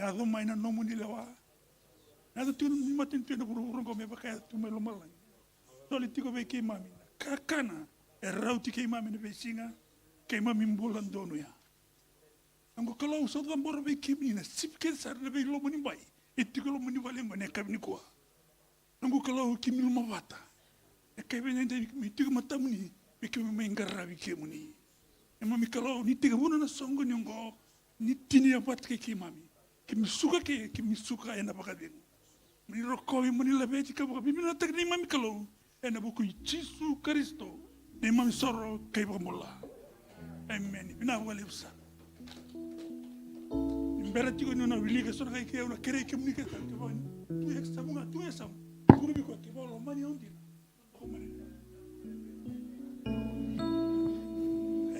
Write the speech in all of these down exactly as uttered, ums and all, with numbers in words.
Yaco mai na nomuni lewa. Yaco tiko ni matanitu ena vuravura oqo me vaka e yaco tiko mai lomalagi. Soli tiko vei keimami na kakana e rauti keimami ena veisiga. Keimami bula donuya. Noqu Kalou, au sa cabora vei kemuni na sipi kece sara na veiloma ni bai e tiko e loma ni vale oqo ena yakavi nikua. Noqu Kalou, keimami lomavata. E kai vei na idai me tiko matamuni, me keimami mai qaravi kemuni. Neimami Kalou, ni tekivuna na soqoni oqo, ni tinia vata kei keimami. Keimami suka ke, keimami suka ena vakacegu. Mani rokovi, mani laveti ka vakavinavinakataki neimami Kalou. Ena vuku i Jisu Karisito, neimami soro kei vakabula. Emeni. Vinaka vakalevu sara. Ni bera tiko ni na wilika eso na kai kei au na kerei kemuni kece, kevaka ni tu e yasamu ga, tu e yasamu. Kuri vei koya kevaka o lomani au dina.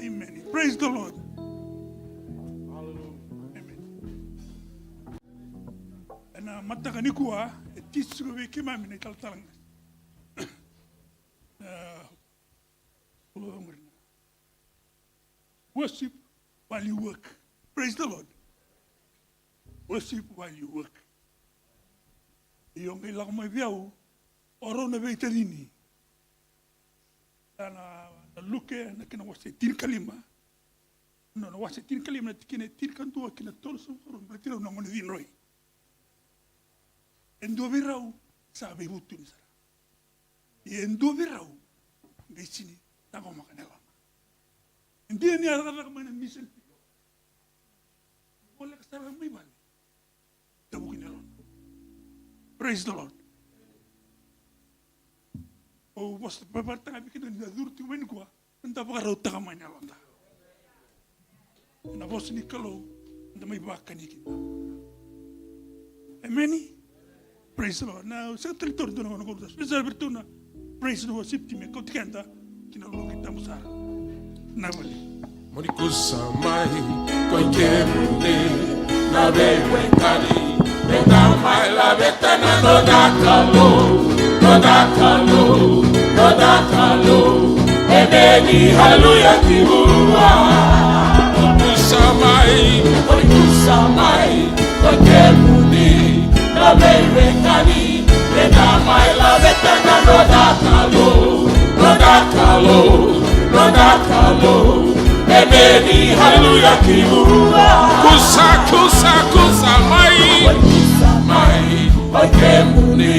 Emeni. Praise the Lord. Emeni. Ena mataka nikua, e tisi tiko vei keimami na italatala ga. E, worship while you work. Praise the Lord. Worship while you work. Io, qai lako mai vei au o rau na veitacini. Na, na Luke, na kena wase tinikalima. No, na wase tinikalima, na tikina e tinikadua ki na tolusagavulu ka rua, baleti rau na gone cidroi. E dua vei rau sa veivutuni sara. Ia e dua vei rau qai sini taqomaka na yalona. E dina ni a cakacaka mai na mission field, voleka sara mai vale, tavuki na yalona. Praise the Lord. Au vosa vakamatata ga vei keda ni da curu tiko mai nikua. Eda vakarautaka mai na yaloda. Na vosa ni Kalou, eda mai vakani kina. Emeni. Praise the Lord. Na, sega tale tauri dua na gauna qo, da spesa vei ratou na praise and worship team me kauti keda ki na loqi tabu sara. Na vale. Mo ni kusa mai ko i kemuni na veiwekani, me da mai laveta na noda Kalou, noda Kalou, noda Kalou. Emeni, haleluya, ki vua. Kusa mai, ko ni kusa mai ko i kemuni na veiwekani, me da mai laveta na noda Kalou, noda Kalou, noda Kalou. Emeni, haleluya, ki vua. Kusa, kusa, kusa mai. Kusa mai ko i kemuni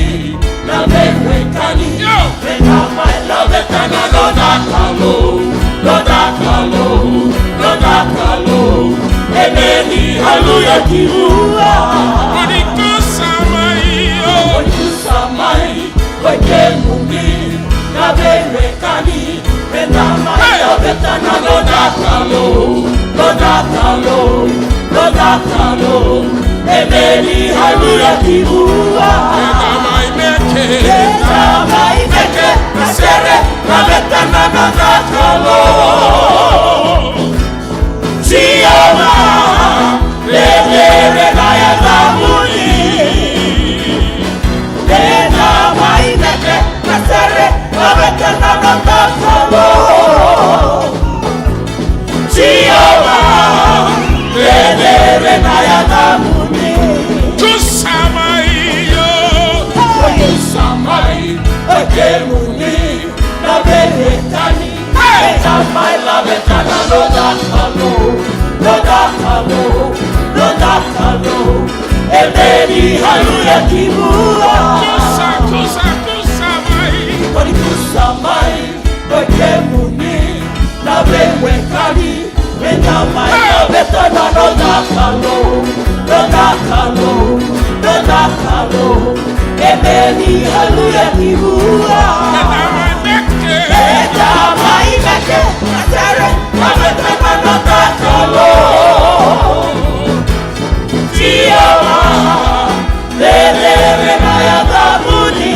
na veiwekani. Yo. Me da mai laveta na noda Kalou, noda Kalou, noda Kalou. Emeni, haleluya, ki vua. Ko ni kusa mai, o. Ko ni kusa mai ko i kemuni na veiwekani, me da mai laveta na noda Kalou, noda Kalou, noda Kalou. Emeni, haleluya, ki vua. Me da mai meke, me da mai meke na sere, laveta na noda Kalou. Jiova, cecere na yacamuni. Me da mai meke na sere, laveta na noda Kalou. Jiova, cecere na yacamuni. Kusa mai, o. Kusa mai ko i kemuni na veiwekani. Hey! Me da mai laveta na noda Kalou, noda Kalou, noda Kalou. Emeni, haleluya, ki vua. Kusa, kusa, kusa mai. Ko ni kusa mai ko i kemuni na veiwekani. Me da mai laveta na noda Kalou, noda Kalou, noda Kalou. Emeni, haleluya, ki vua. Me da mai meke, me da mai meke na sere, laveta na noda Kalou. Jiova, cecere na yacamuni.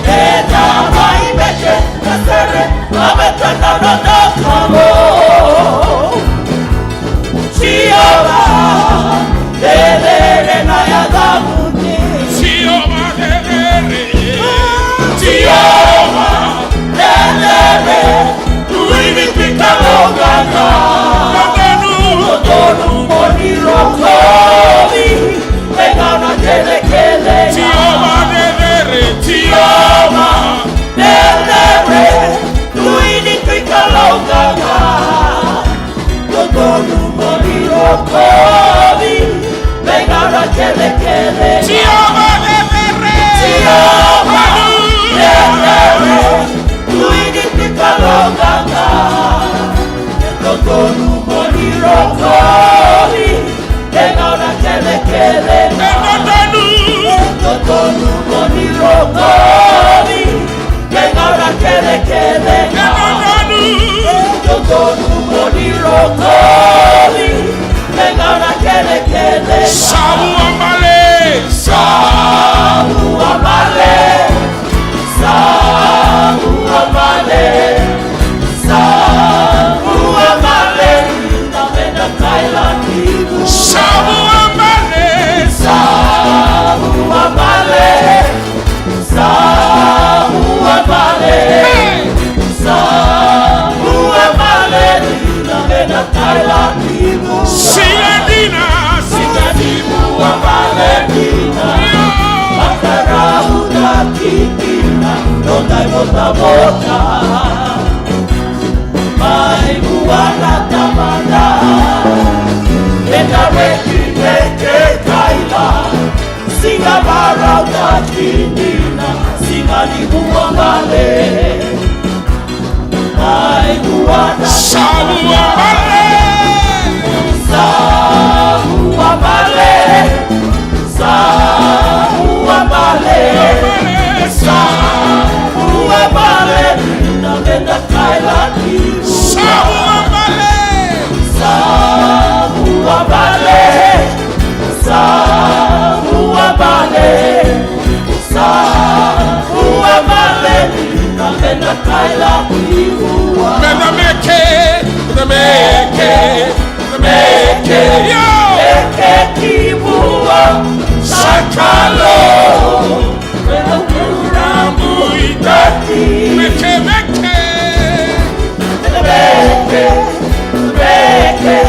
Me da mai meke na sere, laveta na noda Kalou. Jiova, cecere na yacamuni. Jiova, cecere. Jiova, cecere. Tui ni pika logana. Loganu. Loganu mo ni rogo. Rokovi, me gauna kelekele. Jiova cecere. Jiova cecere. Luini ni kalougata. E dodonu mo ni rokovi, me gauna kelekele. E dodonu. E dodonu mo ni rokovi. Me gauna kelekele. E dodonu. E dodonu mo ni rokovi. Me gauna kelekele. Sa vua bale. Sa vua bale. Sa vua bale. Sa vua bale. Na veda kaila kivu. Sa vua bale. Sa vua bale. Sa vua bale. Hey! Sa vua bale. Na veda kaila kivu. Siga dina. Siga ni vua bale dina. Makarau na kikina. Nodai votavota. Mai vua na Tamada. Ena reki reke kaila. Siga varautaki dina, siga ni vua bale. Ai vua na. Sa vua bale. Sa vua bale. Sa vua bale. Sa vua bale. Na veda kaila kivu. Sa vua bale. Sa vua bale. Sa vua bale. Sa vua bale. Na veda kaila kivua. Meda meke, meda meke, meda meke. Yo. Meke kivua. Sa kalo. Meke, meke. Meke, meke,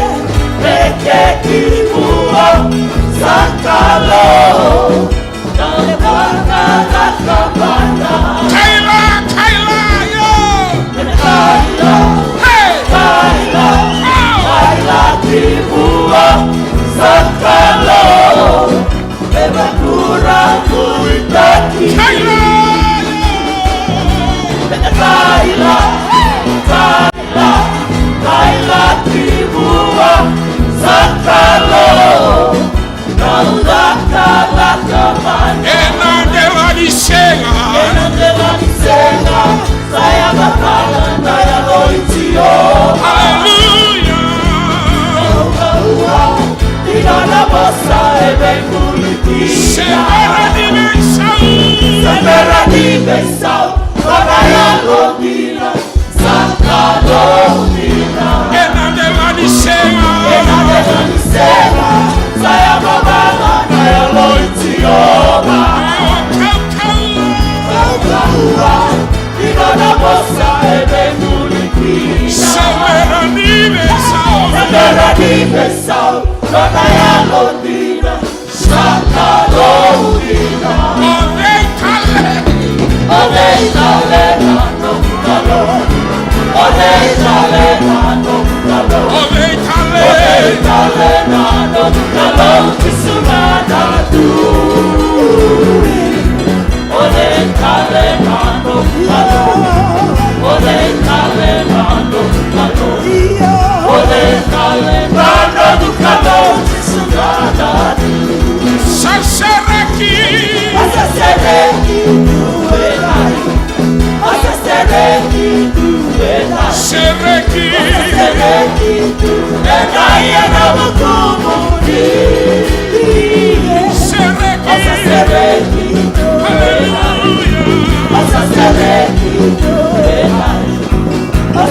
meke kivua. Sa kalo. Kaila, kaila, yo. Kaila. Hey. Kaila. Oh. Kaila kivua. Sa kalo. Kaila! Kaila! Kaila! Kaila ki vua sa Kalou. Kau cakacaka mai. Ena dela ni sega. Ena dela ni sega. Sa yaga tale na Yalo i Jiova. Aleluya. Kau kaua ni nona vosa e veibuli kina. Se bera ni veisau. Se bera ni veisau. Nona yalo dina. Sa Kalou dina. Ena dela ni sega. Ena dela ni sega. Sa yaga tale na Yalo i Jiova. Kau kaua. Kau kaua. Ni nona vosa e veibuli kina. Se bera ni veisau. Se bera ni veisau. Nona yalo dina. Sa Kalou dina. O cei tale? O cei tale na noqu Kalou? O cei tale na noqu Kalou? O cei tale? O cei tale na noqu Kalou? Jisu ga na tui. O cei tale na noqu Kalou? O cei tale na noqu Kalou? O cei tale na noqu Kalou? Jisu ga na tui. Sa sereki. Sa sereki tu e nai. Sa sereki tu e nai. Sereki. Sa sereki tu e nai ena vukumuni. Sereki. Sa sereki tu e nai. Aleluya. Sa sereki tu e nai.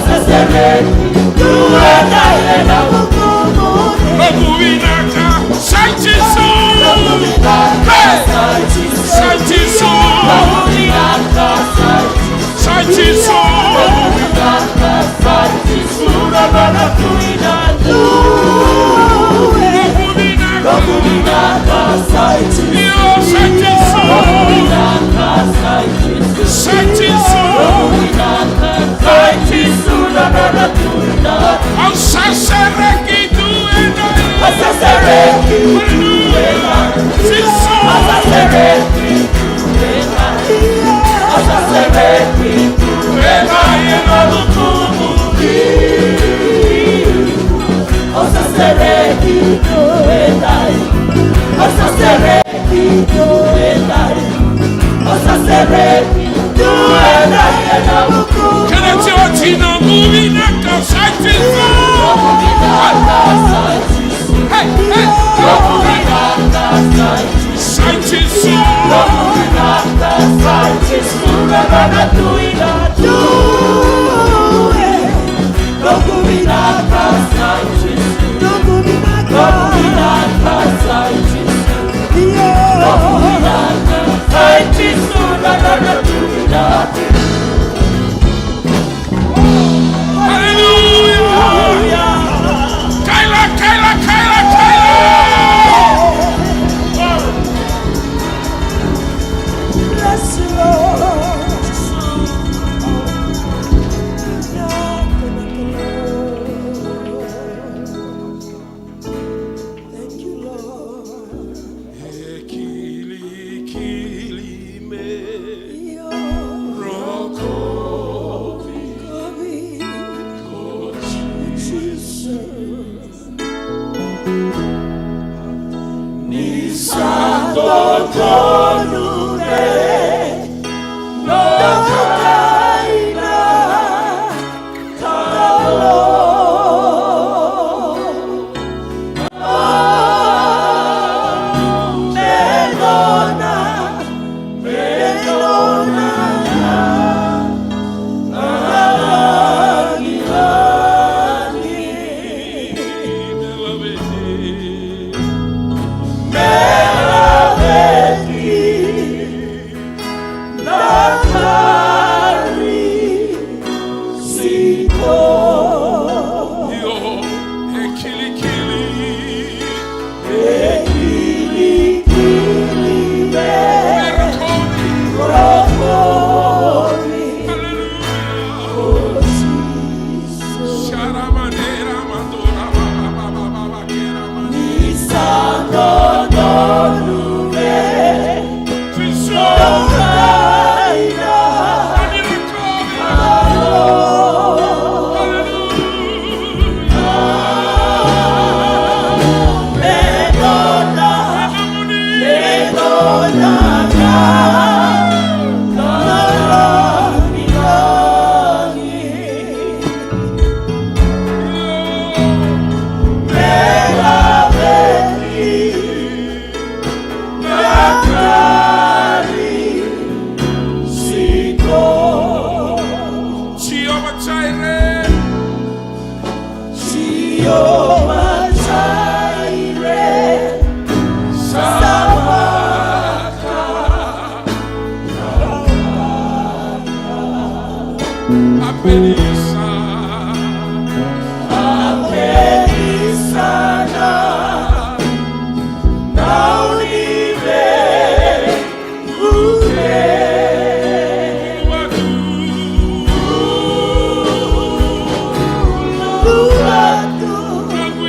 Sa sereki tu e nai ena vukumuni. Noqu vinaka sa i Jisu. Noqu vinaka sa i Jisu. Sa i Jisu. Noqu vinaka sa i Jisu. Sa i Jisu. Noqu vinaka sa i Jisu. Noqu vinaka. Noqu vinaka sa i Jisu. Io, sa i Jisu. Noqu vinaka sa i Jisu. Sa i Jisu. Noqu vinaka sa i Jisu. Noqu vinaka. Au sa sereki tu e nai. Io, e kilikili. E kilikili me rokovi. Aleluya. Sharamanera mandora baba baba kera mandora. Ni sa dodonu me. Jehovah Jireh. Jehovah Jireh. Sa vaka. Apenisa. Apenisa na. Nau ni ve. Ure. Ure. Ure.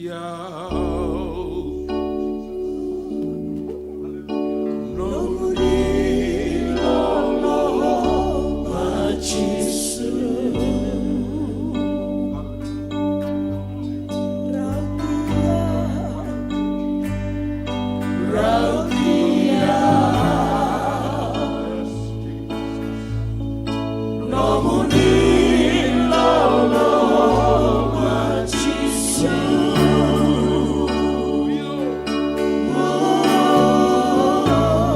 Au. Nomuni loloma Jisu. Rauti au. Rauti au. Nomuni loloma Jisu.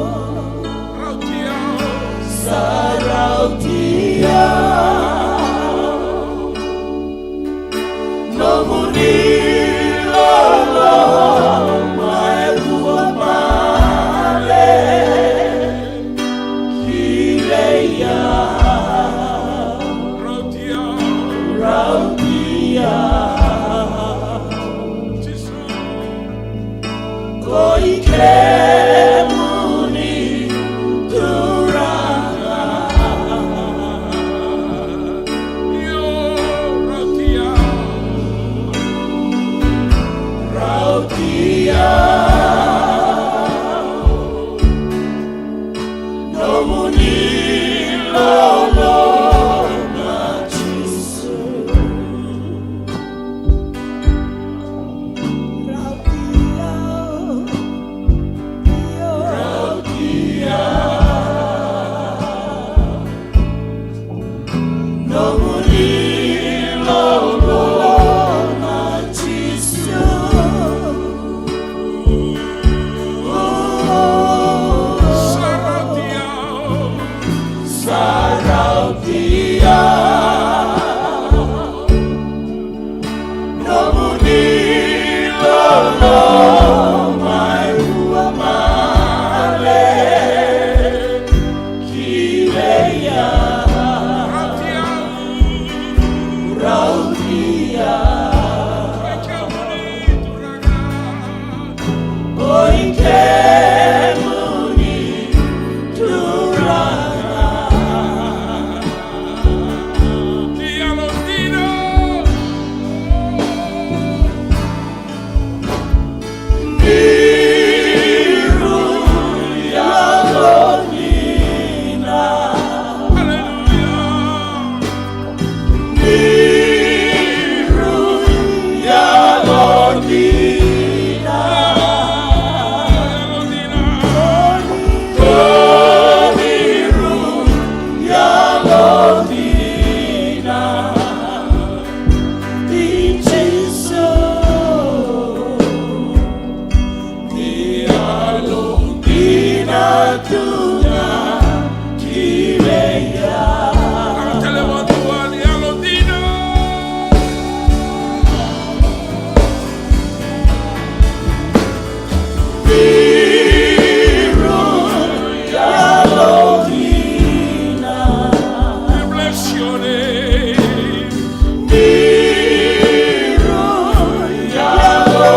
Rauti au. Sa rauti au. Nomuni loloma e vua male. Kilai au. Rauti au. Rauti au. Jisu. Ko i kemuni Turaga. Io, rauti au. Rauti au. Nomuni loloma Jisu. Rauti au. Rauti au. Nomuni loloma Jisu. Sa rauti au. Sa rauti au. Nomuni loloma e vua male. Kilai au. Rauti au. Rauti au. Ko i kemuni Turaga. Ni yalodina. Ni rui yalodina. Haleluya. Ni rui yalodina. Ni rui yalodina. Ni Jisu. Ni yalodina tu ga ki vei au. Lako tale vakadua, ni yalodina. Ni rui yalodina. We bless your name. Ni rui yalodina.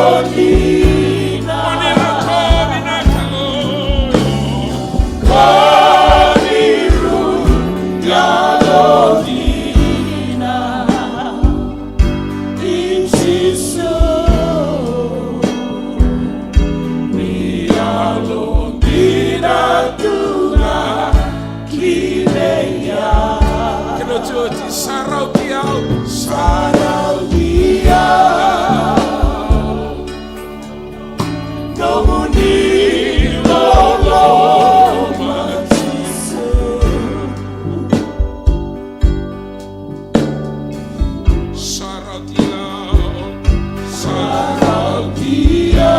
Ko ni na ka vinaka, Lord. Ko ni rui yalodina. I Jisu. Ni yalodina tu ga ki vei au. Kena iotioti, sa rauti au. Sa rauti au. Nomuni loloma Jisu. Sa rauti au, sa rauti au.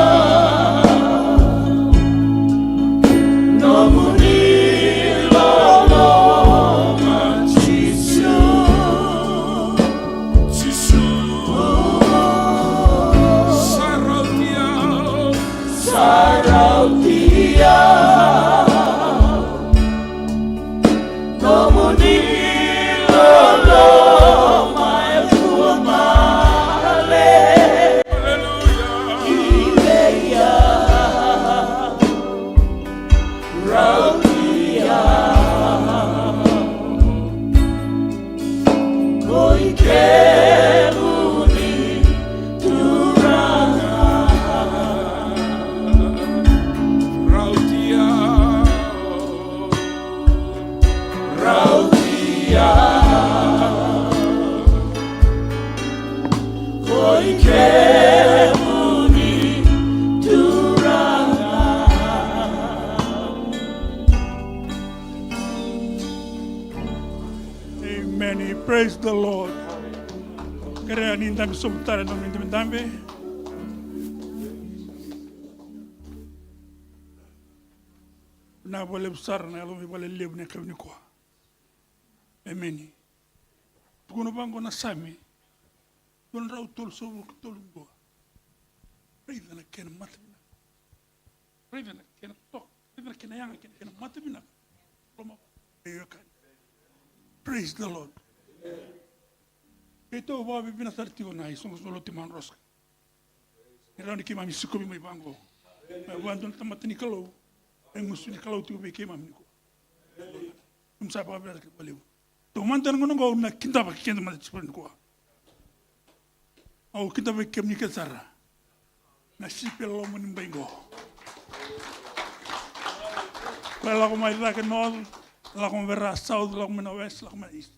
Nomuni loloma Jisu. Praise the Lord. Kerea ni dabe sobu tale na nomuni dabedabe. Vinaka vakalevu sara na yalo mai vakalevu na yakavi nikua. Emeni. Tukuna vaqo na Same dua na drau tolusagavulu ka tolu, dua. Raica na kena mata vinaka. Raica na kena toka. Raica na kena yaga, kena, kena mata vinaka. Loma. Praise the Lord. Keitou vakavinavinaka sara tiko na isoqosoqo lotu Mount Roskill. Ni rawa ni keimami sikovi mai vaqo. Mai vua dua na tamata ni Kalou. E gusu ni Kalou tiko vei keimami nikua. Keimami sa vakavinavinaka vakalevu. Taumada na gauna oqo au na kidavaki keda mada tiko nikua. Au kidavaki kemuni kece sara. Na sipi e loma ni bai qo. Koya lako mai cake north, lako mai ra south, lako mai na west, lako mai na east.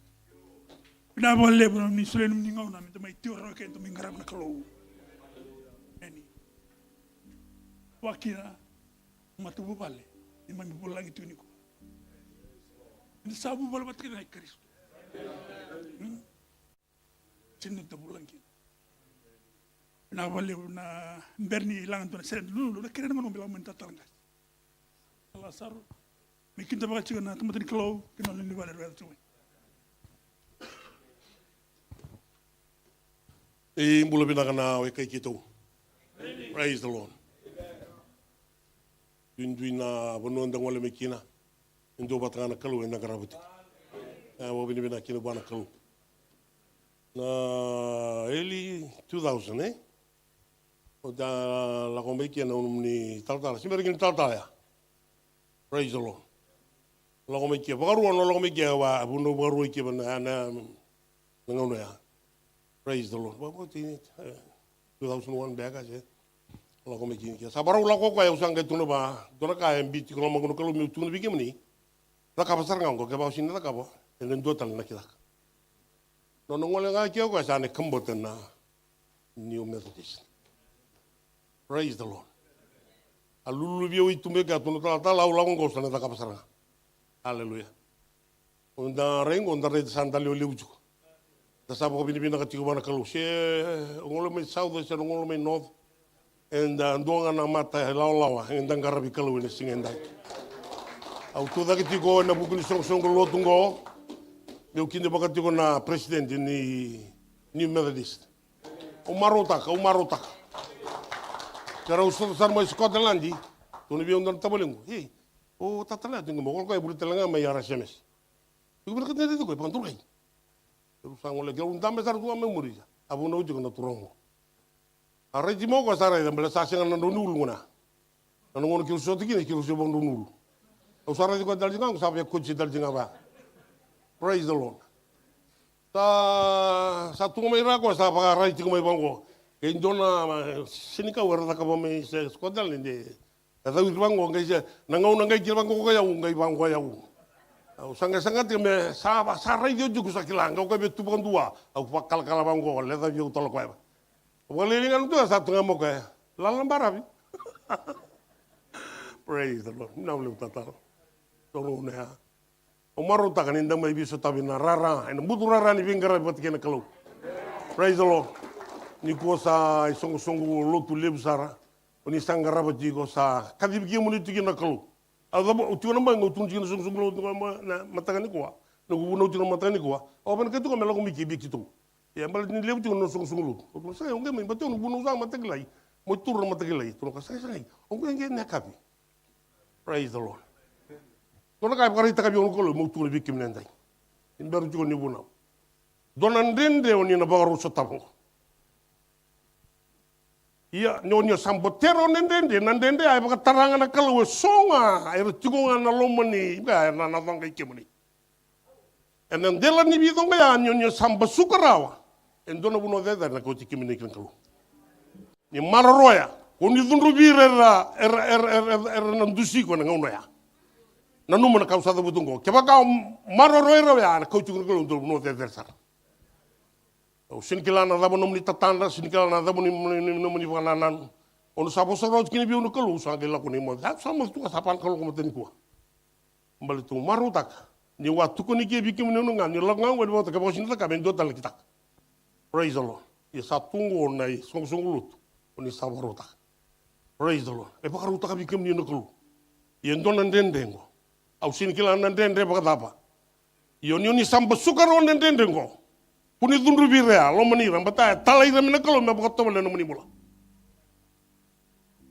Vinaka vakalevu na nomuni solia na nomuni gauna me da mai tiko rawa keda mai qarava na Kalou. Emeni. Vakakina matavuvale ni mami vulagi tiko nikua. Ni sa vuvale vata kina na i Karisito. Hmm? Sini da vulagi kina. Vinaka vakalevu na bera ni laga dua na sere lululu na kere na manu me lako mai na tatala qasi. Lasaro. Me kidavaka tiko na tamata ni Kalou kina nona ni vale rua tiko mai. E bula vinaka na wekai keitou. Praise the Lord. Duidui na vanua da gole mai kina. E dua vata ga na Kalou eda qarava tiko. E vakavinavinaka kina vua na Kalou. Na early two thousand, e? O da lako mai kina na nomuni talatala. Se bera kina talatala ya. Praise the Lord. Lako mai kina. Vakarua na lako mai kina, va, vunau vakarua i kina na, na, na gauna ya. Praise the Lord. Vakabauti, e, two thousand one beka, se. Lako mai kina. Sa vakarau lako koya, au sa qai tukuna va, dua na ka e biuti tiko na lomaqu na Kalou meu tukuna vei kemuni. Cakava sara ga oqo, kevaka o sega ni cakava, ena dua tale na cakacaka. Nona gole ga kina o koya sa na kabota na New Methodist. Praise the Lord. A lululu vei au i tuba e kea, tukuna talatala, au lako oqo sa na cakava sara ga. Aleluya. O da rai oqo, da rai sa daliwa levu tiko. Da sa vakavinavinaka tiko vua na Kalou. Se o gole mai south, se o gole mai north. Eda dua ga na mata e lawalawa, eda qaravi Kalou ena siga edai. Au tucake tiko ena vuku ni soqosoqo lotu oqo. Meu kidavaka tiko na president ni New Methodist. Au marautaka, au marautaka. Keirau sota sara mai Scotland. Tukuna vei au dua na tavalequ. Ei, o talatala ya tu qo, o koya e vuli tale ga mai R S M S. Iko vinakata ni raici koya, vakadrukai. Keirau sa gole, keirau dabe sara tu ga mai muri. A vunau tiko na turaga oqo. A raici mai o koya sa raica, baleta sa sega na drau ni ulu gona. Na gauna keirau sota kina, keirau se vakadrau ni ulu. Au sa raici koya tale tiko ga, au sa via kotsi tale tiko ga vaya. Praise the Lord. Sa, sa tu ga mai ra koya, sa vakaraici tiko mai vaqo. Kei dua na senikau era cakava mai se Scotland de. E cau iri vaqo, qai se, na gauna qai kila vaqo ko yau, qai vaqo yau. Au sa qai saga tiko me sa, sa raici au tiko sa kila, qai au koya via tu vakadua, au vakalakala vaqo, lecavi au tale koya. Au vakalailai ga na tu sa tu ga mo koya. Lala na baravi. Praise the Lord. Vinaka vakalevu talatala. Toro na ya. Au marautaka ni da mai veisotavi na rara, ena buturara ni veiqaravi vata kei na Kalou. Praise the Lord. Nikua sa isoqosoqo lotu levu sara. O ni sa qarava tiko sa kacivi kemuni tiko na Kalou. Au cava, au tiko na bai, au tukuna tiko na soqosoqo lotu na mataka nikua. Noqu vunau tiko na mataka nikua. Au vinakata tiko me lako mai kei vei keitou. Ia baleta ni levu tiko na soqosoqo lotu. Au tukuna, sa qai, au qai mai, baleta au noqu vunau sa mataka lailai. Mo turu na mataka lailai. Tukuna ka sa qai, sa qai. Au qai qai na yakavi. Praise the Lord. Dua na ka e vakaraitaka vei au na Kalou, meu tukuna vei kemuni edai. Ni bera tiko ni vunau. Dua na dredre o ni na vakarau sotava. Ia, ni o ni sa botera o na dredre, na dredre a e vakatara ga na Kalou e so ga, era tiko ga na loma ni, ga, na, na coqa i kemuni. Ena dela ni veicoqa ya, ni o ni sa basuka rawa, e dua na vanua cecere na kauti kemuni ki na Kalou. Ni maroroya, ko ni cudruvi ira era, era, era, era, era, era na dusi iko ena gauna ya. Nanuma na ka au sa cavuta oqo. Kevaka o maroroya ira oya, na kauti iko na Kalou e dua na vanua cecere sara. Au sega ni kila na cava nomuni tatadra, sega ni kila na cava ni, ni, ni, nomuni vakanananu. Au na sa vosa rawa tiko kina vei au na Kalou, sa qai lako ni moce. Au sa moce tu ga sa vaka na Kalou ko mata nikua. Baleta au marautaka Niu a tukuna ke vei kemuni na gauna, ni lako ga qo ni vakataka, kevaka o sega ni cakava, e dua tale na kitaka. Praise the Lord. Ia sa tu qo na isoqosoqo lotu o ni sa vakarautaka. Praise the Lord. E vakarautaka vei kemuni na Kalou. Ia e dua na dredre qo. Au sega ni kila na dredre vakacava. Ia o ni, o ni sa basuka rawa na dredre qo. Kua ni cudruvi ira ya, lomani ira, baleta e talai ira mai na Kalou me vakatovolea na nomuni bula.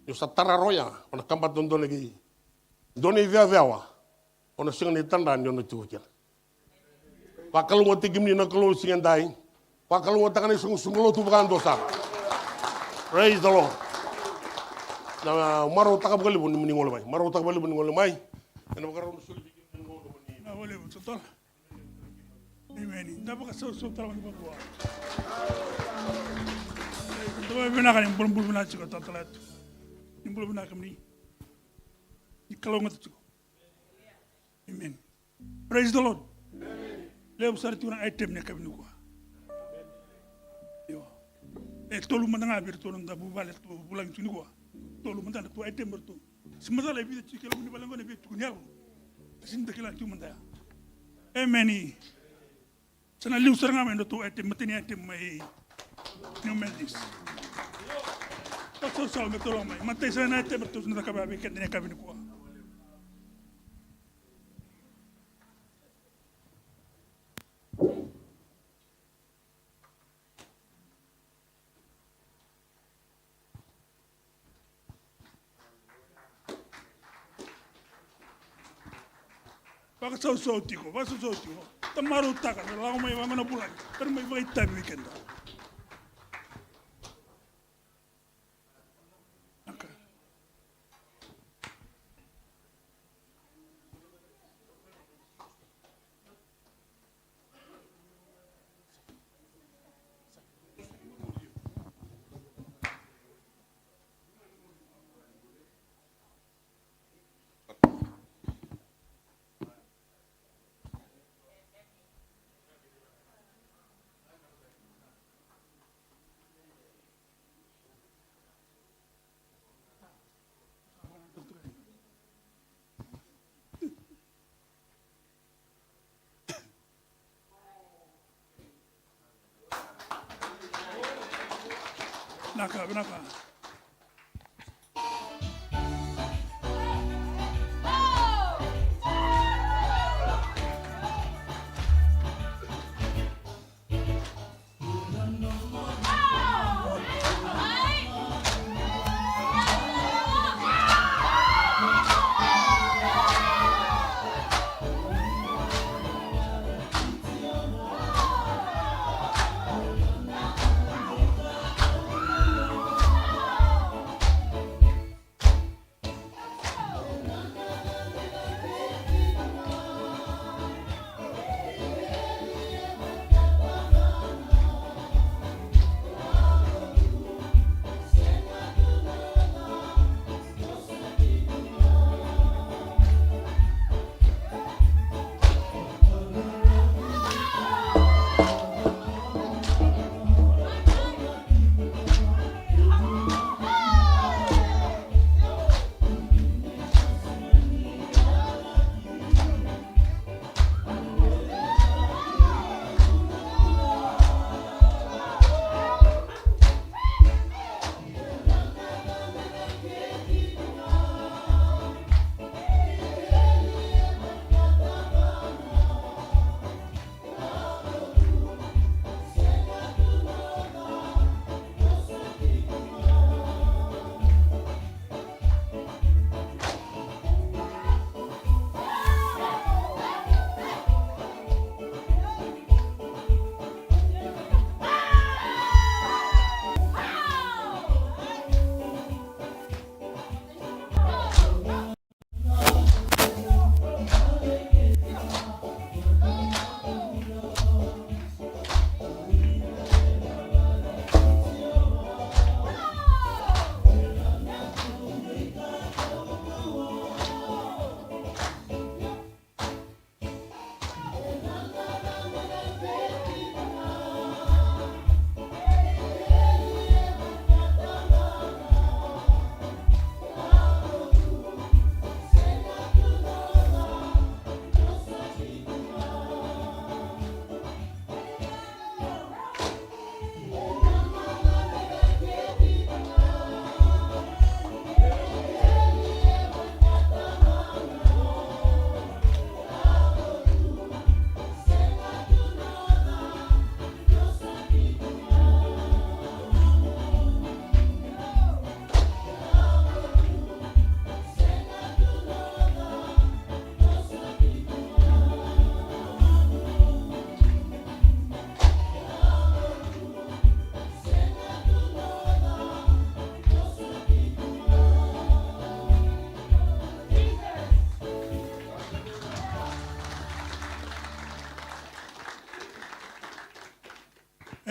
Ni o sa tara rawa ya, o na kabata dua na kei, dua na icewacewa. O na sega ni tadra ni o na tiko kina. Vakalougatataki kemuni na Kalou siga edai. Vakalougatataka na isoqosoqo lotu vakadua sara. Praise the Lord. Na marautaka vakalevu ni moni gole mai. Marautaka vakalevu ni gole mai. Ena vakarau na soli vei kemuni na gole mai. Na valevu, sa tola. Amen. Da vakasausau tale ga vakadua. Da vakavinaka ni bulabula vinaka tiko talatala yatu. Ni bula vinaka kemuni. Ni kalougata tiko. Amen. Praise the Lord. Levu sara tiko na item ni yakavi nikua. Io. E tolu mada ga vei iratou na noda vuvale, ratou vulagi tiko nikua. Tolu mada na ratou item ratou. Se macala e vica tiko e loma ni vale qo na veitukuni yalo. Sega ni da kila tiko mada ya. Amen. Sa na liu sara ga mai nodratou item, matai ni item mai New Methodist. Vakasausau me tolu mai. Matai sara na item ratou sa na cakava vei keda na yakavi nikua. Vakasausau tiko, vakasausau tiko. Da marautaka, da lako mai vaqo na vulagi. Da mai vakaitavi vei keda. Okay. Vinaka, vinaka.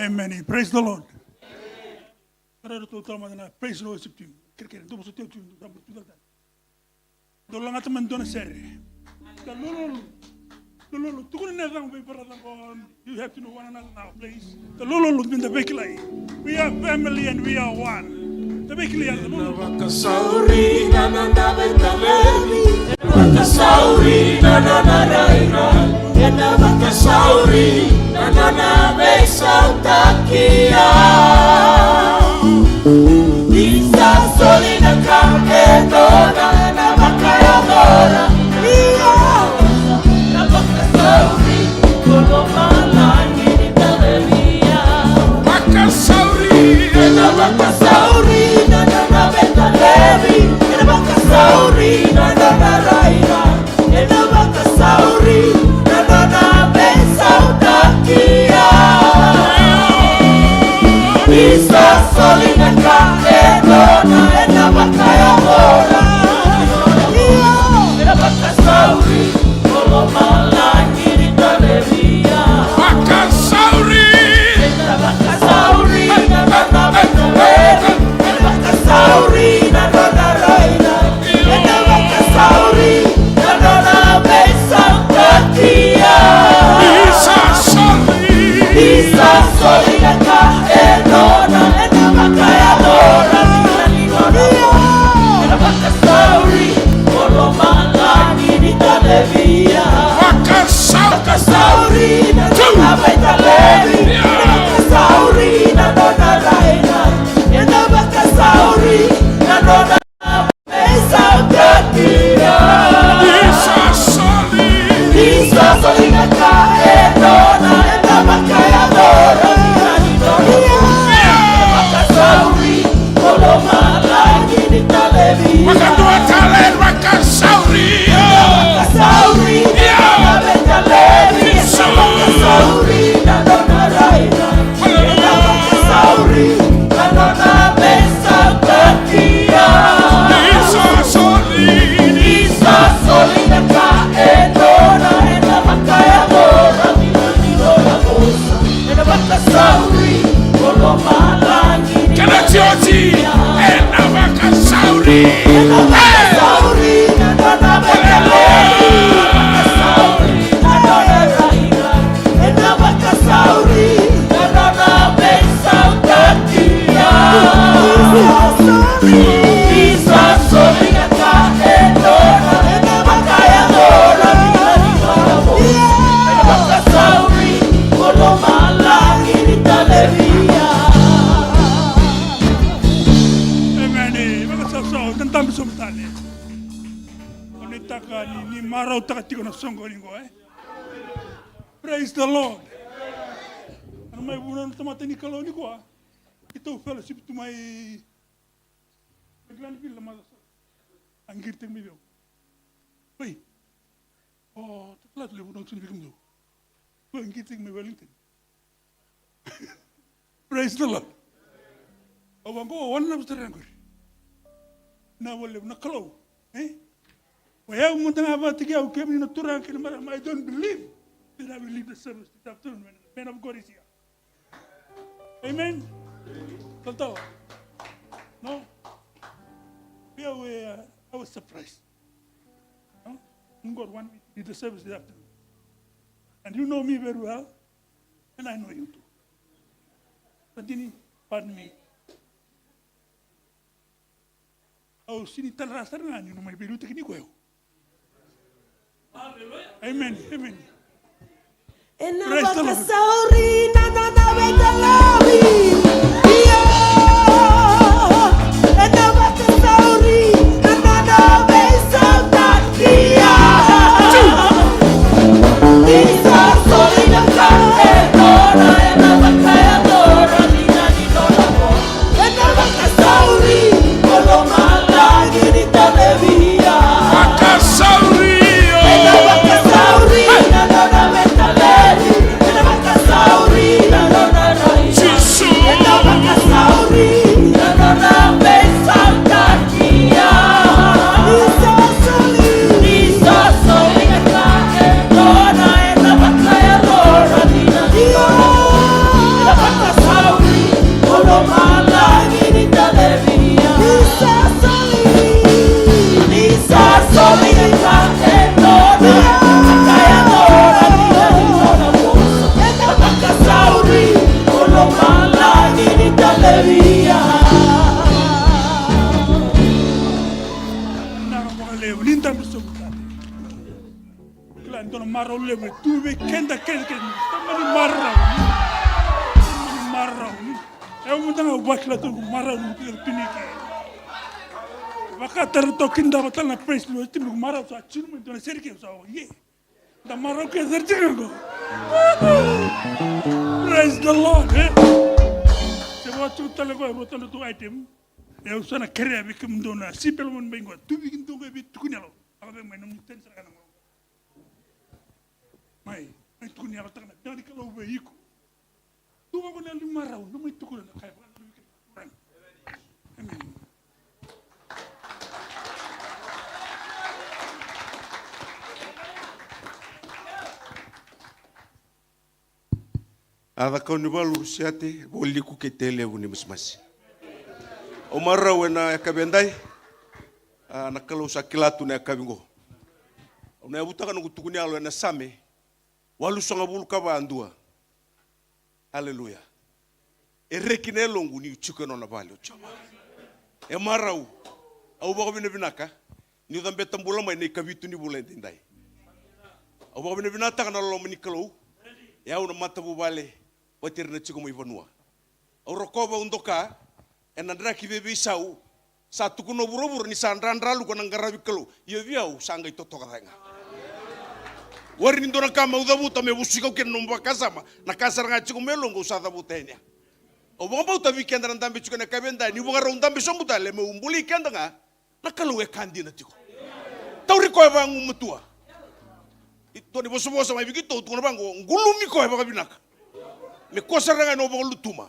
Amen. Praise the Lord. Kerea ratou tala mada na praise and worship team. Kerekere, dou vosoti au tu, dou sa tu tale. Dou lagata mada dua na sere. Da lololo. Lololo. Tukuna na yacaqu vei brother qo. You have to know one another now, please. Da lololo, da veikilai. We are family and we are one. Da veikilai, da lololo. Vakasauri na nona veitalevi. Vakasauri na nona rairai. Ena vakasauri na nona veisautaki au. Ni sa soli na ka e dodonu ena vakayacora. Io. Na vakasauri ko lomalagi ni talevi au. Vakasauri. Ena vakasauri na nona veitalevi. Ena vakasauri na nona rairai. Ena vakasauri na nona veisautaki au. Ni sa soli na ka e dodonu ena vakayacora. Io. Ena vakasauri ko lomalagi ni talevi au. Vakasauri. Ena vakasauri na nona veitalevi. Ena vakasauri na nona rairai. Ena vakasauri na nona veisautaki au. Ni sa soli. Ni sa soli na ka e dodonu ena vakayacora. Ena vakasauri ko lomalagi ni talevi au. Vakasauri. Vakasauri na nona veitalevi. Ena vakasauri na nona rairai. Ena vakasauri na nona veisautaki au. Ni sa soli. Ni sa soli na ka e dodonu ena vakayacora. Ena vakasauri ko lomalagi ni talevi au. Vakadua tale, vakasauri. Ena vakasauri na nona veitalevi. Ena vakasauri na nona rairai. Ena vakasauri na nona veisautaki au. Ni sa soli. Ni sa soli na ka e dodonu ena vakayacora. Ni nona vosa. Ena vakasauri ko lomalagi. Kena iotioti, ena vakasauri. Ena vakasauri na nona veitalevi. Ena vakasauri na nona rairai. Ena vakasauri na nona veisautaki au. Ni sa soli na ka e dodonu ena vakayacora. Ena vakasauri ko lomalagi ni talevi au. Emeni. Vakasausau, da dabe sobu tale. Au nuitaka ni, ni marautaka tiko na soqoni qo, e? Praise the Lord. Au mai vunau na tamata ni Kalou nikua. Keitou fellowship tu mai Glenville na macawa sa oti. A qiri tiko mai vei au. Oi. O, tatala tu levu na soni vei kemudou. Oi, qiri tiko mai Wellington. Praise the Lord. Au vaqo, o na vata raqori. Na vale na Kalou, e? O yau mada ga vakataki au, kemuni na turaga kei na marama, I don't believe that I will leave the service this afternoon when the man of God is here. Amen. Talatala. No. Vei au, e, I was surprised. No? God want me to lead the service this afternoon. And you know me very well. And I know you too. Continue. Pardon me. Au sini tara sara ga ni na mai veiliutaki ni koya. Amen. Amen. Ena vakasauri na nona veitalevi. Io. Ena vakasauri na nona veisautaki. Io. Ni sa soli na ka e dodonu ena vakayacora ni na ni nona vo. Ena vakasauri ko lomalagi ni talevi au. Vakasauri, io. Ena vakasauri na nona veitalevi. Ena vakasauri na nona rai. Jisu. Ena Ni dabe sobu tale. Kila ni dua na marau levu e tu vei keda, keda, keda. Tamani marau. Tamani marau. E au mada ga au vakila tu na marau ni kila tu ni ke. Vakatara toki dava tale na praise Lord, timi marau sa tinu mai dua na seri ke sa o ye. Da marau ke seri tiko qo. Praise the Lord, e. Se vaka tu tale qo e rua tale tu item. E au sa na kerea vei kemudou na sipela mani bai qo. Tu vei kemudou qo e vei tukuni yalo. Aka vei mai na muteni sara kana qo. Mai, mai tukuni yalo taka na vinaka ni Kalou vei iko. Tu vaqo na yalo ni marau, na mai tukuna na kai vaka na wiki. Amen. A cakau ni valu siate, voliku kei tei levu ni masimasi. Au marau ena yakavi edai, a, na Kalou sa kila tu na yakavi qo. Au na yavutaka noqu tukuni yalo ena Same, walusagavulu ka va dua. Aleluya. E reki na yaloqu niu tiko ena nona vale o Jiova. E marau. Au vakavinavinaka niu cabeta bula mai na ikavitu ni vula edaidai. Au vakavinavinakataka na loloma ni Kalou. E au na matavuvale vata ira na tiko mai vanua. Au rokova au doka ena draki veiveisau. Sa tukuna o vuravura ni sa dradraluka na qaravi Kalou. Ia vei au sa qai totoka cake ga. Warai ni dua na ka meu cavuta me vusi kau kina na nomu vakasama. Na ka sara ga e tiko mai yaloqu au sa cavuta yani ya. Au vakabauta vei keda na dabe tiko ena yakavi edai, niu vakarau dabe sobu tale meu buli keda ga. Na Kalou e ka dina tiko. Tauri koya vagumatua. Dua na ivosavosa mai vei keitou tukuna vaqo, qulumi koya vakavinaka. Me kua sara ga ena vakalutuma.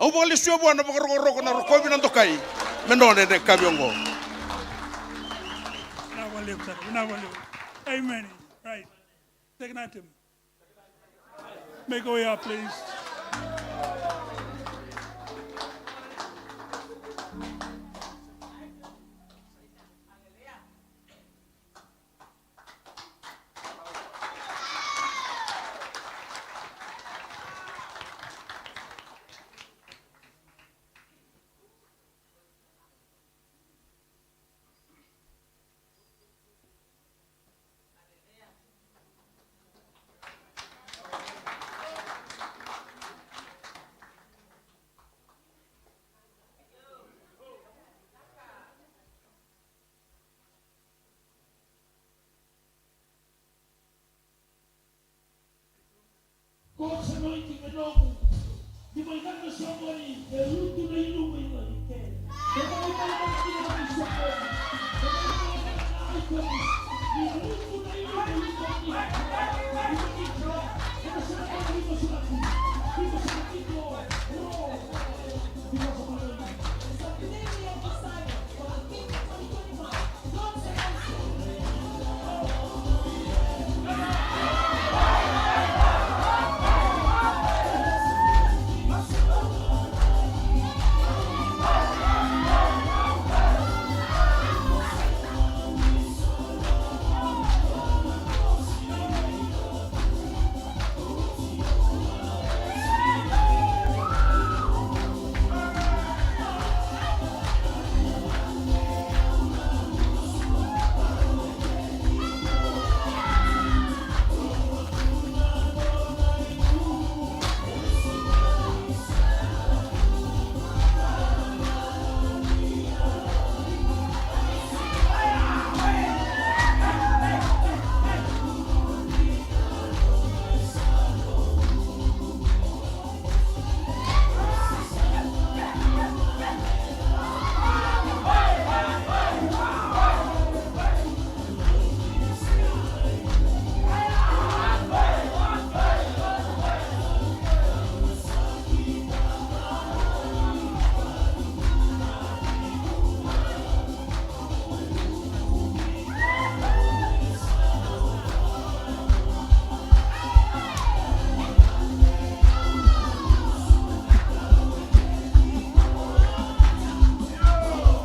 Au vakalesuya vua na vakarokoroko, na rokovi, na dokai. Me nona ena yakavi oqo. Vinaka vakalevu sara, vinaka vakalevu. Amen. Right. Take an item. Make a way out, please.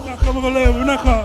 Vinaka vakalevu, vinaka.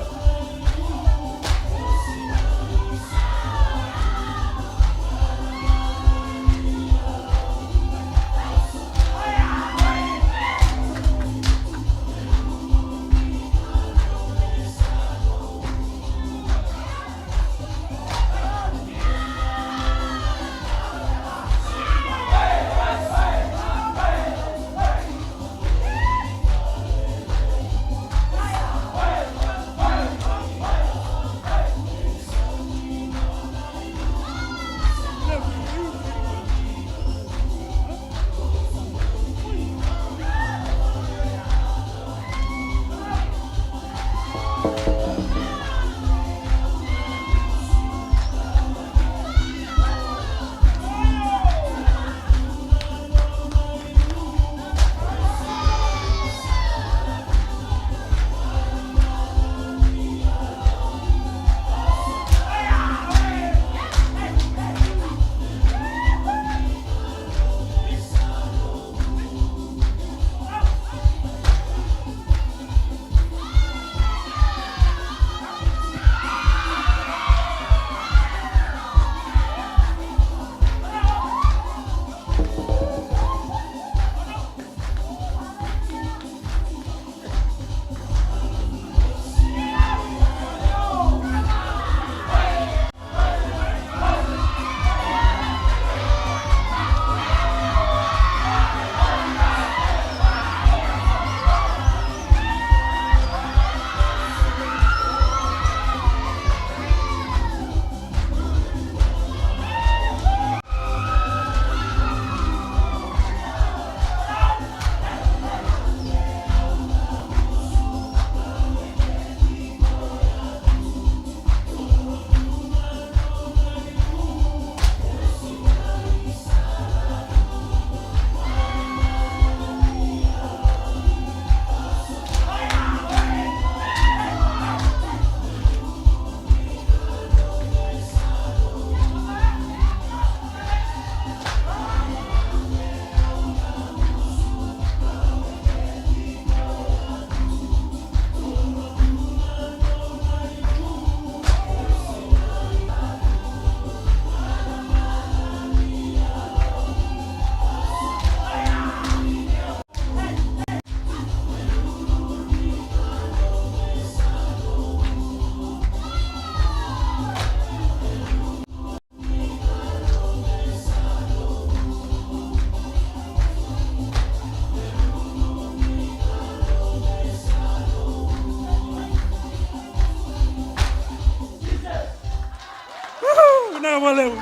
Valeu.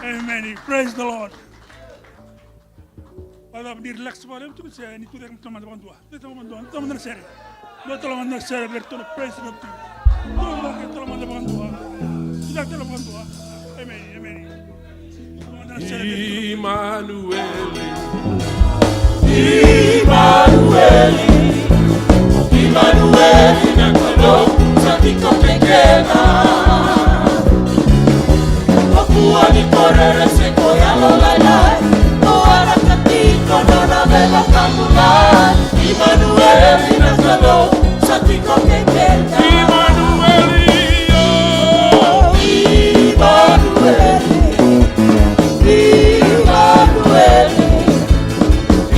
Amen. Praise the Lord. Vacava ni relax vakalevu tu se ni tu cake mada vakadua. Tu cake mada vakadua. Tu mada na sere. Tu mada na sere vei ratou na praise na tu. Tu cake mada vakadua. Tu cake mada vakadua. Amen. Amen. Tu mada na sere vei ratou. Imanueli. Imanueli. Imanueli na Kalou sa tiko vei keda. O kua ni korere se ko yalolailai, o waraka tiko nona veivakabulai. Imanueli na Kalou sa tiko kei keda. Imanueli, o. Imanueli, Imanueli.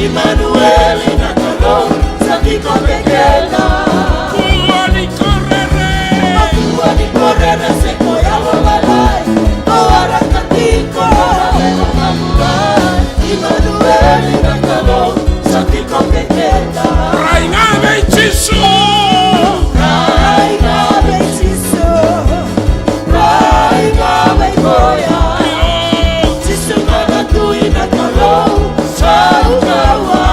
Imanueli na Kalou sa tiko vei keda. Kua ni korere. Kua ni korere se ko yalolailai, o waraka tiko. Imanueli na Kalou sa tiko vei keda. Rai ga vei Jisu. Rai ga vei Jisu. Rai ga vei koya. Jisu ga na Tui na Kalou sa kaukauwa.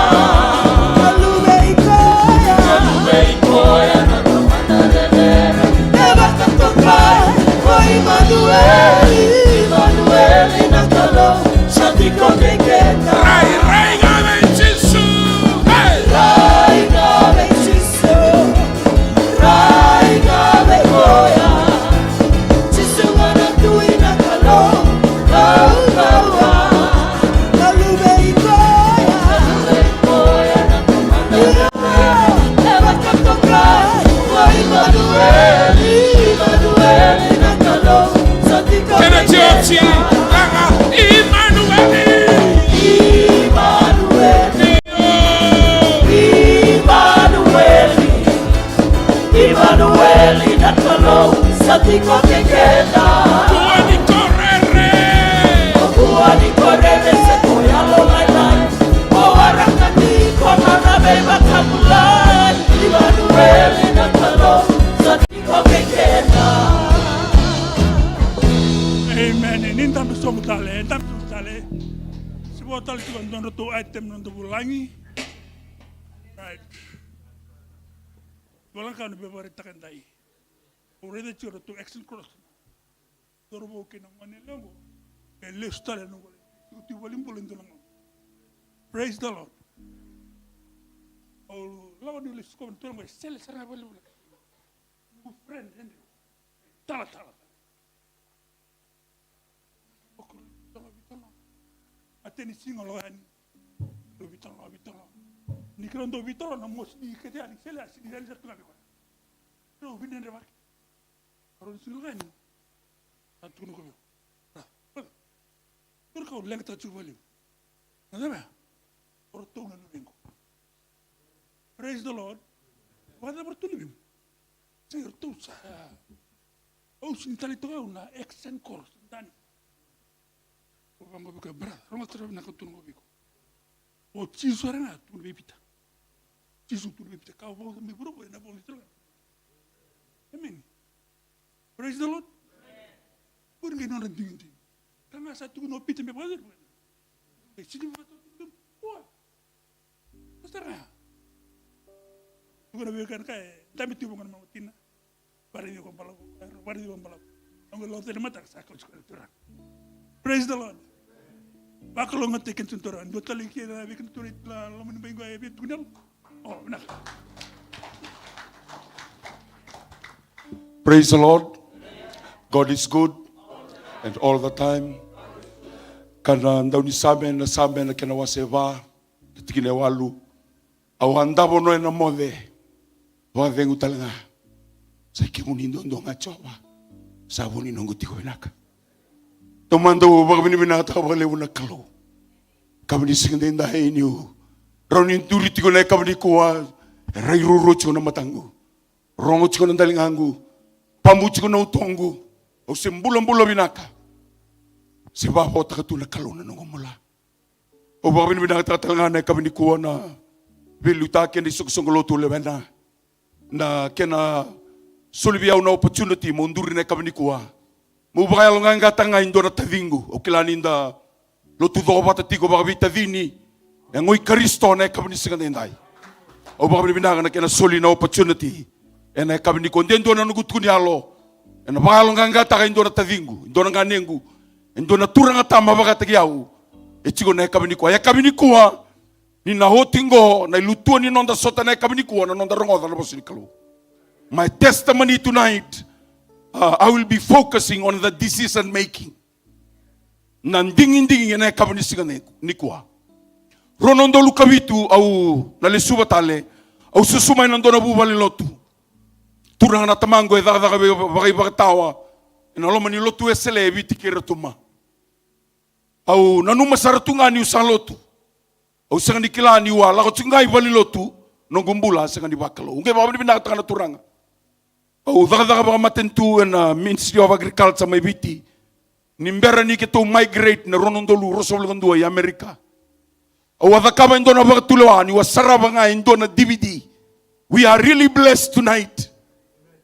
Luvei koya. Luvei koya na Tamana Rerere. E vakatokai ko Imanueli. Imanueli na Kalou sa tiko vei keda. Rai, rai ga vei Jisu. Hey! Rai ga vei Jisu. Rai ga vei koya. Jisu ga na Tui na Kalou, kaukauwa. Na Luve i koya. Io, e vakatokai ko Imanueli, Imanueli na Kalou sa tiko vei keda. Kena tioci, laga, Imanueli. Imanueli. Imanueli. Imanueli na Kalou sa tiko kei keda. Kua ni korere. Kua ni korere se ko yalolailai. O waraka tiko nona veivakabulai. Imanueli na Kalou sa tiko kei keda. Amen. Ni dabe sobu tale, dabe sobu tale. Sivo tale tiko na nodratou item na noda vulagi. Right. Ivola ga na veivakaraitaki edai. Au raica tiko ratou action cross. Cauravou kei na gone yalewa qo. E lesu tale na noqu lai. Tiko, tiko valenibula e dua na gauna. Praise the Lord. Au lako niu lai sikova na turaga qo e sele sara ga valenibula. Noqu friend Andrew. Talatala. O keirau dau vitolo, vitolo. A teni siga lako yani. Dau vitolo, vitolo. Ni keirau dau vitolo na mosi ni kete yani, sele a sini yani sa tu ga vei koya. Keirau vinedre vaki. Keirau ni siga lako yani. A tukuna ko vei au. Ra, brother. Keirau kau leqa tale tiko vale. Na cava? O ratou na luvequ. Praise the Lord. Vakacava ratou luvemu? Sa iratou sa. Au sini taleitaka au na action course, dani. Au vaqo vei koya, brother, rogoca sara vinaka au tukuna qo vei iko. O Jisu sara ga tukuna vei Pita. Jisu tukuna vei Pita, ka au vauca mai vuravura, ena vauca tale ga. Amen. Praise the Lord. Qori qai nodra digidigi. Ka ga sa tukuna o Pita me vakacava. E sini vakatotolo. Ua. Sa sara ga. Tukuna vei koya na ka e dabe tiko vua na marama tina. Varaici iko balavu. Varaici iko balavu. Au qai lako tale mataka sa kauti koya na turaga. Praise the Lord. Vakalougatataki keda na turaga. Dua tale kina vei keda na turaga na loma ni bai qo e via tukuni yalo. O, vinaka. Praise the Lord. God is good and all the time. Ka na dau ni Same, na Same na kena wase va, na tikina e walu. Au a davo no ena moce, vakacegu tale ga. Sa ikemuni duadua ga Jiova, sa vu ni noqu tiko vinaka. Taumada au vakavinavinakataka vakalevu na Kalou. Yakavi ni siga edaidai niu rawa ni duri tiko na yakavi nikua, e rai ruarua tiko na mataqu. Rogo tiko na daligaqu, pabu tiko na utoqu, au se bulabula vinaka. Se vakavotaka tu na Kalou na noqu bula. Au vakavinavinakataka tale ga na yakavi nikua na veiliutaki ena isoqosoqo lotu lewena. Na kena soli vei au na opportunity meu duri na yakavi nikua. Meu vakayaloqaqataka ga e dua na taciqu. Au kila ni da lotu cokovata tiko vakaveitacini. E goi Karisito na yakavi ni siga daidai. Au vakavinavinaka na kena soli na opportunity ena yakavi nikua. De dua na noqu tukuni yalo. Ena vakayaloqaqataka e dua na taciqu, e dua na ganequ, e dua na turaga tama vakataki au. E tiko na yakavi nikua. Yakavi nikua, ni na oti qo na ilutua ni noda sota na yakavi nikua, na noda rogoca na vosa ni Kalou. My testimony tonight, uh, I will be focusing on the decision making. Na digidigi ena yakavi ni siga ni-, nikua. Rua na udolu ka vitu au na lesuva tale, au susu mai na dua na vuvale lotu. Turaga na tamaqu e cakacaka vei vakaivakatawa ena loma ni lotu Wesele e Viti kei Rotuma. Au nanuma sara tu ga niu sa lotu. Au sega ni kila niu a lako tiko ga i valenilotu, noqu bula a sega ni vakalou. Au qai vakavinavinakataka na Turaga. Au cakacaka vakamatanitu ena Ministry of Agriculture mai Viti. Ni bera ni keitou migrate na rua na udolu ruasagavulu ka dua i Amerika. Au a cakava e dua na vakatulewa niu a sarava ga e dua na D V D. We are really blessed tonight.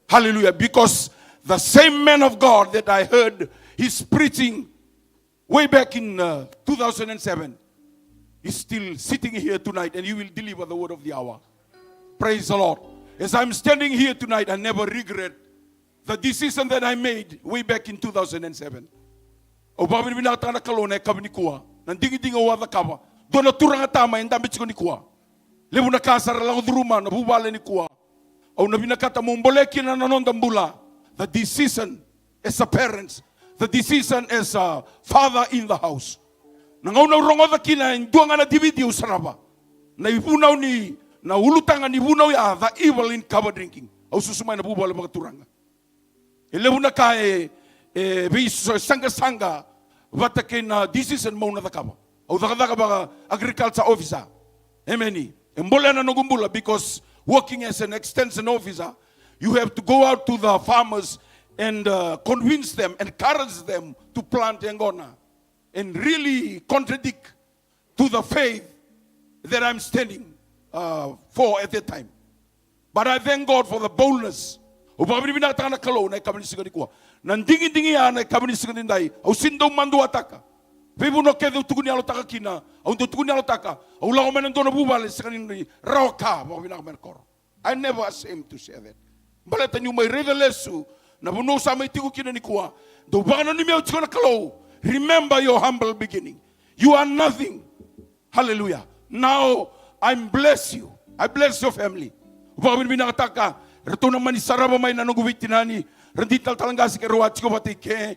Hallelujah. Because the same man of God that I heard his preaching way back in, uh, two thousand seven, is still sitting here tonight and he will deliver the word of the hour. Praise the Lord. As I'm standing here tonight, I never regret the decision that I made way back in two thousand seven. Au vakavinavinakataka na Kalou na yakavi nikua. Na digidigi au a cakava. Dua na turaga tama e dabe tiko nikua. Levu na ka sa ra lako curuma na vuvale nikua. Au na vinakata meu bolea kina na noda bula. The decision as a parents, the decision as a father in the house. Na gauna au rogoca kina e dua ga na D V D au sarava. Na ivunau ni, na ulutaga ni vunau ya, The Evil in Cover Drinking. Au susu mai na vuvale vakaturaga. E levu na ka e, e veisaqasaqa vata kei na decision meu na cakava. Au cakacaka vaka agriculture officer. Emeni. E bolea na noqu bula because working as an extension officer, you have to go out to the farmers and, uh, convince them, encourage them to plant yaqona and really contradict to the faith that I'm standing, uh, for at that time. But I thank God for the boldness. Au vakavinavinakataka na Kalou na yakavi ni siga nikua. Na digidigi ya na yakavi ni siga nidai. Au sega ni dau maduataka. Veivanua kece au tukuni yalotaka kina. Au dau tukuni yalotaka. Au lako mai na dua na vuvale sega ni rawa ka vakavinaka mai na koro. I never ashamed to share that. Baleta niu mai raica lesu na vanua au sa mai tiko kina nikua. Dau vakananumi au tiko na Kalou. Remember your humble beginning. You are nothing. Hallelujah. Now, I bless you. I bless your family. Vakavinavinakataka, ratou na mani sarava mai na noqu veitinani, Radini Talatala Qase kei rau a tiko vata i ke,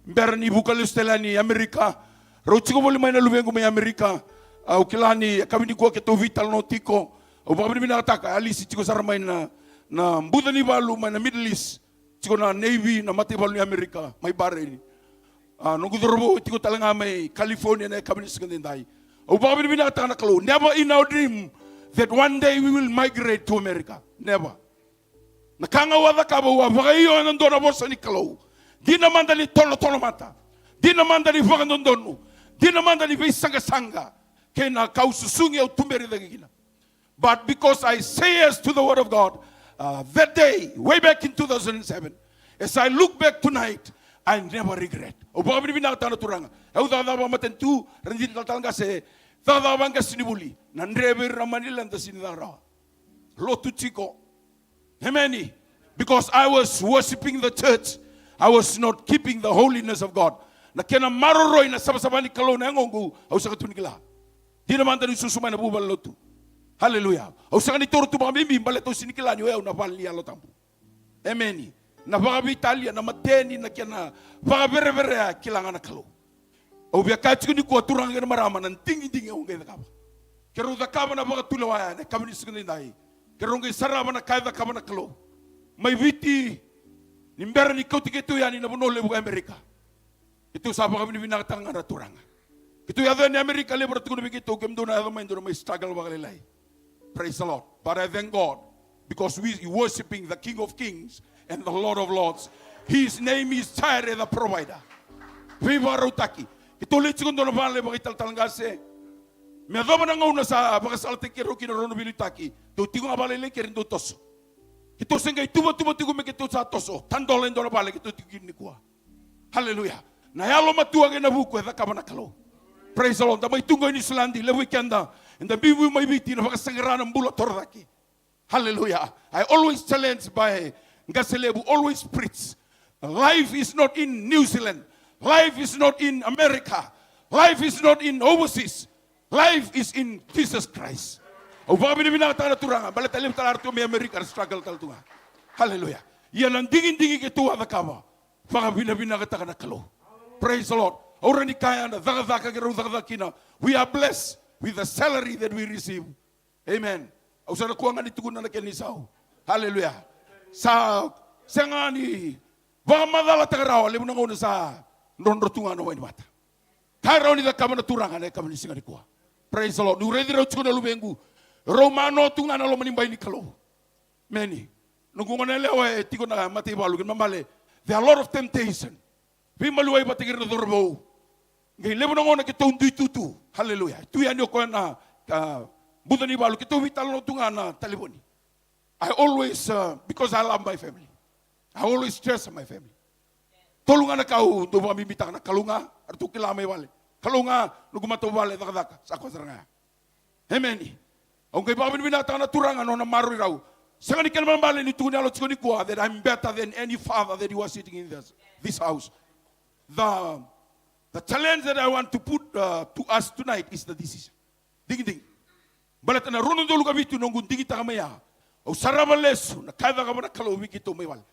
bera ni vuka lesu tale yani i Amerika. Rau tiko voli mai na luvequ mai Amerika. Au kila ni yakavi nikua keitou veitalanoa tiko. Au vakavinavinakataka, Alisi tiko sara mai na, na buca ni valu mai na Middle East. Tiko na Navy, na mataivalu ni Amerika, mai Bahrain. A, noqu cauravou e tiko tale ga mai California na yakavi ni siga nidai. Au vakavinavinakataka na Kalou. Never in our dream that one day we will migrate to America. Never. Na ka ga au a cakava, au a vakaio ena dua na vosa ni Kalou. Dina mada ni tolotolo mata. Dina mada ni vakadodonu. Dina mada ni veisaqasaqa. Kei na ka au susugi au tuberi cake kina. But because I say yes to the word of God, uh, that day, way back in two thousand seven, as I look back tonight, I never regret. Au vakavinavinakataka na Turaga. Au cakacaka vakamatanitu, Radini Talatala Qase, cakacaka vaqasenivuli. Na dre vei ira na mani leda sega ni caka rawa. Lotu tiko. Emeni. Because I was worshiping the church. I was not keeping the holiness of God. Na kena maroroi na savasava ni Kalou na yagoqu, au sega tu ni kila. Dina mada niu susu mai na vuvale lotu. Hallelujah. Au sega ni taura tu vakabibi, baleta au sega ni kila ni o yau na vale ni Yalo Tabu. Emeni. Na vakaveitalia, na mateni, na kena vakavereverea, kila ga na Kalou. Au via kaya tiko nikua, turaga kei na marama, na digidigi au qai cakava. Keirau cakava na vakatulewa ya, na yakavi ni siga nidai. Keirau qai sarava na ka e cakava na Kalou. Mai Viti, ni bera ni kauti keitou yani na vanua levu ko Amerika. Keitou sa vakavinavinakataka ga na Turaga. Keitou yaco yani Amerika, levu era tukuna vei keitou, kemudou na yaco mai, dou na mai struggle vakalailai. Praise the Lord. But I thank God because we worshiping the King of Kings and the Lord of Lords. His name is Jireh the provider. Veivakarautaki. Keitou lai tiko dua na vale vakaitalatala qase. Me yacova na gauna sa vakasalataki keirau kina rau na veiliutaki. Dou tiko ga vakalailai keri dou toso. Keitou se qai tuvatuva tiko me keitou sa toso. Tadola e dua na vale keitou tiko kina nikua. Haleluya. Na yalomatua kei na vuku e cakava na Kalou. Praise the Lord. Da mai tu qo i Niusiladi, levu vei keda eda biubiu mai Viti, na vakasaqara na bula torocake. Hallelujah. I always challenge by Qase Levu, always preach. Life is not in New Zealand. Life is not in America. Life is not in overseas. Life is in Jesus Christ. Au vakavinavinakataka na Turaga, baleta levu tale era tu mai Amerika era struggle tale tu ga. Hallelujah. Ia na digidigi keitou a cakava, vakavinavinakataka na Kalou. Praise the Lord. Au rawa ni kaya na cakacaka keirau cakacaka kina, we are blessed with the salary that we receive. Amen. Au sa na kua ga ni tukuna na kena isau. Hallelujah. Sa sega ni vakamacalataka rawa, levu na gauna sa drodro tu ga na wainivata. Ka e rawa ni cakava na Turaga na yakavi ni siga nikua. Praise the Lord. Niu raici rau tiko na luvequ, rau manoa tu ga na loma ni bai ni Kalou. Emeni. Noqu gone yalewa e tiko na mataivalu, kena ibalebale, there are a lot of temptation. Veimaliwai vata kei ira na cauravou. Qai levu na gauna keitou dui tutu. Hallelujah. Tu yani o koya na, ah, buca ni valu, keitou veitalanoa tu ga na talevoni. I always, uh, because I love my family, I always treasure my family. Tolu ga na ka au dau vakabibitaka, na Kalou ga, eratou kila mai vale. Kalou ga, noqu matavuvale, cakacaka, sa koya sara ga ya. Emeni. Au qai vakavinavinakataka na Turaga na nona maroroi rau. Sega ni kena ibalebale ni tukuni yalo tiko nikua that I'm better than any father that you are sitting in this, this house. The, the challenge that I want to put, uh, to us tonight is the decision. Digidigi. Baleta na rua na udolu ka vitu noqu digitaka mai ya, au sarava lesu na ka e cakava na Kalou vei keitou mai vale.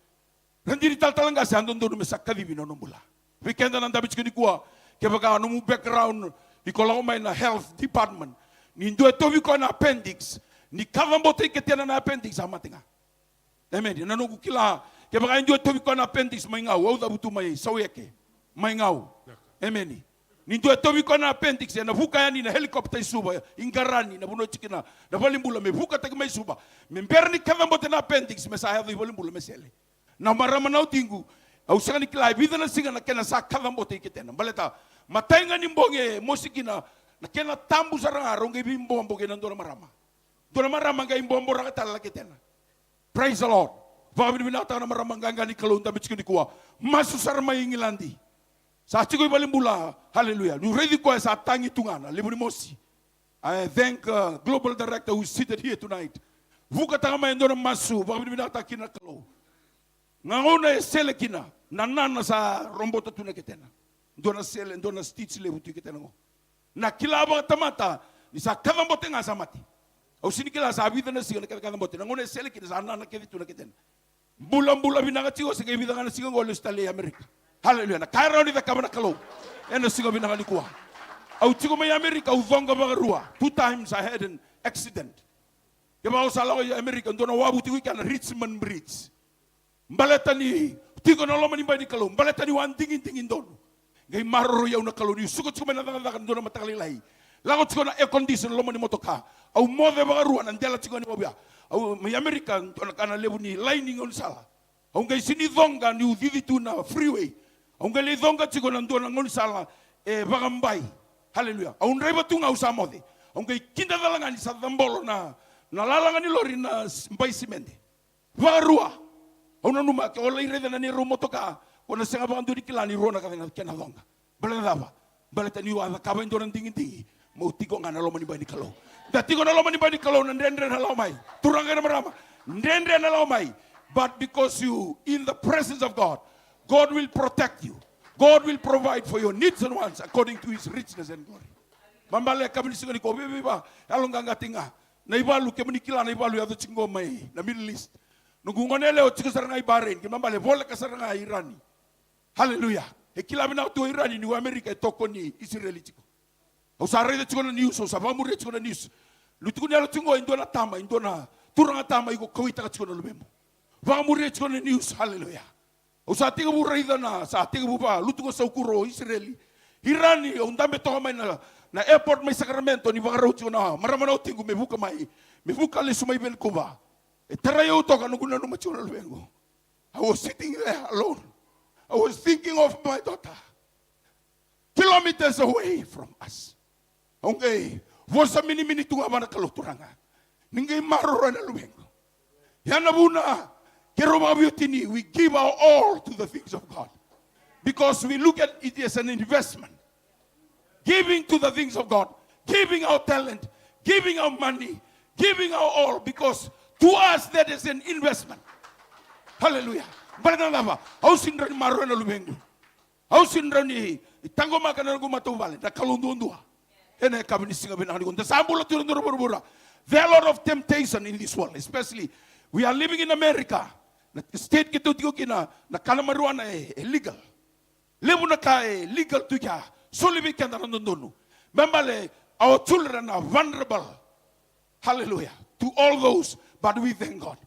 Radini talatala qase, a dodonu me sa kacivi na nona bula. Vei keda na dabe tiko nikua, kevaka nomu background, iko lako mai na health department, ni dua e tauvi koya na appendix, ni kacabote i ketena na appendix, a mate ga. Emeni. Na noqu kila, kevaka e dua e tauvi koya na appendix mai Gau, au cavutu mai Saueke, mai Gau. Emeni. Ni dua e tauvi koya na appendix, ena vuka yani na helicopter i Suva, i Qarani, na vanua e tiko kina na valenibula, me vukataki mai Suva. Me bera ni kacabote na appendix, me sa yaco i valenibula me sele. Na marama na watiqu, au sega ni kila e vica na siga na kena sa kacabote i ketena. Baleta matai ga ni bogi e mosi kina, na kena tabu sara ga, rau qai veibobo kei na dua na marama. Dua na marama qai boboraka tale na ketena. Praise the Lord. Vakavinavinakataka na marama qaqa ni Kalou dabe tiko nikua. Masu sara mai Igiladi. Sa tiko i valenibula. Hallelujah. Niu raici koya sa tagi tu ga na levu ni mosi. I thank, uh, Global Director who is seated here tonight. Vukataka mai e dua na masu, vakavinavinakataka kina na Kalou. Gauna e sele kina, na nana sa robota tu na ketena. Dua na sele, dua na stitch levu tu i ketena qo. Na kila vakatamata ni sa kacabote ga sa mate. Au sega ni kila sa vica na siga na kena kacabote. Na gauna e sele kina sa nana kece tu na ketena. Bulabula vinaka tiko, se qai vica ga na siga qo lesu tale i Amerika. Hallelujah. Na ka e rawa ni cakava na Kalou ena siga vinaka nikua. Au tiko mai Amerika, au coqa vakarua. Two times I had an accident. Kevaka o sa lako i Amerika, dua na wavu tiko i kea na Richmond Bridge. Baleta ni tiko na loma ni bai ni Kalou, baleta niu a digidigi donu. Qai maroroi au na Kalou niu suka tiko mai na cakacaka, dua na mataka lailai. Lako tiko na air condition loma ni motoka. Au moce vakarua na dela tiko ni wavu ya. Au mai Amerika, dua na ka na levu ni laini gaunisala. Au qai sega ni coqa niu cici tu na freeway. Au qai lai coqa tiko na dua na gaunisala e vakabai. Hallelujah. Au draiva tu ga au sa moce. Au qai kidacala ga ni sa cabolo na, na lalaga ni lori na s-, bai simede. Vakarua. Au nanuma ke o lai raica na neirau motoka, ko na sega vakadua ni kila ni rua na ka na kena coqa. Baleta na cava? Baleta niu a cakava e dua na digidigi meu tiko ga na loma ni bai ni Kalou. Da tiko na loma ni bai ni Kalou, na dredre na lako mai. Turaga kei na marama, dredre na lako mai. But because you in the presence of God, God will protect you. God will provide for your needs and wants according to his richness and glory. Mabale ka vinisiga ni ko veiva, yalo qaqa tiko ga. Na ivalu, kemuni kila na ivalu yaco tiko qo mai na Middle East. Noqu gone yalewa tiko sara ga i Bahrain, kena ibalebale voleka sara ga i Irani. Hallelujah. E kila vinaka tu o Irani ni o Amerika e tokoni Isireli tiko. Au sa raica tiko na news, au sa vakamuria tiko na news. Niu tukuni yalo tiko qo e dua na tama, e dua na turaga tama iko kauaitaka tiko na luvemu. Vakamuria tiko na news, hallelujah. Au sa tekivu raica na, sa tekivu vakalutu ko Saukuro o Isireli. Irani, au dabe toka mai na, na airport mai Sacramento, ni vakarau tiko na marama na watiqu me vuka mai, me vuka lesu mai Vancouver. E tarai au toka, noqu nanuma tiko na luvequ. I was sitting there alone. I was thinking of my daughter. Kilometers away from us. Au qai vosa minimini tu ga vua na Kalou, Turaga, ni qai maroroya na luvequ. Ya na vuna, keirau vakaveiwatini, we give our all to the things of God. Because we look at it as an investment. Giving to the things of God, giving our talent, giving our money, giving our all, because to us that is an investment. Hallelujah. Baleta na cava? Au sega ni rawa ni maroroya na luvequ. Au sega ni rawa ni taqomaka na noqu matavuvale, na Kalou duadua. Ena yakavi ni siga vinaka nikua, da sa bula tu ena dua na vuravura. There are a lot of temptation in this world, especially we are living in America. Na state keitou tiko kina, na kana marijuana e, e legal. Levu na ka e legal tu i kea. Soli vei keda na dodonu. Me bale, our children are vulnerable. Hallelujah. To all those, but we thank God.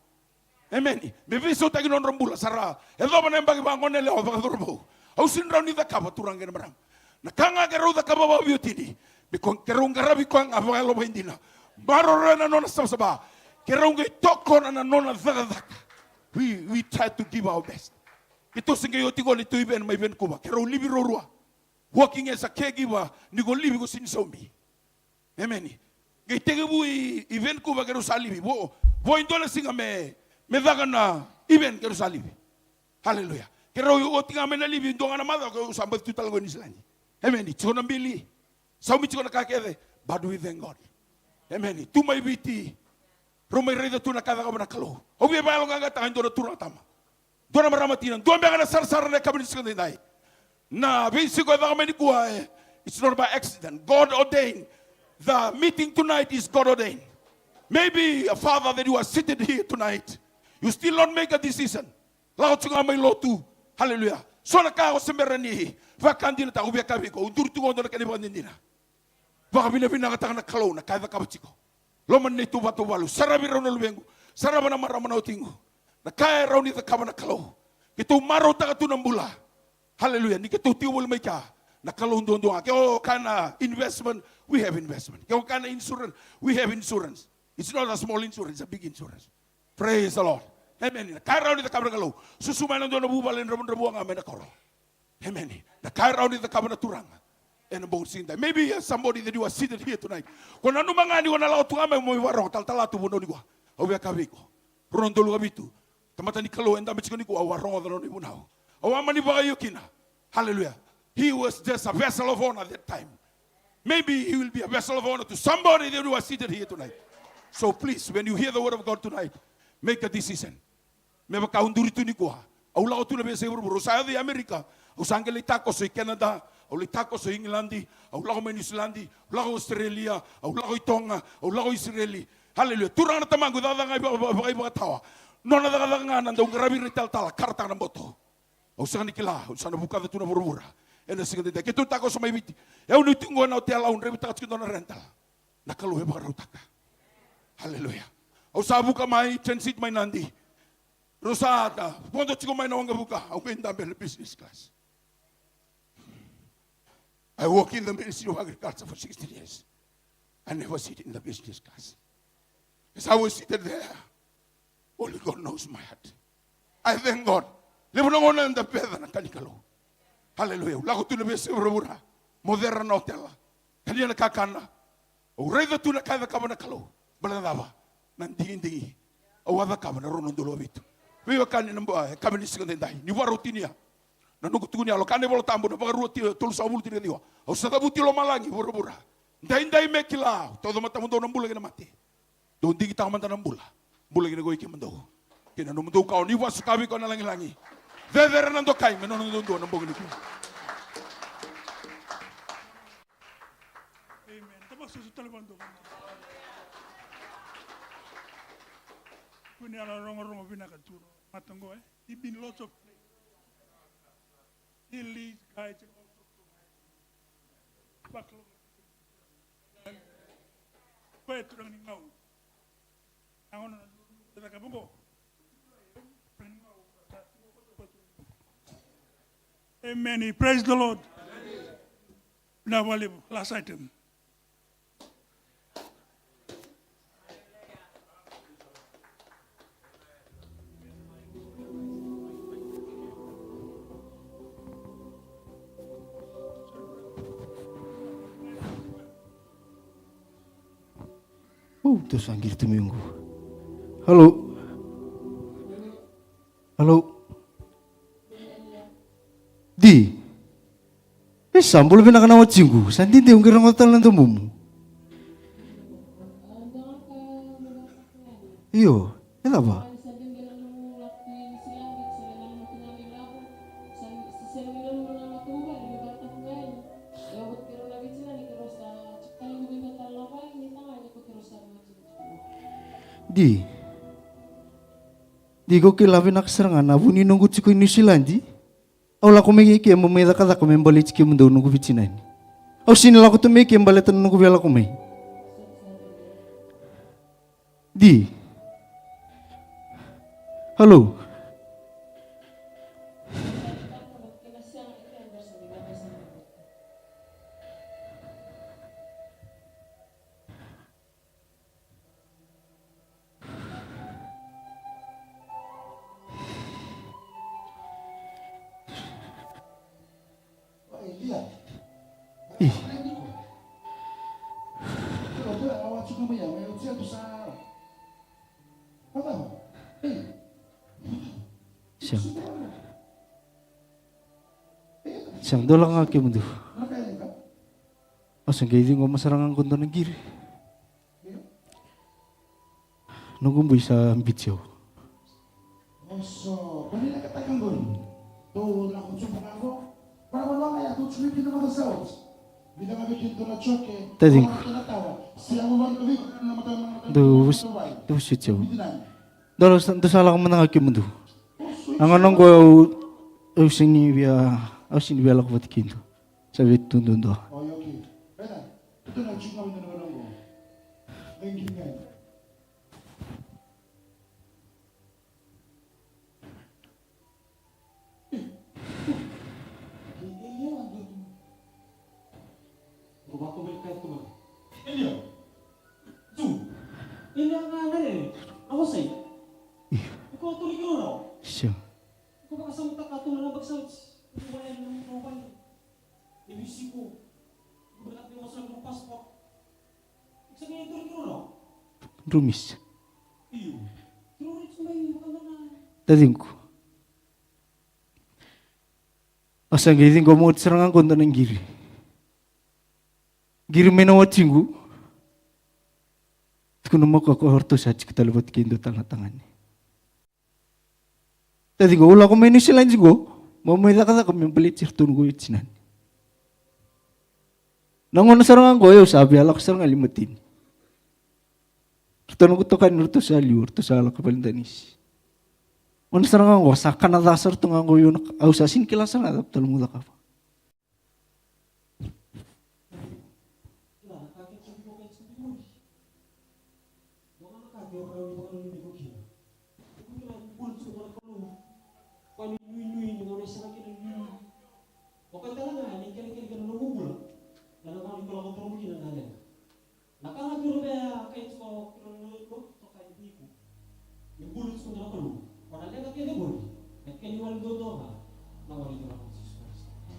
Amen. Me veisautaki na nodra bula, sa ra yacova na yabaki vakagoneyalewa, vakacauravou. Au sega ni rawa ni cakava, turaga kei na marama. Na ka ga keirau cakava vakaveiwatini, me ko keirau qaravi koya ga vakayalo vakaidina. Maroroya na nona savasava. Keirau qai tokona na nona cakacaka. We, we try to give our best. Keitou se qai oti qo na neitou event mai Vancouver. Keirau livi ruarua. Working as a caregiver, ni ko livi ko sega ni saumi. Emeni. Qai tekivu i, i Vancouver keirau sa livi. Vo, vo e dua na siga me, me caka na event keirau sa livi. Hallelujah. Keirau oti ga mai na livi, dua ga na macawa keirau sa baci tu tale qo i Niusiladi. Emeni. Tiko na bili. Saumi tiko na ka kece. But we thank God. Emeni. Tu mai Viti. Rau mai raica tu na ka e cakava na Kalou. Au via vakayaloqaqataka e dua na turaga tama. Dua na marama tina, dua beka na sarasara na yakavi ni siga edaidai. Na veisiko e caka mai nikua, e, it's not by accident. God ordained. The meeting tonight is God ordained. Maybe, a father, that you are seated here tonight, you still not make a decision. Lako tiko ga mai lotu. Hallelujah. So na ka o se bera ni vakadinataka, au via kaya vei iko, au duri tu qo, dua na kena ivakadinadina. Vakavinavinakataka na Kalou na ka e cakava tiko. Loma ni neitou vatuvale, saravi rau na luvequ, sarava na marama na watiqu. Na ka e rawa ni cakava na Kalou. Keitou marautaka tu na bula. Hallelujah. Ni keitou tiko voli mai kea, na Kalou duadua ga. Ke o kaya na investment, we have investment. Ke o kaya na insurance, we have insurance. It's not a small insurance, a big insurance. Praise the Lord. Amen. Na ka e rawa ni cakava na Kalou. Susu mai na dua na vuvale dravudravua ga mai na koro. Amen. Na ka e rawa ni cakava na Turaga ena bogi ni siga edaidai. Maybe you are somebody that you are seated here tonight. Ko nanuma ga ni ko na lako tu ga mai mo mai vakarogo, talatala tu, vunau nikua. Au via kaya vei iko, rua na udolu ka vitu, tamata ni Kalou e dabe tiko nikua, au a rogoca na nona ivunau. Au a mani vakaio kina. Hallelujah. He was just a vessel of honor that time. Maybe he will be a vessel of honor to somebody that you are seated here tonight. So please, when you hear the word of God tonight, make a decision. Me vaka au duri tu nikua, au lako tu na veiyasai vuravura, au sa yaco i Amerika, au sa qai lai takoso i Canada, au lai takoso i Igiladi, au lako mai Niusiladi, au lako Australia, au lako i Toga, au lako Isireli. Hallelujah. Turaga na tamaqu, cakacaka ga i vaka, vaka, vaka, vakatawa. Nona cakacaka ga na dau qaravi ira na italatala, karataka na boto. Au sega ni kila, au sa na vukaca tu na vuravura ena siga edaidai. Keitou takoso mai Viti. E au ni tu qo ena hotel, au draivataka tiko e dua na rental. Na Kalou e vakarautaka. Hallelujah. Au sa vuka mai, transit mai Nadi. Rau sa vodo tiko mai na waqavuka, au qai dabe ena business class. I work in the Ministry of Agriculture for sixteen years. I never sit in the business class. As I was seated there, only God knows my heart. I thank God. Levu na gauna eda beca na ka ni Kalou. Hallelujah. Au lako tu na veiyasai vuravura, mocera na hotel, tania na kakana. Au raica tu na ka e cakava na Kalou. Baleta na cava? Na digidigi au a cakava ena rua na udolu ka vitu. Veiwekani, na yakavi ni siga edaidai, ni vakarau tinia na noqu tukuni yalo, kaya na iVola Tabu, na Vakarua ti-, tolusagavulu tinikaciwa: Au sa cavuti lomalagi, vuravura, daidai me kila, au tauca matamudou na bula kei na mate. Dou digitaka mada na bula, bula kina ko i kemudou kei na nomudou kawa, niu vakasuka vei koya na lagilagi. Cecere na dokai me nona duadua na bogi nikua. Amen. Tama susu tale vakadua. Kua ni yalo rogorogo vinaka tu na mata qo, e. There been lots of delays, guys, and all sorts of things. Backlog. Koya e turaga ni Gau. Amen. Praise the Lord. Vinaka vakalevu. Last item. Uu, tou sa qiri tu mai qo. Hello. Hello. Di. E sa bula vinaka na watiqu, sa dede au qai rogoca tale na domomu. Io, e cava? Di. Di, ko kila vinaka sara ga na vu ni noqu tiko i Niusiladi. Au lako mai ke mo mai cakacaka me baleti kemudou noqu veitinani. Au sega ni lako tu mai ke baleta na noqu via lako mai. Di. Hello. Ih. Sega. Sega, dou lako ga kemudou. Au sa qai ciqoma sara ga qo dua na qiri. Noqu bui sa biuti au. Taciqu. Dou vus-, dou vusuti au. Dou sa, dou sa lako mada ga kemudou. Na gauna oqo au, au sega ni via, au sega ni via lako vata kei dou. Sa vei tu duadua. Sure. Drumis. Taciqu. Au sa qai ciqoma oti sara ga qo dua na qiri. Qiri mai na watiqu. Tukuna mai o koya o ratou sa tiko tale vata kei dua tale na tagane. Taciqu, au lako mai Niusiladi qo, meu mai cakacaka me baleti iratou noqu veitinani. Na gauna sara ga qo au sa via lako sara ga i Limateni. Ratou noqu itokani ratou sa liu, ratou sa lako i valedanisi. Gauna sara ga qo sa kana ca sara tu ga qo, au sa sega ni kila sara ga cava tale meu cakava. Na ka ga kiro me a kai tiko kiro na noa toka i viku. Me bulu tiko na Kalou. Ko na leqa kece qori, na kena iwali duadua ga, na iwali duadua ga o Jisu Karisito.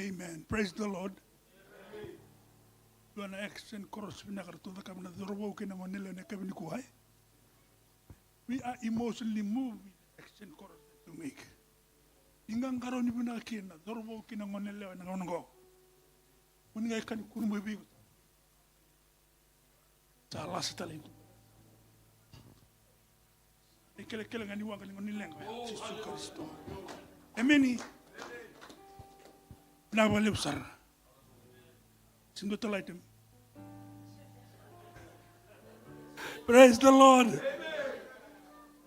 Amen. Praise the Lord. Dua na action cross vinaka ratou cakava na cauravou kei na goneyalewa ena yakavi nikua, e? We are emotionally moved with the action cross that you make. Ni qaqarauni vinaka kina na cauravou kei na goneyalewa ena gauna qo. Mo ni qai kani kuru mai vei iko. Sa lasa tale i tu. E kelekele ga ni waqa ni gone ni leqa ya, Jisu Karisito. Emeni. Vinaka vakalevu sara. Sega ni dua tale item. Praise the Lord.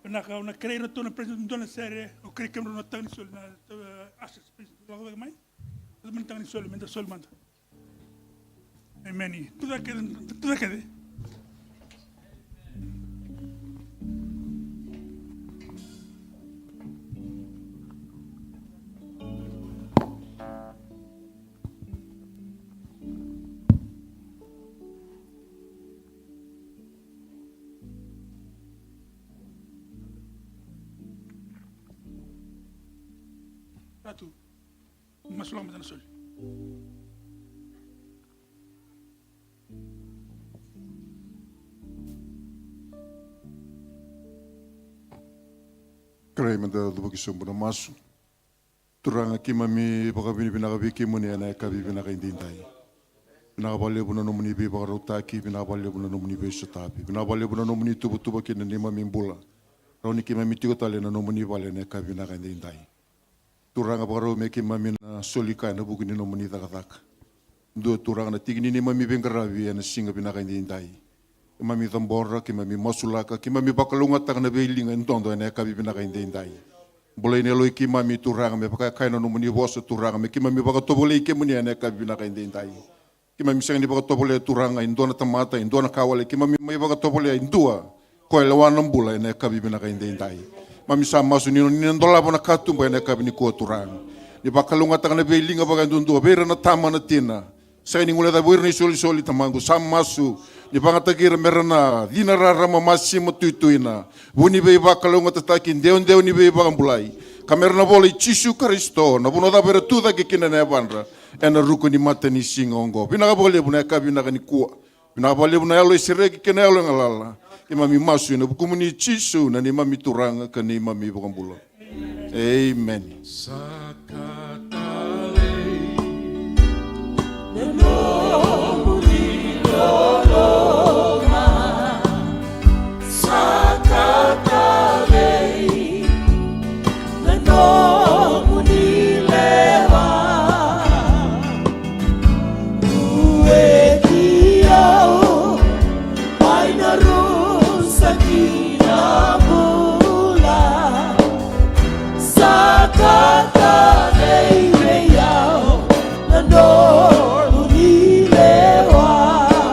Vinaka, au na kerei iratou na president dua na sere, au kerei kemudrau na taga ni soli na, uh, ushers, please. Lako cake mai. Lako mai na taga ni soli, meda soli mada. Emeni. Tucake, tucake. Ratu. Masulaka mada na soli. Kerei meda cuva ki sobu na masu. Turaga, keimami vakavinavinaka vei kemuni ena yakavi vinaka edaidai. Vinaka vakalevu na nomuni veivakarautaki, vinaka vakalevu na nomuni veisotavi, vinaka vakalevu na nomuni tuvatuva kei na neimami bula. Rawa ni keimami tiko tale ena nomuni vale ena yakavi vinaka edaidai. Turaga, vakarau me keimami na soli kaya ena vuku ni nomuni cakacaka. Dua, Turaga, na tiki ni neimami veiqaravi ena siga vinaka edaidai. Keimami cabora, keimami masulaka, keimami vakalougatataka na veiliga e dodo ena yakavi vinaka edaidai. Bolei na yaloi keimami, Turaga, me vaka e kaya na nomuni vosa, Turaga, me keimami vakatovolei kemuni ena yakavi vinaka edaidai. Keimami sega ni vakatovolea, Turaga, e dua na tamata, e dua na ka wale, keimami mai vakatovolea e dua ko e lewa na bula ena yakavi vinaka edaidai. Keimami sa masu ni, ni na dolava na katuba ena yakavi nikua, Turaga. Ni vakalougatataka na veiliga vakaduadua vei ira na tama, na tina. Sega ni guilecavi ira na isolisoli, Tamaqu, sa masu ni vakayagataki ira me ra na cina rarama, masima, tuituina, vu ni veivakalougatataki, dewadewa ni veivakabulai, ka me ra na vola i Jisu Karisito, na vanua cava era tu cake kina na yavadra, ena ruku ni matanisiga oqo. Vinaka vakalevu na yakavi vinaka nikua. Vinaka vakalevu na yalo e sereki kei na yalo e galala. Keimami masu ena vukumuni Jisu, na neimami Turaga ka neimami iVakabula. Emeni. Sa ka talei na nomuni loloma. Sa ka talei na nomuni lewa. Vueti au mai na rusa ki na bula. Sa ka talei vei au na nomuni lewa.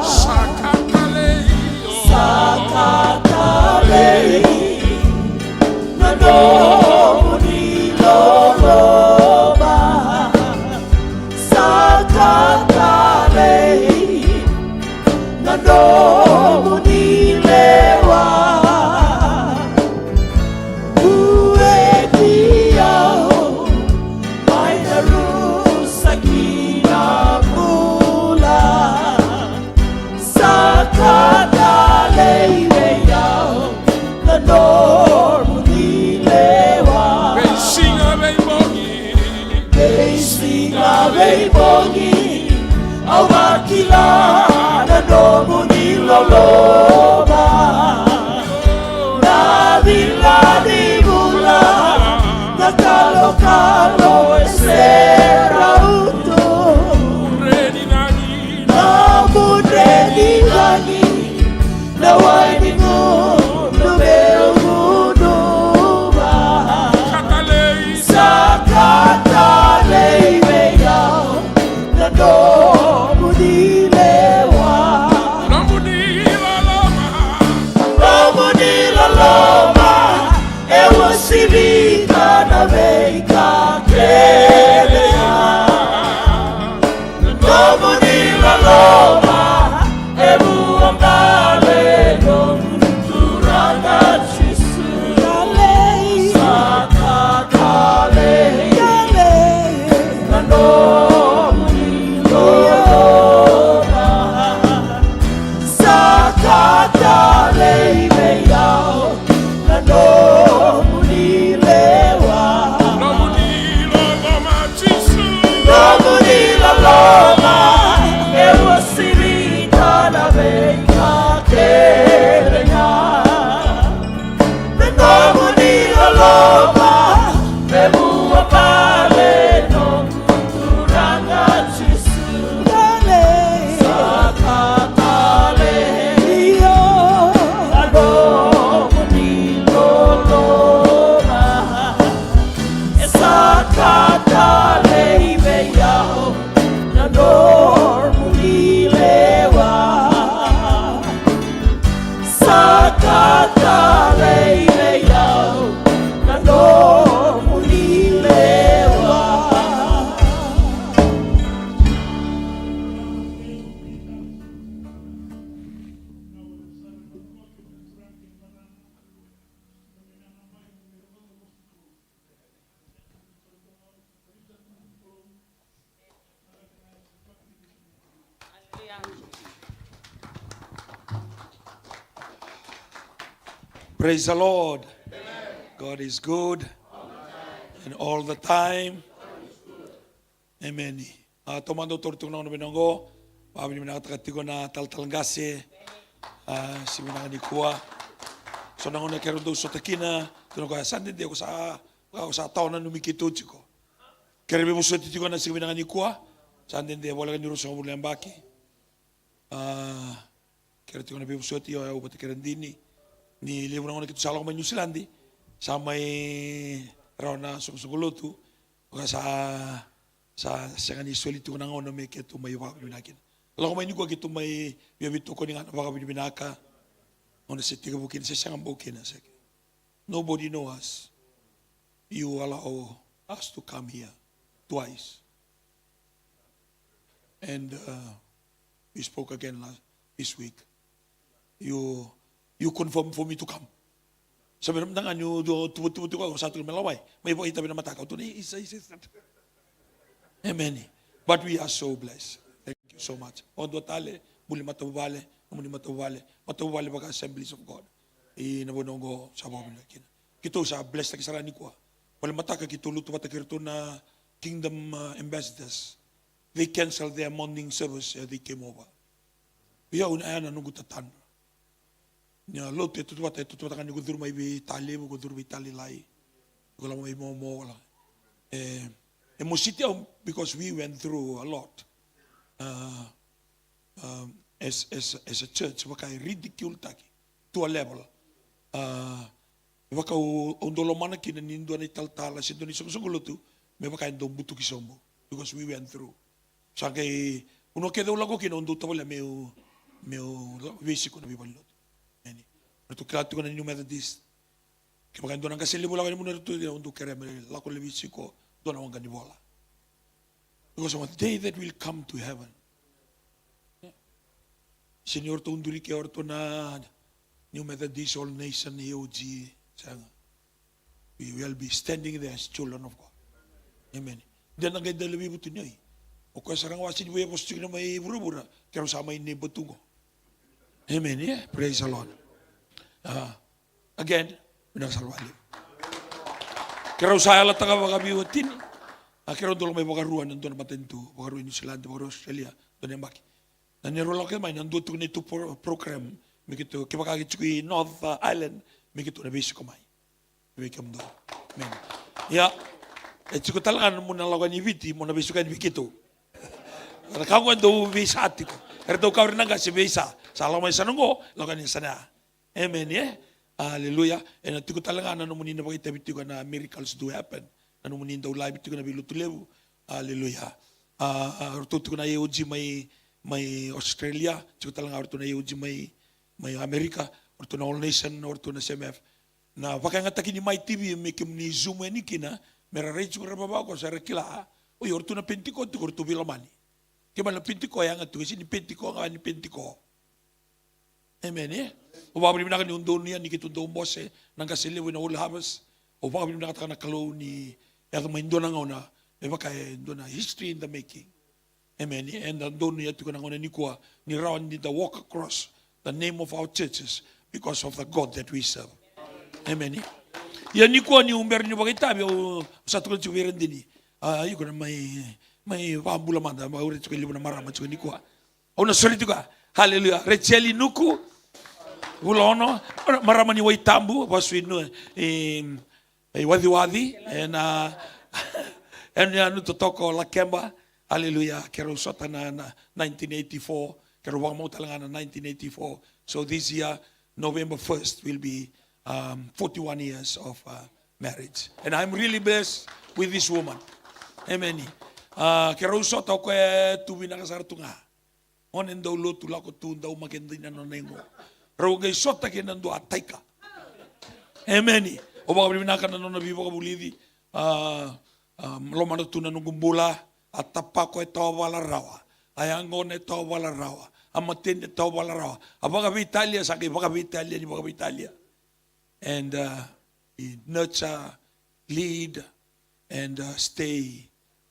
Sa ka talei, sa ka talei na nomuni loloma. Sa ka talei na nomuni lewa. Vueti au mai na rusa ki na bula. Sa ka talei vei au na nomuni lewa. Veisiga veibogi, veisiga veibogi, au vakila na nomuni loloma. Na vila ni vula, na kalokalo e serau tu. Na mudre ni lagi, na wai ni gunuva meu gunuva. Sa ka talei vei au na nomuni lewa. Nomuni loloma. Nomuni loloma e uasivi ka na veika kece. Nomuni loloma e vuabale, nomuni Turaga Jisu. Talei. Sa ka talei. Talei. Na nomuni Praise the Lord. God is good. And all the time. Amen. A, taumada au taura tiko na gauna vinaka oqo. Vakavinavinakataka tiko na talatala qase. A, siga vinaka nikua. So na gauna keirau dau sota kina, tukuna o koya sa dede, ko sa, ko sa tawa nanumi keitou tiko. Keirau veivosoti tiko na siga vinaka nikua. Sa dede, voleka ni ruasagavulu na yabaki. A, keirau tiko na veivosoti, o yau vata kei Radini. Ni levu na gauna keitou sa lako mai Niusiladi, sa mai rawa na soqosoqo lotu. Ka sa, sa sega ni soli tiko na gauna me keitou mai vakavinavinaka kina. Lako mai nikua keitou mai via veitokoni ga na vakavinavinaka. Gauna se tekivu kina, se sega bau kina, se nobody know us. You allow us to come here twice. And, uh, we spoke again last, this week. You, you confirm for me to come. Sa vei na mada ga niu tuvatuva tiko, au sa tukuna me lako mai. Mai vakaitavi na mataka. Au tukuna, isa, isa, isa. Amen. But we are so blessed. Thank you so much. Vakadua tale, buli matavuvale, nomuni matavuvale, matavuvale vaka Assemblies of God. Ena vanua oqo sa vakavinavinaka kina. Keitou sa bless taki sara nikua. Vale mataka keitou lotu vata kei iratou na Kingdom, uh, Ambassadors. They cancel their morning service, uh, they came over. Ia au na, ya na noqu tatadra. Ni a lotu e tautauvata, e tautauvata ga ni ko curu mai vei Talevu, ko curu vei Talilai. Ko lako mai Momo, ko lako. E, e mositi au because we went through a lot. Uh, um, as, as, as a church, vaka e ridicule taki to a level. Uh, vaka au, au dau lomana kina ni dua na italatala, se dua na isoqosoqo lotu, me vaka e dau butuki sobu. Because we went through. Sa qai, vanua kece au lako kina, au dau tavalea meu, meu la-, veisiko na veivalenilotu. Eni. Ratou kila tiko na New Methodist. Kevaka e dua na qase levu lako yani vei ratou, au dau kerea me lako lai veisiko, dua na waqa ni vola. Because of a day that will come to heaven. Sega ni o ratou duri ke o ratou na New Methodist, All Nation, A O G, sega. We will be standing there as children of God. Amen. De na qai dau lai veivutuni, oi. O koya sara ga au a sega ni via vosa tiko kina mai vuravura, keirau sa mai neighbor tu qo. Amen, yeah? Praise the Lord. Ah, again, vinaka sara vakalevu. Keirau sa yalataka vakaveiwatini. A, keirau dau lako mai vakarua ena dua na matanitu, vakarua i Niusiladi, vakarua i Australia, dua na yabaki. Na neirau lako kece mai, na dua tiko na neitou pro-, program me keitou, kevaka ke tiko i North, uh, Island, me keitou na veisiko mai vei kemudou. Amen. Ia, e tiko tale ga na nomu na lako yani i Viti, mo na veisiko yani vei keitou. Na ka qo e dau veisa tiko. Era dau kaya o ira na qase veisa. Sa lako mai yasana qo, lako yani yasana ya. Amen, e? Aleluya. Ena tiko tale ga na nomuni na vakaitavi tiko na Miracles Do Happen. Na nomuni dau live tiko na veilotu levu. Aleluya. A, a, o ratou tiko na A O G mai, mai Australia, tiko tale ga o ratou na A O G mai, mai Amerika, o ratou na All Nation, o ratou na S M F. Na vakayagataki ni Mai T V me kemuni Zoom yani kina, me ra rai tiko ra vavakoso, era kila, oi, o ratou na Penitiko tiko, o ratou veilomani. Kemuni na Penitiko, e yaga tiko, e sega ni Penitiko, ga ni Penitiko. Amen, e? Au vakavinavinaka niu donuya ni keitou dau bose na qase levu ena World Harvest. Au vakavinavinakataka na Kalou ni yaco mai dua na gauna me vaka e dua na history in the making. Amen, e? Eda donuya tiko na gauna nikua ni rawa ni da walk across the name of our churches because of the God that we serve. Amen, e? Ia nikua niu bera niu vakaitavi, au sa tukuna tiko vei Radini. A, iko na mai, mai vakabula mada, au raica tiko e levu na marama tiko nikua. Au na sori tiko. Haleluya. Rejeli Nuku. Vula ono. Marama ni Waitabu, vasu i Nu-, e, e Waciwaci. Ena, ena Nutotoko, Lakeba. Haleluya. Keirau sota na, na nineteen eighty-four. Keirau vakamau tale ga na nineteen eighty-four. So this year, November first, will be, um, forty-one years of, uh, marriage. And I'm really blessed with this woman. Amen. A, keirau sota o koya e tu vinaka sara tu ga. Gone dau lotu lako tu dau make dina nona igo. Rau qai sota kei na dua a taika. Emeni. Au vakavinavinaka na nona veivakavulici. A, a, lomana tu na noqu bula. A tapako e tawavala rawa. A yaqona e tawavala rawa. A mateni e tawavala rawa. A vakaveitalia, sa qai vakaveitalia ni vakaveitalia. And, uh, he nurture, lead, and, uh, stay,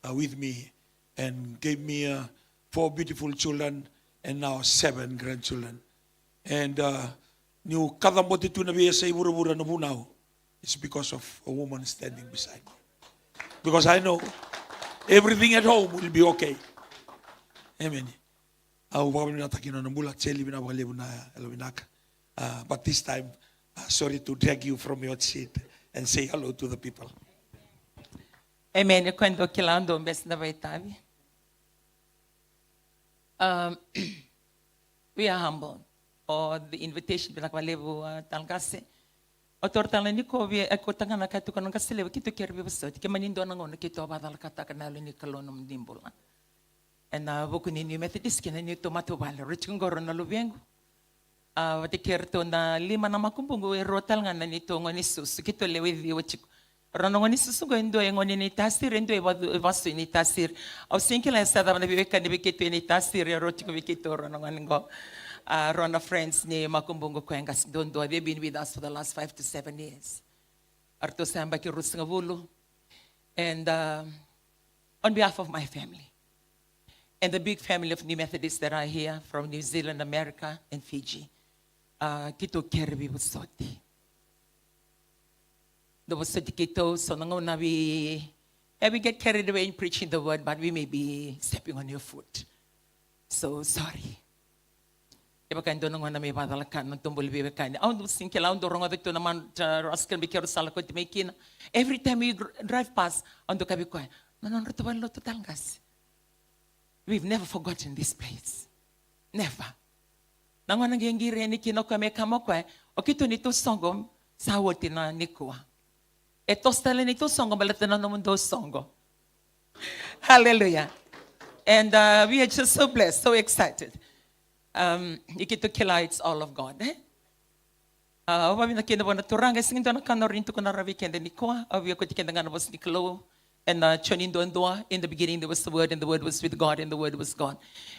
uh, with me, and gave me, uh, four beautiful children, and now seven grandchildren. And, uh, niu kacabote tu na veiyasai vuravura na vunau, it's because of a woman standing beside me. Because I know everything at home will be okay. Amen. Au vakavinavinakataka na nona bula, Seli, vinaka vakalevu na yalovinaka. Uh, but this time, uh, sorry to drag you from your seat and say hello to the people. Amen. E koya dou kila, dou bese na vakaitavi. Um, we are humble for the invitation. Vinaka vakalevu, uh, Talagase. O toro tale ni ko via, e ko tagana ka tu ko na qase levu, keitou kere veivosoti. Ke mani dua na gauna keitou a vakacalakataka na yalo ni Kalou na nomuni bula. Ena vuku ni New Methodist kei na neitou matavuvale, rau tiko qo rau na luvequ. A, vata kei ratou na lima na makubuqu, e rua tale ga na neitou gone susu, keitou lewe ciwa tiko. Rau na gone susu qo, e dua e gone ni Tasiri, e dua e vasu, e vasu ni Tasiri. Au sega ni kila e sa cava na veiwekani vei keitou e ni Tasiri, e rau tiko vei keitou rau na gone qo. A, rau na friends ni makubuqu qo e qase duadua, they've been with us for the last five to seven years. Eratou sa yabaki ruasagavulu. And, uh, on behalf of my family and the big family of New Methodists that are here from New Zealand, America, and Fiji, uh, keitou kere veivosoti. Dou vosoti keitou, so na gauna we, yeah, we get carried away in preaching the word, but we may be stepping on your foot. So, sorry. E vaka e dua na gauna me vakacalaka na noda bula veiwekani. Au dau sega ni kila, au dau rogoca tu na mada, uh, Ross Kirby, keirau sa lako oti mai kina. Every time we gr-, drive past, au dau kaya vei koya, na nodratou valenilotu Talagase. We've never forgotten this place. Never. Na gauna qai qiri yani kina o koya me kama o koya, o keitou neitou soqo sa oti na nikua. E toso tale neitou soqo baleta na nomudou soqo. Hallelujah. And, uh, we are just so blessed, so excited. Um, e keitou kila it's all of God, eh? Uh, au vakavinavinaka kina vua na Turaga, e sega ni dua na ka au rawa ni tukuna rawa vei keda nikua. Au via kauti keda ga na vosa ni Kalou. Ena Joni duadua, in the beginning there was the Word, and the Word was with God, and the Word was God.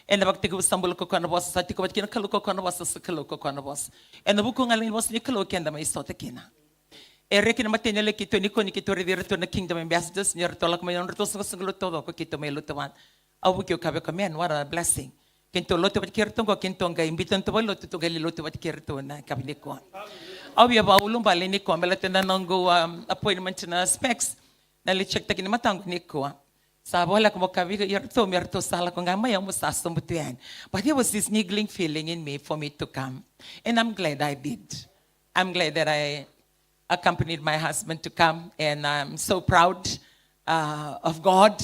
Ena ivakatekivu sa bula ko koya na Vosa, sa tiko vata kei na Kalou ko koya na Vosa, sa Kalou ko koya na Vosa. Ena vuku ga ni vosa ni Kalou keda mai sota kina. E reki na matai ni yalewa keitou nikua ni keitou raici iratou na Kingdom Ambassadors, ni ratou lako mai na nodratou soqosoqo lotu taucoko keitou mai lotu vata. Au vukei au kaya vei koya, man, what a blessing. Keitou lotu vata kei iratou qo, keitou qai biuta na nodratou valenilotu, tou qai lai lotu vata kei iratou na yakavi nikua. Au via vakaulubale nikua, baleta na noqu, um, appointment na specs, na lai check taki ni mataqu nikua. Sa voleka meu kaya vei iratou, me ratou sa lako ga mai, au mo sa sobu tu yani. But there was this niggling feeling in me for me to come. And I'm glad I did. I'm glad that I accompanied my husband to come, and I'm so proud, uh, of God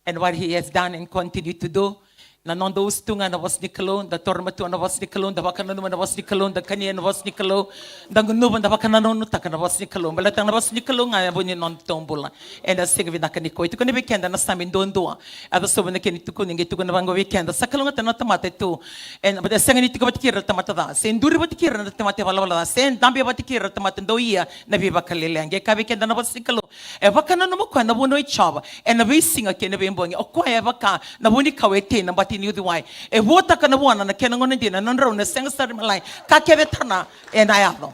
and what He has done and continue to do. Na noda usutu ga na vosa ni Kalou, da taura matua na vosa ni Kalou, da vakananuma na vosa ni Kalou, da kania na vosa ni Kalou, da gunuva, da vakanananutaka na vosa ni Kalou. Baleta na vosa ni Kalou ga e vu ni noda bula. Eda sega vinaka nikua. E tukuni vei keda na Same duadua. Yaco sobu na kena itukuni, qai tukuna vaqo vei keda. Sa kalougata na tamata e tu. E, baleta e sega ni tiko vata kei ira na tamata ca. Se duri vata kei ira na tamata ivalavala ca. Se dabe vata kei ira na tamata dau ia na veivakalialiai. Qai kaya vei keda na vosa ni Kalou. E vakananuma o koya na vunau i Jiova ena veisiga kei na veibogi. O koya e vaka na vunikau e tei na bati ni uciwai. E vuataka na vuana na kena gauna dina, na drau na sega sara ni malai. Ka kece e tara na, ena yaco.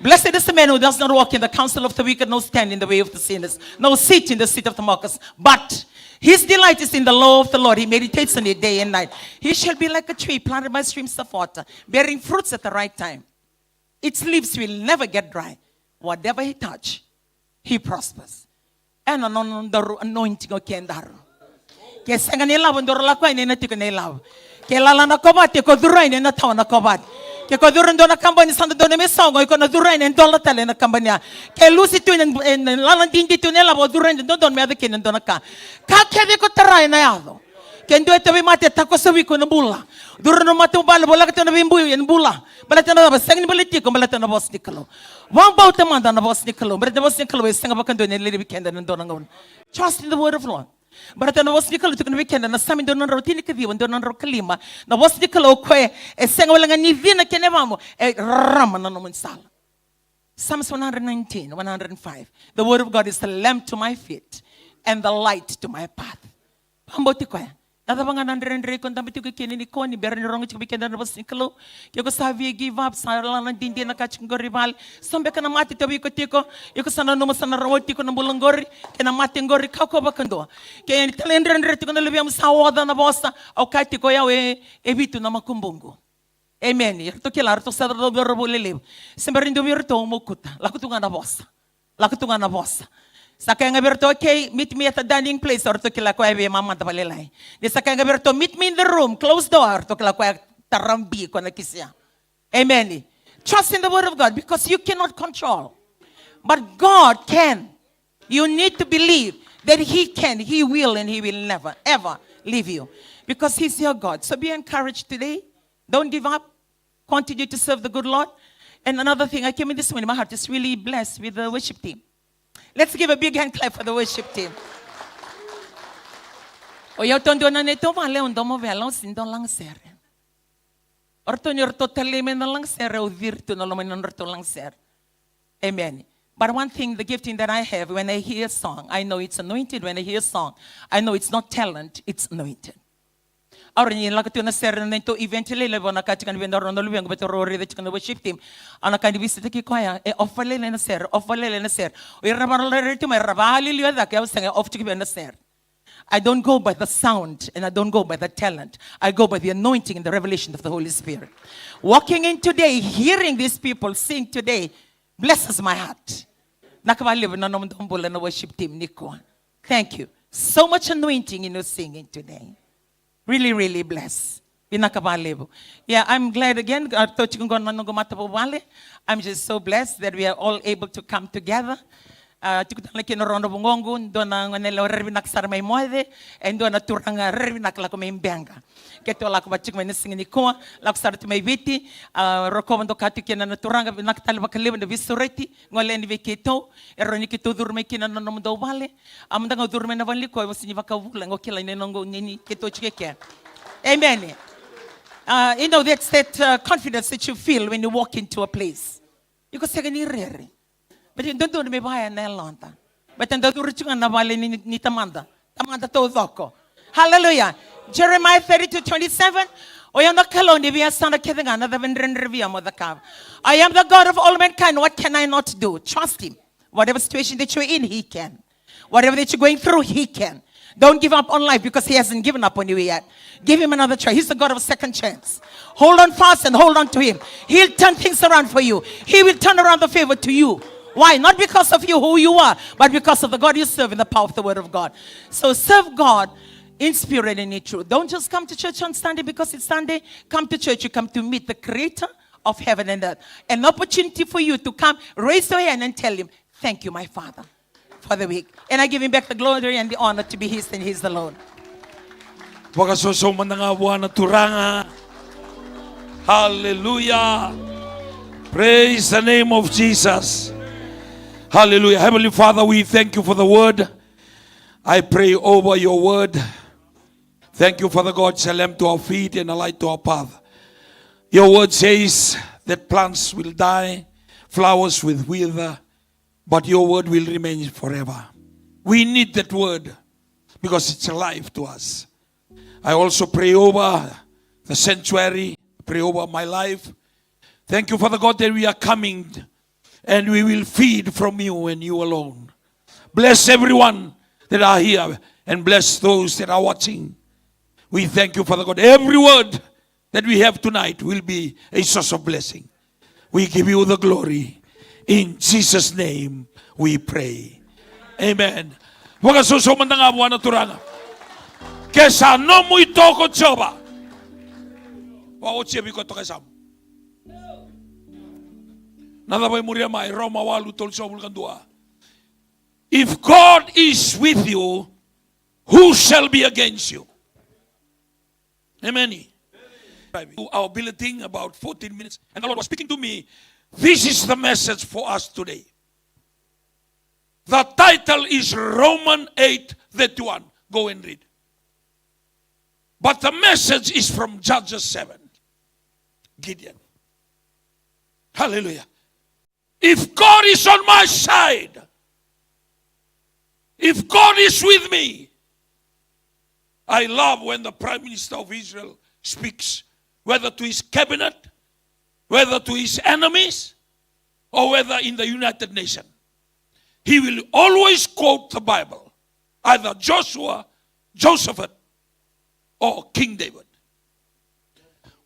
Blessed is the man who does not walk in the counsel of the wicked, nor stand in the way of the sinners, nor sit in the seat of the mockers. But his delight is in the law of the Lord. He meditates on it day and night. He shall be like a tree planted by streams of water, bearing fruits at the right time. Its leaves will never get dry. Whatever he touch, he prospers. Ena nodaru anointing o kedaru. Ke sega na ilavo, daru lako yani ena tiko na ilavo. Ke lala na kovate, ko curu yani ena tawa na kovate. Ke ko curu dua na kabani, sa dodonu me sogo, iko na curu yani e dola tale na kabani ya. Ke lusi tu ena, ena lala didi tu na ilavo, o curu yani dodonu me yaco kina e dua na ka. Ka kece ko tara ena yaco. Ke dua e tauvimate, takosovi iko ena bula. Curu na matavuvale, voleka tu na veibui ena bula. Baleta na cava? Sega ni baleti iko, baleta na vosa ni Kalou. Vakabauta mada na vosa ni Kalou. Baleta na vosa ni Kalou e sega vakadua ni lelevi keda ena dua na gauna. Trust in the word of Lord. Baleta na vosa ni Kalou, tukuna vei keda na Same dua na drau tinikaciwa, dua na drau kalima. Na vosa ni Kalou o koya e sega wale ga ni cina kei na yavamu, e rarama na nomuni sala. Psalms one hundred nineteen, one hundred five. The word of God is a lamp to my feet and the light to my path. Vakabauti koya. Na cava ga na dredre iko dabe tiko kina nikua, ni bera ni rogo tiko vei keda na vosa ni Kalou. Ke iko sa via give up, sa lala didi na ka tiko qori i vale. So beka na mate tauvi iko tiko. Iko sa nanuma sa na rawati iko na bula qori. Kei na mate qori, kakua vakadua. Ke ni tale dredre tiko na luvemu, sa oca na vosa. Au kaya tiko o yau e, e vitu na makubuqu. Emeni. Eratou kila, eratou sa cauravou lelevu. Se bera ni dua vei iratou mo kuta. Lako tu ga na vosa. Lako tu ga na vosa. Sa kaya ga vei iratou, okay, meet me at the dining place. O ratou kila koya e via mamada vakalailai. Ni sa kaya ga vei iratou, meet me in the room, closed door. O ratou kila koya tarabi, koya na kisia. Amen. Trust in the word of God because you cannot control. But God can. You need to believe that He can, He will, and He will never, ever leave you because He's your God. So be encouraged today. Don't give up. Continue to serve the good Lord. And another thing, I came in this morning, my heart is really blessed with the worship team. Let's give a big hand clap for the worship team. O yau tou dua na neitou vale, au domo vela, au sega ni dau lagasere. O ratou ni ratou talei mai na lagasere, au ciri tu na loma ni nodratou lagasere. Amen. But one thing, the gifting that I have, when I hear a song, I know it's anointed. When I hear a song, I know it's not talent, it's anointed. Au rawa ni lako tu na sere na neitou event lailai, vua na ka tiko ni vei daru na luvequ, baleta rau raica tiko na worship team. Au na ka ni visitaki koya, e off lailai na sere, off lailai na sere. O ira na vakarairai tu mai, era valiuliu cake, au sega, e off tiko vei au na sere. I don't go by the sound and I don't go by the talent. I go by the anointing and the revelation of the Holy Spirit. Walking in today, hearing these people sing today blesses my heart. Vinaka vakalevu na nomudou bula na worship team nikua. Thank you. So much anointing in your singing today. Really, really bless. Vinaka vakalevu. Yeah, I'm glad again. Ratou tiko qo na noqu matavuvale. I'm just so blessed that we are all able to come together. A, tiko tale kina rau na vugoqu, dua na gone yalewa rairai vinaka sara mai Moce, e dua na turaga rairai vinaka lako mai Beqa. Keitou lako vata tiko mai na siga nikua, lako sara tu mai Viti, a, rokova doka tiko kina na turaga, vinaka tale vakalevu na veisureti, gole yani vei keitou, e rawa ni keitou curu mai kina na nomudou vale. A, mada ga curu mai na vale nikua, e vosa ni vakavula, qo kila ni noqu ni, ni keitou tiko eke. Amen. Uh, you know, that's that uh, confidence that you feel when you walk into a place. Iko sega ni rere. But you don't do me vaya na yaloda. But da curu tiko ga na vale ni, ni tamada. Tamada taucoko. Hallelujah. Jeremiah thirty-two twenty-seven. O yau na Kalou ni veiyasana kece ga, na cava e dredre vei au mo cakava. I am the God of all mankind. What can I not do? Trust him. Whatever situation that you're in, he can. Whatever that you're going through, he can. Don't give up on life because he hasn't given up on you yet. Give him another try. He's the God of a second chance. Hold on fast and hold on to him. He'll turn things around for you. He will turn around the favor to you. Why? Not because of you, who you are, but because of the God you serve in the power of the word of God. So serve God in spirit and in truth. Don't just come to church on Sunday because it's Sunday. Come to church, you come to meet the creator of heaven and earth. An opportunity for you to come, raise your hand and tell him, thank you, my Father, for the week. And I give him back the glory and the honor to be his and his alone. Vakasoso mada ga vua na Turaga. Hallelujah. Praise the name of Jesus. Hallelujah. Heavenly Father, we thank you for the word. I pray over your word. Thank you, Father God, it's a lamp to our feet and a light to our path. Your word says that plants will die, flowers will wither, but your word will remain forever. We need that word because it's alive to us. I also pray over the sanctuary, pray over my life. Thank you, Father God, that we are coming and we will feed from you and you alone. Bless everyone that are here and bless those that are watching. We thank you, Father God. Every word that we have tonight will be a source of blessing. We give you the glory. In Jesus' name we pray. Amen. Vakasoso mada ga vua na Turaga. Ke sa nomu itovo ko Jiova. Vakaotia vei koya toka e yasamu. Na cava e muria mai, Roma walu tolusagavulu ka dua. If God is with you, who shall be against you? Amen. Our bulletin, about fourteen minutes, and the Lord was speaking to me. This is the message for us today. The title is Roman eight thirty-one. Go and read. But the message is from Judges seven. Gideon. Hallelujah. If God is on my side, if God is with me, I love when the Prime Minister of Israel speaks, whether to his cabinet, whether to his enemies, or whether in the United Nations. He will always quote the Bible, either Joshua, Josephat, or King David.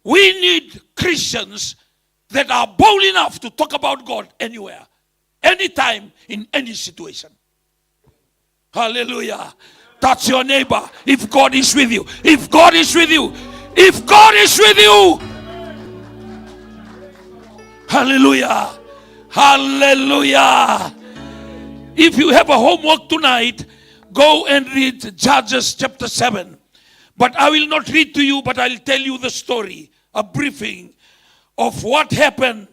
We need Christians that are bold enough to talk about God anywhere, anytime, in any situation. Hallelujah. Touch your neighbor. If God is with you, if God is with you, if God is with you. Hallelujah. Hallelujah. If you have a homework tonight, go and read Judges chapter seven. But I will not read to you, but I'll tell you the story, a briefing of what happened,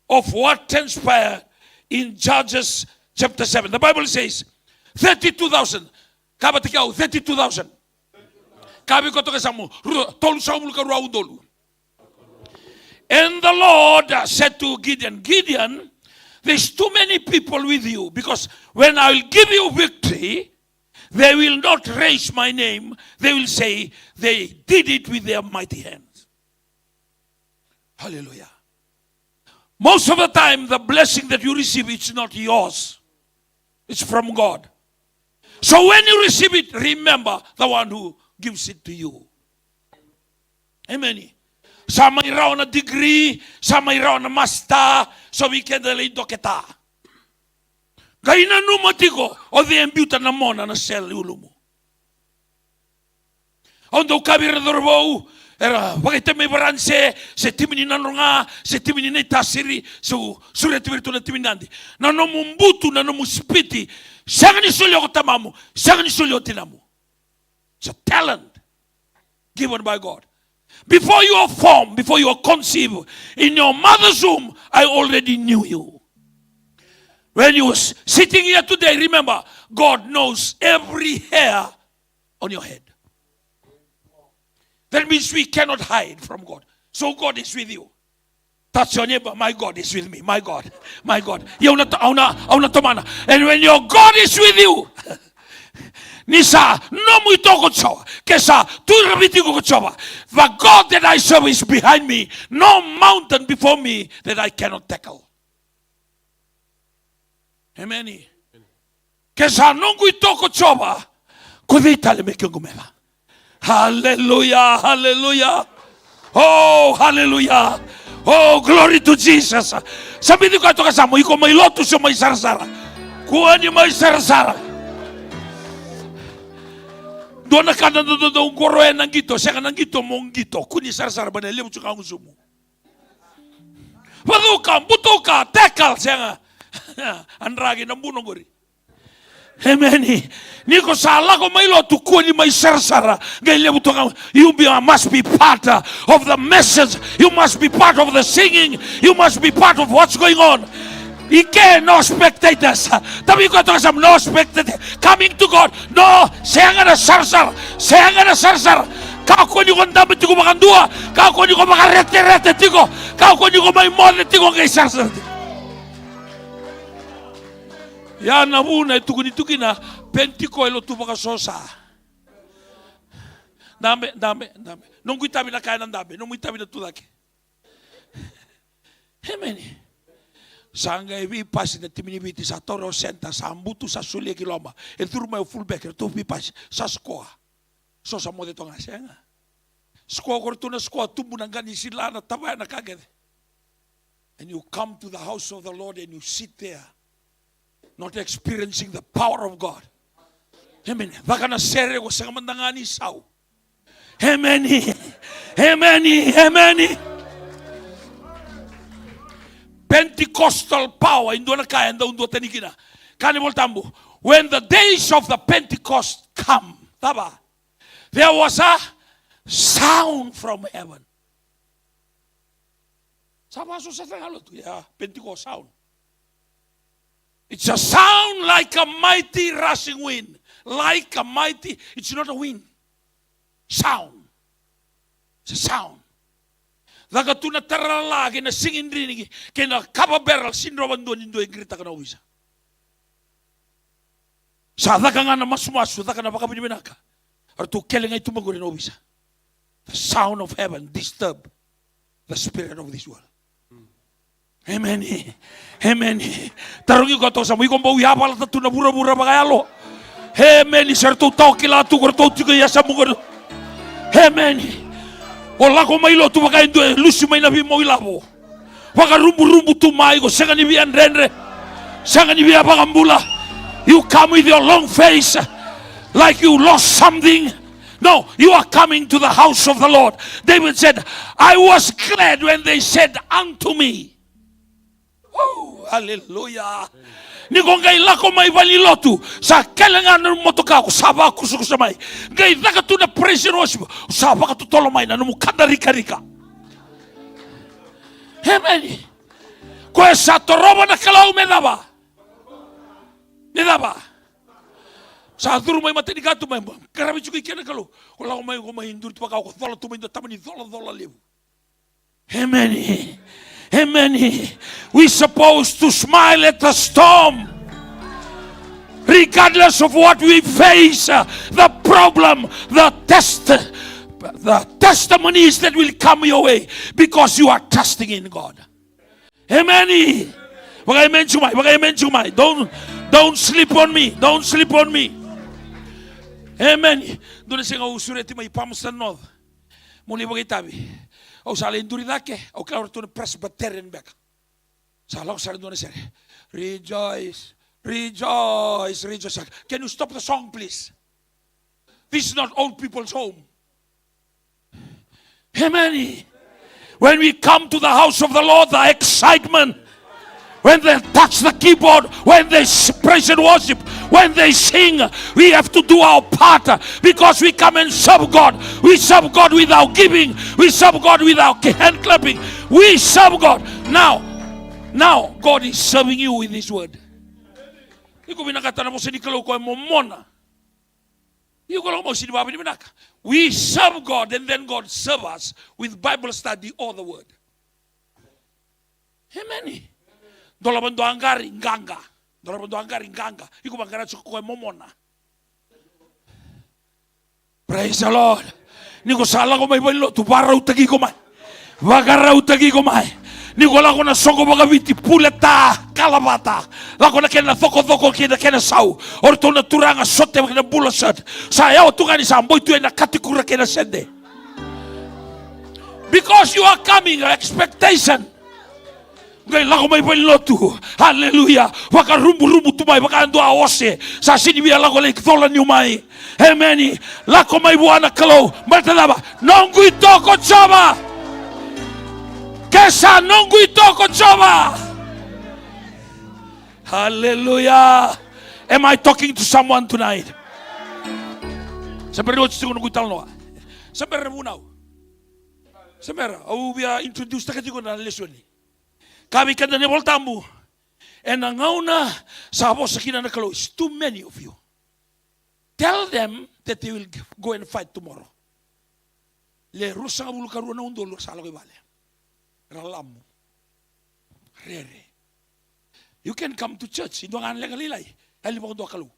of what transpired in Judges chapter seven. The Bible says, thirty-two thousand. Kaya vata kei au, thirty-two thousand. Kaya vei koya toka e yasamu, ru-, tolusagavulu ka rua na udolu. And the Lord, uh, said to Gideon, "Gideon, there's too many people with you, because when I will give you victory, they will not raise my name. They will say, 'They did it with their mighty hands.'" Hallelujah. Most of the time, the blessing that you receive, it's not yours. It's from God. So when you receive it, remember the one who gives it to you. Amen. Sa mai rawa na degree, sa mai rawa na master, so we can delay doketa. Qai nanuma tiko, o cei e biuta na mona na cell i ulumu. Au dau kaya vei ira na cauravou era vakaitavi mai Varanise, se timi ni Nadroga, se timi ni Naitasiri, se u sureti vei iratou na timi ni Nadi. Na nomu butu, na nomu sipiti, sega ni solia ko tamamu, sega ni solia ko tinamu. It's a talent given by God. Before you are formed, before you are conceived in your mother's womb, I already knew you. When you are s-, sitting here today, remember, God knows every hair on your head. That means we cannot hide from God. So God is with you. Touch your neighbor, "My God is with me, my God, my God." Ia au na to-, au na, au na tomana. And when your God is with you, ni sa nomu itovo ko Jiova, ke sa tu ira vei tiko ko Jiova, "The God that I serve is behind me, no mountain before me that I cannot tackle." Emeni. Ke sa noqu itovo ko Jiova, ko cei tale me kequ meca? Haleluya, haleluya. Oh, haleluya. Oh, glory to Jesus. Sa bici koya toka e yasamu, iko mai lotu se mai sarasara? Kua ni mai sarasara. Dua na ka na dodonu, dou qoroya na qito, sega na qito mo qito. Kua ni sarasara, baleta e levu tiko ga gusumu. Vacauka, butauka, tackle, sega. A draki na buno qori. Emeni. Ni ko sa lako mai lotu, kua ni mai sarasara. Qai levu toka. You be, must be part, uh, of the message. You must be part of the singing. You must be part of what's going on. I ke no spectators. Tavi koya toka e yasamu, no spectators. Coming to God. No, sega na sarasara. Sega na sarasara. Kakua ni ko dabe tiko vakadua. Kakua ni ko vakareterete tiko. Kakua ni ko mai moce tiko qai sarasara tiko. Ia na vuna e tukuni tu kina, Penitiko e lotu vakasosa. Dabe, dabe, dabe. Noqu itavi na ka ena dabe, nomu itavi na tucake. Emeni. Sa qai veipasi na timi ni Viti, sa taura o center, sa butu, sa solia ki loma. E curu mai o fullback, eratou veipasi, sa score. So sa moce toka ga, sega. Score, ko ratou na score, tubu na qa ni sila, na tavaya, na ka kece. And you come to the house of the Lord and you sit there, not experiencing the power of God. Emeni. Caka na sere, ko sega mada ga ni sau. Emeni. Emeni. Emeni. Pentecostal power, e dua na ka e dau duatani kina. Kaya na iVolatabu, when the days of the Pentecost come, cava? There was a sound from heaven. Sa vakasosa tale ga lotu, ia, Pentecost sound. It's a sound like a mighty rushing wind. Like a mighty, it's not a wind. Sound. It's a sound. Caka tu na taralala kei na sigidriniki kei na kava barrel, sidrova dua ni dua e qiritaka na ovisa. Sa caka ga na masumasu, caka na vakavinavinaka. Eratou kele ga i tuba qori na ovisa. The sound of heaven disturb the spirit of this world. Emeni. Emeni. Tarogi koya toka e yasamu, iko bau yavalata tu na vuravura vakayalo? Emeni. Se ratou tawa kila tu ko ratou tiko e yasamu qori? Emeni. O lako mai lotu vaka e dua e lusi mai na veimau ilavo. Vakaruburubu tu mai, ko sega ni via dredre, sega ni via vakabula. You come with your long face, like you lost something. No, you are coming to the house of the Lord. David said, "I was glad when they said unto me." Oh, hallelujah. Ni ko qai lako mai vale ni lotu, sa kele ga na nomu motoka, ko sa vakusakusa mai. Qai caka tu na praise and worship, sa vakatotolo mai na nomu kada rikarika. Amen. Ko e sa torova na Kalou me cava? Me cava? Sa curu mai mata ni katu mai, qaravi tiko i kena Kalou. Ko lako mai, ko mai duri tu vaka, ko cola tu mai dua tama ni colacola levu. Amen. Amen. We supposed to smile at the storm. Regardless of what we face, uh, the problem, the test, the testimony is that will come your way because you are trusting in God. Amen. Vaka amen tiko mai, vaka amen tiko mai. Don't, don't sleep on me. Don't sleep on me. Amen. Dua na siga au sureti mai Palmerston North. Mo ni vakaitavi. Au sa lai duri cake, au kila o ratou na Presbyterian beka. Sa lako sara dua na sere. Rejoice, rejoice, rejoice. Can you stop the song, please? This is not old people's home. Amen. When we come to the house of the Lord, the excitement, when they touch the keyboard, when they s- praise and worship, when they sing, we have to do our part, uh, because we come and serve God. We serve God with our giving. We serve God with our hand clapping. We serve God. Now, now God is serving you with His word. Iko vinakata na vosa ni Kalou ko e momona. Iko lako mai, sega ni vavinavinaka. We serve God and then God serve us with Bible study or the word. Amen. Dolava dua qari qaqa. Dolava dua qari qaqa. Iko vaqara tiko ko e momona. Praise the Lord. Ni ko sa lako mai vale ni lotu, vakarautaki iko mai. Vakarautaki iko mai. Ni ko lako na soqo vakaviti, puleta, kalavata. Lako na kena cokocoko kei na kena sau. O ratou na turaga sote kei na bula set. Sa yawa tu ga ni sa boi tu ena katikura kei na sede. Because you are coming, your expectation. Qai lako mai vale ni lotu. Hallelujah. Vakaruburubu tu mai vaka dua ose. Sa sega ni via lako lai cola niu mai. Amen. Lako mai vua na Kalou. Baleta cava? Noqu itoko Jiova. Ke sa noqu itoko Jiova. Hallelujah. Am I talking to someone tonight? Sa bera ni oti tiko noqu italanoa. Sa bera na vunau. Sa bera, au via introduce taka tiko na lesoni. Kaya vei keda na iVolatabu, ena gauna sa vosa kina na Kalou, it's too many of you. Tell them that they will go and fight tomorrow. Le ruasagavulu ka rua na udolu sa lako i vale. Ra lamu. Rere. You can come to church. E dua ga na leqa lailai. Yali vakadua Kalou.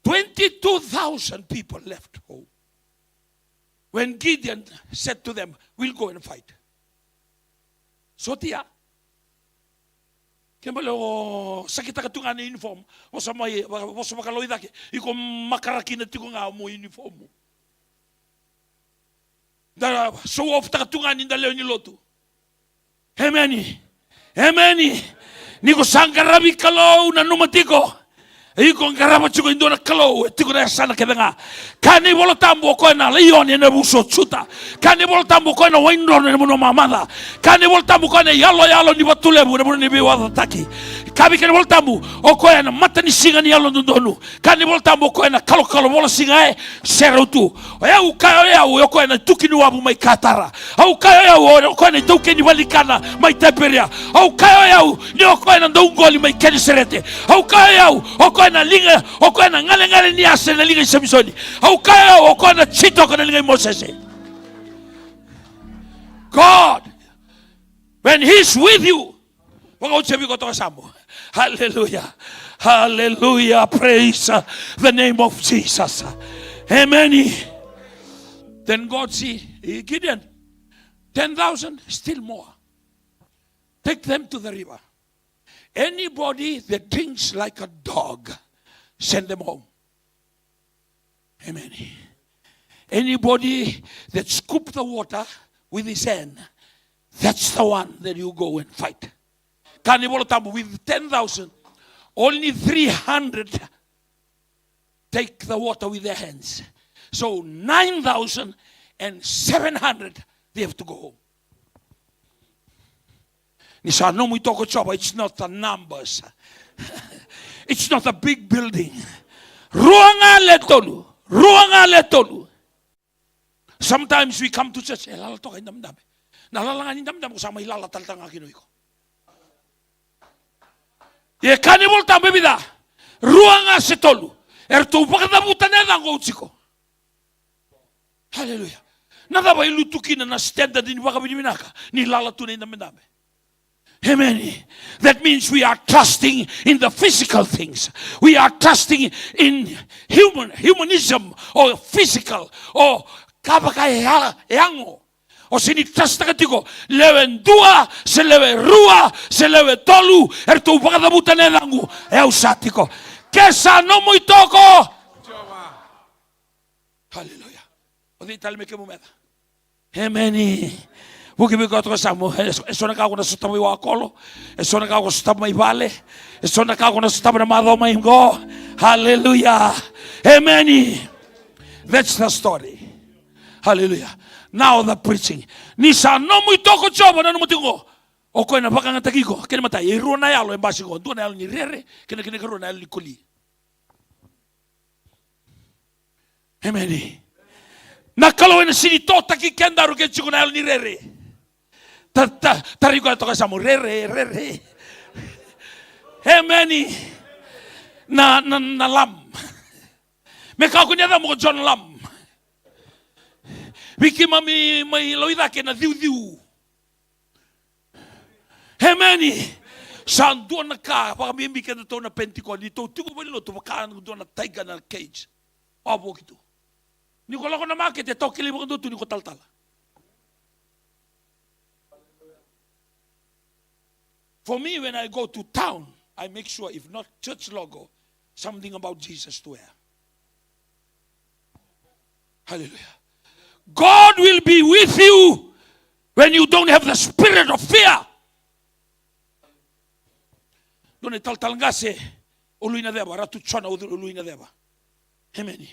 Twenty-two thousand people left home. When Gideon said to them, "We'll go and fight." Sotia. Kena ibalebale o sakitaka tu ga na uniform. Vosa mai, vosa vakalou i cake. Iko makara kina tiko ga mo uniform. Da show off taka tu ga ni da lewe ni lotu. Emeni. Emeni. Ni ko sa qaravi Kalou, nanuma tiko. Iko qarava tiko e dua na Kalou e tiko na yasana kece ga. Kaya na iVolatabu o koya na laione ena yavusa o Juta. Kaya na iVolatabu o koya na waidrono ena vanua mamaca. Kaya na iVolatabu o koya na iyaloyalo ni vatu levu ena vanua ni veivakacacataki. Kaya vei keda na iVolatabu o koya na matanisiga ni yalododonu. Kaya na iVolatabu o koya na kalokalo vola siga e serau tu. O yau kaya o yau, o koya na tuki ni wavu mai Katara. Au kaya o yau, o koya na itaukei ni valenikana mai Tiberia. Au kaya o yau ni o koya na dauqoli mai Keniserete. Au kaya o yau, o koya na liga, o koya na galegale ni asa ena liga i Samisoni. Au kaya o yau, o koya na jitoka ena liga i Mosese. God, when he's with you, Vakaoti vei iko toka yasamu. Hallelujah. Hallelujah. Praise, uh, the name of Jesus. Amen. Then God see, eh, Gideon, ten thousand, still more. Take them to the river. Anybody that drinks like a dog, send them home. Amen. Anybody that scoop the water with his hand, that's the one that you go and fight. Kaya na iVola Tabu, with ten thousand, only three hundred take the water with their hands. So nine thousand seven hundred, they have to go home. Ni sa nomu itoko o Jiova, it's not the numbers. It's not a big building. Rua ga le tolu. Rua ga le tolu. Sometimes we come to church, e lala toka i dabedabe. Na lala ga ni dabedabe, ko sa mai lala tale toka ga kina o iko. Ia e kaya na iVola Tabu e vica? Rua ga se tolu. Eratou vakacavuta na yacaqu, au tiko. Haleluya. Na cava e lutu kina na standard ni vakavinavinaka? Ni lala tu na idabedabe. Amen. That means we are trusting in the physical things. We are trusting in human, humanism or physical or ka vaka e ya-, e yago. O se ni trust taka tiko, lewe dua, se lewe rua, se lewe tolu, eratou vakacavuta na yacaqu, e au sa tiko. Ke sa nomu itoko. Haleluya. O cei tale me kemu meca? Emeni. Vuki vei koya toka yasamu. E so, e so na ka ko na sotava i wakolo. E so na ka ko sotava mai vale. E so na ka ko na sotava na macawa mai qo. Haleluya. Emeni. That's the story. Haleluya. Now the preaching. Ni sa nomu itoko o Jiova, nanuma tiko qo. O koya na vakayagataki iko. Kena imatai, e rua na yalo e basika qo. Dua na yalo ni rere, kena, kena ikarua na yalo ni koli. Emeni. Na Kalou ena sega ni totaki kedaru ke tiko na yalo ni rere. Ta, ta, tarai koya toka yasamu, rere, rere. Emeni. Na, na, na lam. Me kakua ni yacamu ko John Lam. Vei keimami mai Laucake na ciuciu. Emeni. Sa dua na ka vakabibi keda tou na Pentecost, ni tou tiko valenilotu vaka dua na tiger na cage. Wavoki tu. Ni ko lako na makete, e tawa kilai vakadua tu ni ko talatala. For me, when I go to town, I make sure, if not church logo, something about Jesus to wear. Hallelujah. God will be with you when you don't have the spirit of fear. Dua na italatala qase, o Luinaceva, Ratu Jona, o Luinaceva. Emeni.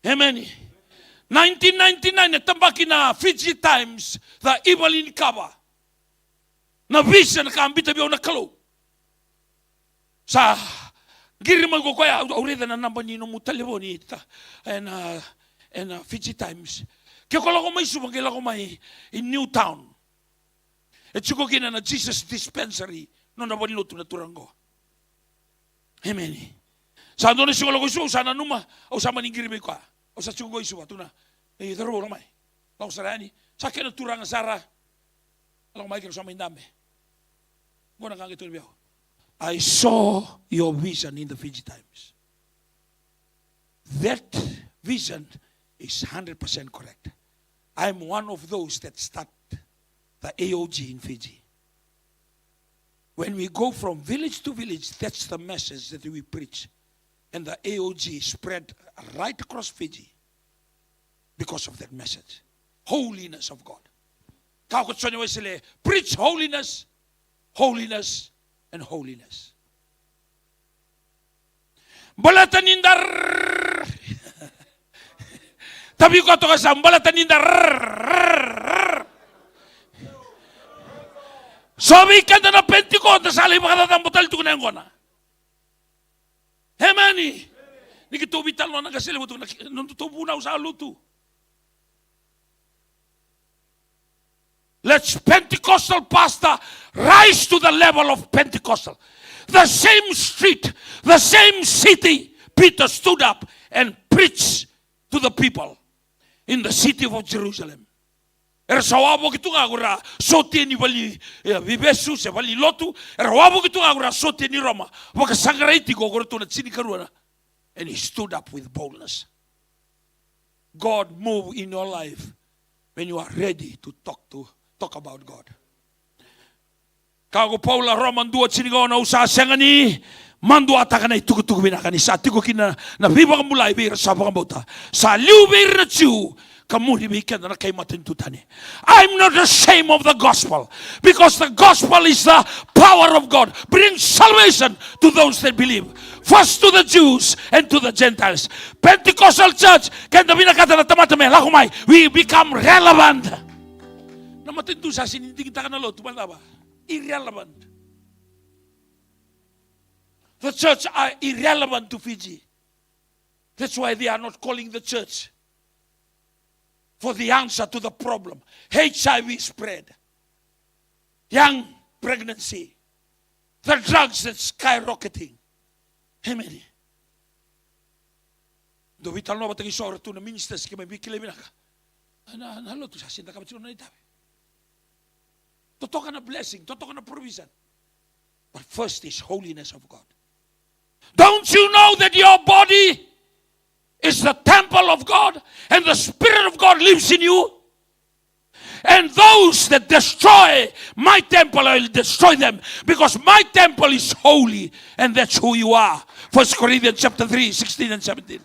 Emeni. Nineteen ninety-nine, e tabaki na Fiji Times, the evening cover. Na vision ka biuta vei au na Kalou. Sa qiri mai ko koya, au, au raica na naba ni nomu talevoni, ta, ena, ena Fiji Times. Ke ko lako mai Suva, qai lako mai i Newtown. E tiko kina na Jesus Dispensary, nona valenilotu na turaga qo. Emeni. Sa dua na siga lako i Suva, au sa nanuma, au sa mani qiri vei koya. Au sa tiko qo i Suva, tukuna, ei, cauravou, lako mai. Lako sara yani. Sa kena turaga sara. Lako mai, keirau sa mai dabe. Qo na ka qai tukuna vei au. I saw your vision in the Fiji Times. That vision is hundred percent correct. I'm one of those that start the A O G in Fiji. When we go from village to village, that's the message that we preach. And the A O G spread right across Fiji because of that message. Holiness of God. Ka ko Joni Wesele, preach holiness, holiness, and holiness. Baleta ni da r-, tavi koya toka yasamu, baleta ni da r-, so vei keda na Pentecost da sa lai vakacacabo tale tiko na yaqona. Emeni. Ni keitou veitalanoa na qase levu tu na, na nodatou vunau sa lutu. Let Pentecostal pastor rise to the level of Pentecostal. The same street, the same city, Peter stood up and preached to the people in the city of Jerusalem. Era sa wavoki tu ga ko ira sotia ni vale ni, e, veivesu se valenilotu. Era wavoki tu ga ko ira sotia ni Roma. Vakasaqarai tiko ko iratou na tinikarua na. And he stood up with boldness. God move in your life when you are ready to talk to, talk about God. Kaya ko Paula, Roma dua tinikaono, au sa sega ni maduataka na itukutuku vinaka, ni sa tiko kina na veivakabulai vei ira sa vakabauta. Sa liu vei ira na Jiu, ka muri vei keda na kai matanitu tani. I'm not ashamed of the gospel, because the gospel is the power of God. Bring salvation to those that believe. First to the Jews and to the Gentiles. Pentecostal church, keda vinakata na tamata me lako mai. We become relevant. Na matanitu sa sega ni digitaka na lotu, baleta na cava? Irrelevant. The church are irrelevant to Fiji. That's why they are not calling the church for the answer to the problem. H I V spread, young pregnancy, the drugs that's skyrocketing. Amen. Dou veitalanoa vata kei so era tu na ministers, keimami veikilai vinaka. Na, na lotu sa sega ni cakava tiko na itavi. Totoka na blessing, totoka na provision. But first is holiness of God. Don't you know that your body is the temple of God and the Spirit of God lives in you? And those that destroy my temple, I will destroy them, because my temple is holy, and that's who you are. First Corinthians chapter three, sixteen and seventeen.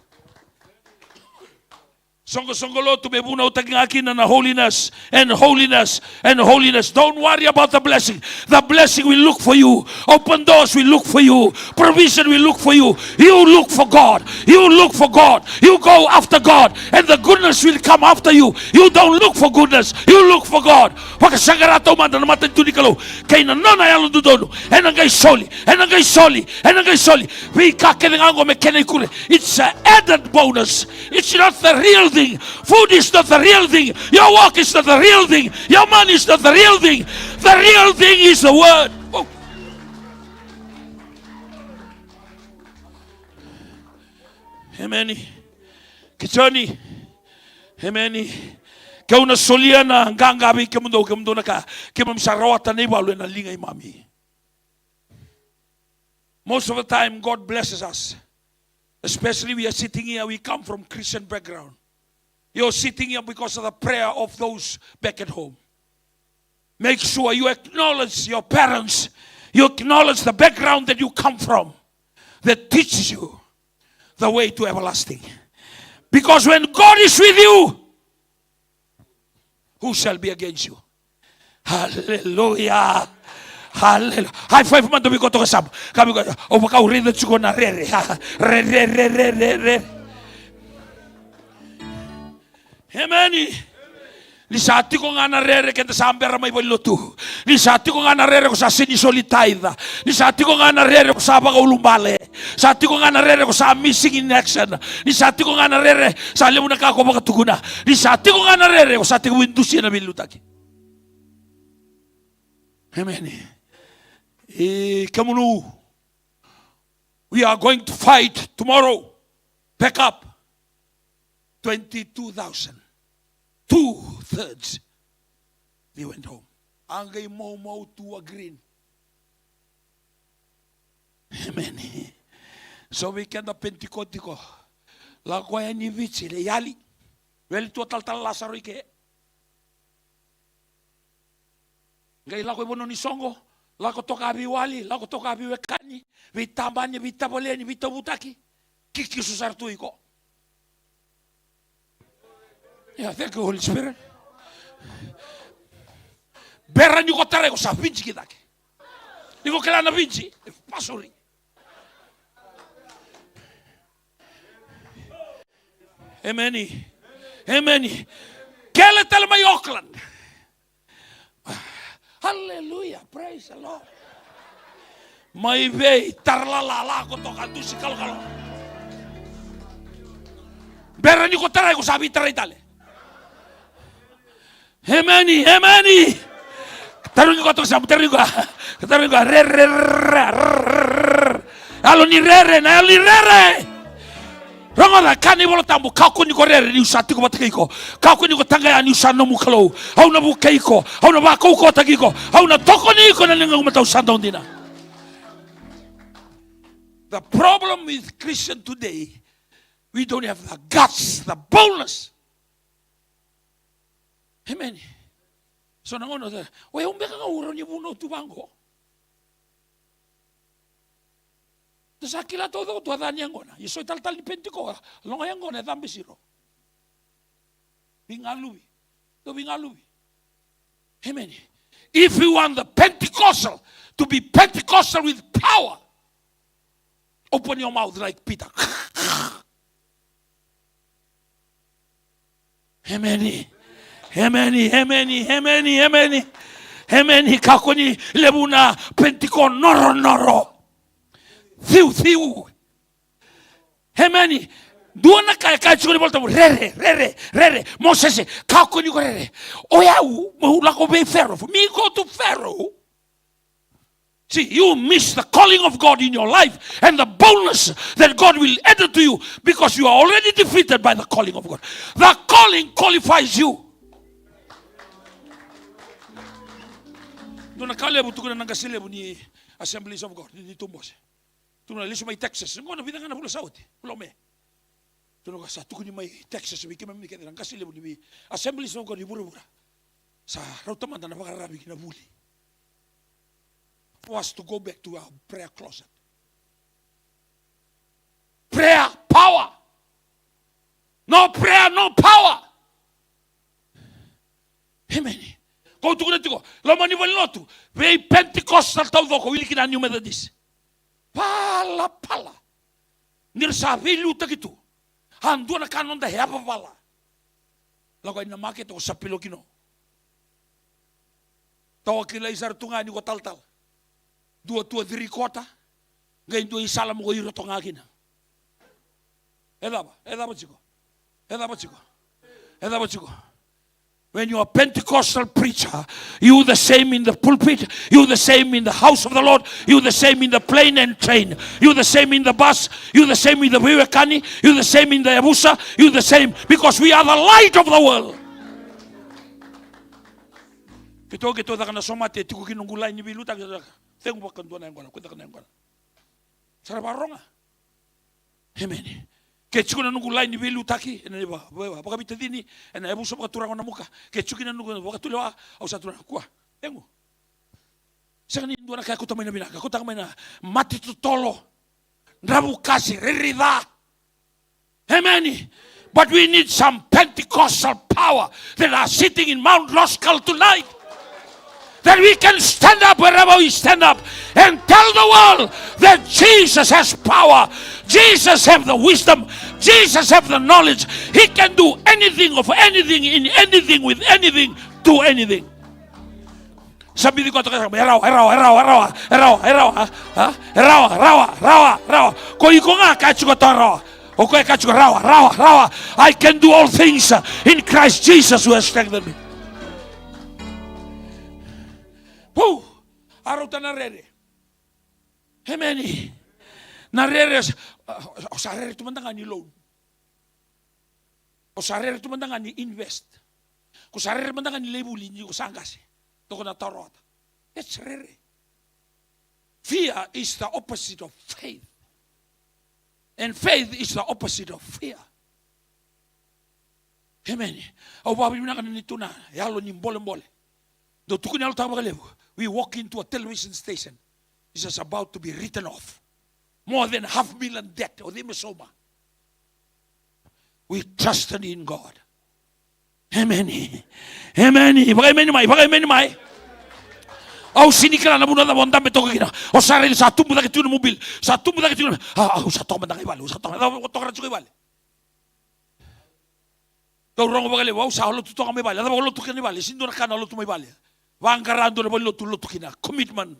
Soqosoqo lotu me vunautaki ga kina na holiness and holiness and holiness. Don't worry about the blessing. The blessing will look for you. Open doors will look for you. Provision will look for you. You look for God. You look for God. You go after God. And the goodness will come after you. You don't look for goodness. You look for God. Vakasaqara taumada na matanitu ni Kalou kei na nona yalododonu. Ena qai soli, ena qai soli, ena qai soli. Veika kece ga oqo me kena ikuri. It's an added bonus. It's not the real thing. Food is not the real thing. Your work is not the real thing. Your money is not the real thing. The real thing is the word. Oh. Amen. Kijoni. Amen. Keu na solia na qaqa vei kemudou, kemudou na ka. Keimami sa rawata na ivalu ena liga i mami. Most of the time, God blesses us. Especially we are sitting here, we come from Christian background. You're sitting here because of the prayer of those back at home. Make sure you acknowledge your parents. You acknowledge the background that you come from that teaches you the way to everlasting. Because when God is with you, who shall be against you? Hallelujah. Hallelujah. High five mada vei koya toka e yasamu. Ka vei koya, o vaka au raica tiko na rere. Rere, rere, rere, rere. Emeni. Ni sa tiko ga na rere keda sa bera mai valenilotu. Ni sa tiko ga na rere ko sa sega ni soli tithe. Ni sa tiko ga na rere ko sa vakaulubale. Sa tiko ga na rere ko sa missing in action. Ni sa tiko ga na rere sa levu na ka ko vakatukuna. Ni sa tiko ga na rere ko sa tekivu dusia na veiliutaki. Emeni. E kemunu, we are going to fight tomorrow. Pack up. Twenty-two thousand. Two thirds. They went home. A qai moumou tu a green. Emeni. So vei keda Penitiko tiko. Lako yani Viti, lai yali. Wele tu a talatala Lasaro i ke. Qai lako i vanua ni soqo, lako toka veiwali, lako toka veiwekani, veitabani, veitavaleni, veitavutaki. Kikisu sara tu iko. Yeah, thank you, Holy Spirit. Bera ni ko tarai ko sa Viji ki cake. Ni ko kila na Viji, e pasori. Emeni. Emeni. Kele tale mai Auckland. Hallelujah. Praise the Lord. Mai vei Taralala, lako toka dusi kalokalo. Bera ni ko tarai ko sa veitarai tale. Emeni, emeni. Tarogi koya toka e yasamu, tarogi koya. Tarogi koya, rere, rere, rere. Yalo ni rere, na yalo ni rere. Rogoca, kaya na iVola Tabu, kakua ni ko rere niu sa tiko vata kei iko. Kakua ni ko taqaya niu sa nomu Kalou. Au na vukei iko, au na vakaukauwataki iko, au na tokoni iko ena ligamu matau sa dau dina. The problem with Christian today, we don't have the guts, the boldness. Emeni. So na gauna, o yau beka ga au rawa ni vunau tu vaqo. Sa kila taucoko tu a ca ni yaqona. Ia so italatala ni Penitiko, a loga yaqona e cabe siro. Veigaluvi. Dou veigaluvi. Amen. If you want the Pentecostal to be Pentecostal with power, open your mouth like Peter. Emeni. Emeni, emeni, emeni, emeni. Emeni, kakua ni levu na Penitiko noronoro. Ciuciu. Emeni. Dua na ka e kaya tiko na iVolatabu, rere, rere, rere. Mosese, kakua ni ko rere. O yau, meu lako vei Fero. Me go to Pharaoh. See, you miss the calling of God in your life and the boldness that God will add to you because you are already defeated by the calling of God. The calling qualifies you. Dua na ka levu tukuna na qase levu ni Assemblies of God, ni, ni Tubose. Tukuna lesu mai Texas. Qo na vica ga na vula sa oti. Vula o Me. Tukuna sa tukuni mai Texas vei keimami kece na qase levu ni vei Assemblies of God ni vuravura. Sa rauta mada na vakararavi ki na vuli. For us to go back to our prayer closet. Prayer, power. No prayer, no power. Emeni. Ko tukuna tiko, loma ni valenilotu, vei Pentecostal taucoko, wili kina New Methodist. Palapala. Ni ra sa veiliutaki tu. A dua na ka noda yavavala. Lako yani na makete o Sapilo kino. Tawa kilai sara tu ga ni ko talatala. Dua tu a three quarter. Qai dua isala mo ko iro toka ga kina. E cava, e cava tiko. E cava tiko. E cava tiko. When you are a Pentecostal preacher, you the same in the pulpit, you the same in the house of the Lord, you the same in the plane and train, you the same in the bus, you the same in the veiwekani, you the same in the yavusa, you the same, because we are the light of the world. Keitou, keitou caka na somate, tiko kina noqu laini ni veiliutaki, cegu vakadua na yaqona, ko caka na yaqona. Sa ra vakarogo ga. Emeni. Ke tiko na noqu laini ni veiliutaki, ena va-, va-, vakaveitacini, ena yavusa vakaturaga o Namuka. Ke tiko kina na noqu vakatulewa, au sa tukuna, kua. Cegu. Sega ni dua na ka e kauta mai na vinaka, kauta mai na mate totolo. Dravu kasi, rairai ca. Amen. But we need some Pentecostal power that are sitting in Mount Roskill tonight. That we can stand up wherever we stand up and tell the world that Jesus has power. Jesus have the wisdom. Jesus have the knowledge. He can do anything of anything, in anything, with anything, do anything. Sa bici koto ka sa, e rawa, e rawa, e rawa, e rawa, e rawa, e rawa, a? A? E rawa, rawa, rawa, rawa. Ko iko ga ka tiko to rawa. O koya ka tiko rawa, rawa, rawa. I can do all things, uh, in Christ Jesus who has strengthened me. Puu, a rauta na rere. Emeni. Na rere, o sa rere tu mada ga ni loan. O sa rere tu mada ga ni invest. Ko sa rere mada ga ni lai vuli ni ko sa qase. Toko na taro ota. That's rere. Fear is the opposite of faith. And faith is the opposite of fear. Emeni. Au vakavinavinaka ni tu na yalo ni bolebole. Dou tukuni yalo taka vakalevu. We walk into a television station. It's just about to be written off. More than half million debt. O cei me sauma? We trusted in God. Emeni. Emeni. Vakaemeni mai, vakaemeni mai. Au sega ni kila na vanua cava o dabe toka kina. O sa raica sa tubu cake tu na mobile. Sa tubu cake tu na. A, au sa toka mada ga i vale. Au sa toka, au toka tiko i vale. Dau rogo vakalevu, au sa lotu toka mai vale. A cava o lotu kina i vale? Sega ni dua na ka na lotu mai vale. Vaqara dua na valenilotu lotu kina. Commitment.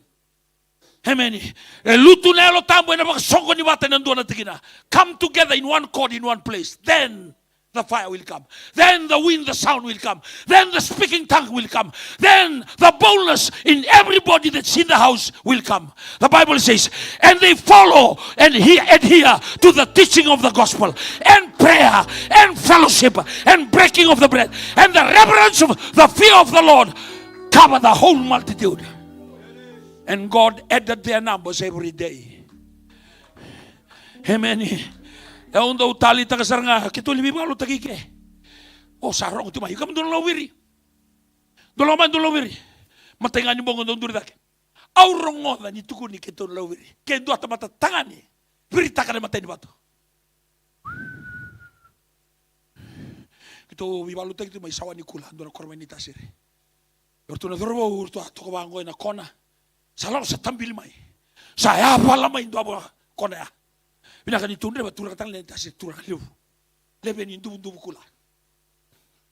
Emeni. E lutu na Yalo Tabu ena vakasoqoni vata ena dua na tikina. Come together in one accord in one place. Then the fire will come. Then the wind, the sound will come. Then the speaking tongue will come. Then the boldness in everybody that's in the house will come. The Bible says, and they follow and he-, adhere to the teaching of the gospel, and prayer, and fellowship, and breaking of the bread, and the reverence of the fear of the Lord cover the whole multitude. And God added their numbers every day. Emeni. Au dau taleitaka sara ga, keitou lai veivakalotutaki i ke. O sa rogo tu mai, kemudou na lauviri. Dou lako mai, dou lauviri. Matai ga ni bogi dou duri cake. Au rogoca ni tukuni keitou na lauviri. Ke dua tamata tagane Piritaka na imatai ni vatu. Keitou veivakalotutaki tu mai Sawanikula, dua na koro mai Naitasiri. O ratou na cauravou, o ratou a toka vaqo ena kona. Sa lako sa tabili mai. Sa yavala mai dua va kona ya. Vinaka ni tou dreva, turaga tale na Naitasiri, turaga levu. Levu ni duvuduvu kula.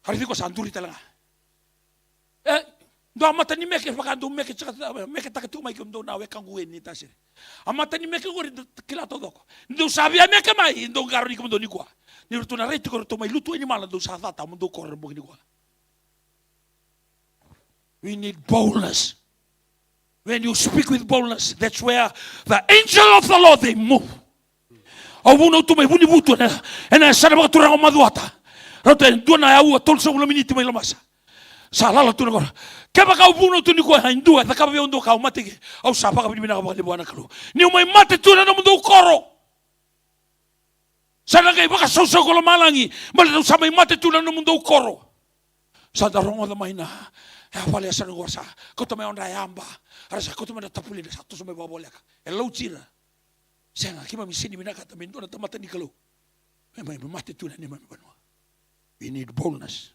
A raici koya sa duri tale ga. E, dua a mata ni meke, vaka dou meke, meketaka tiko mai kemudou na wekaqu e Naitasiri. A mata ni meke qori da kila taucoko. Dou sa via meke mai, dou qarauni kemudou nikua. Ni ratou na rai tiko, ratou mai lutu e ni mala, dou sa cata, mo dou koro bogi nikua. We need boldness. When you speak with boldness, that's where the angel of the Lord, they move. Au vunau tu mai Vunivutu ena, ena yasana vakaturaga o Macuata. Rauta e dua na aua tolusagavulu na miniti mai Labasa. Sa lala tu na koro. Kevaka au vunau tu nikua e dua e cakava vei au dua ka au mate ke, au sa vakavinavinaka vakalevu vua na Kalou. Niu mai mate tu na nomudou koro. Sa na qai vakasausau ko lomalagi, baleta au sa mai mate tu na nomudou koro. Sa da rogoca mai na, e, vale yasana qo sa kauta mai odra yaba. Era sa kauta mai na tapulidra, sa toso mai vakavoleka. E lauti ira. Sega, keimami sega ni vinakata me dua na tamata ni Kalou me mai mate tu na neimami vanua. We need boldness.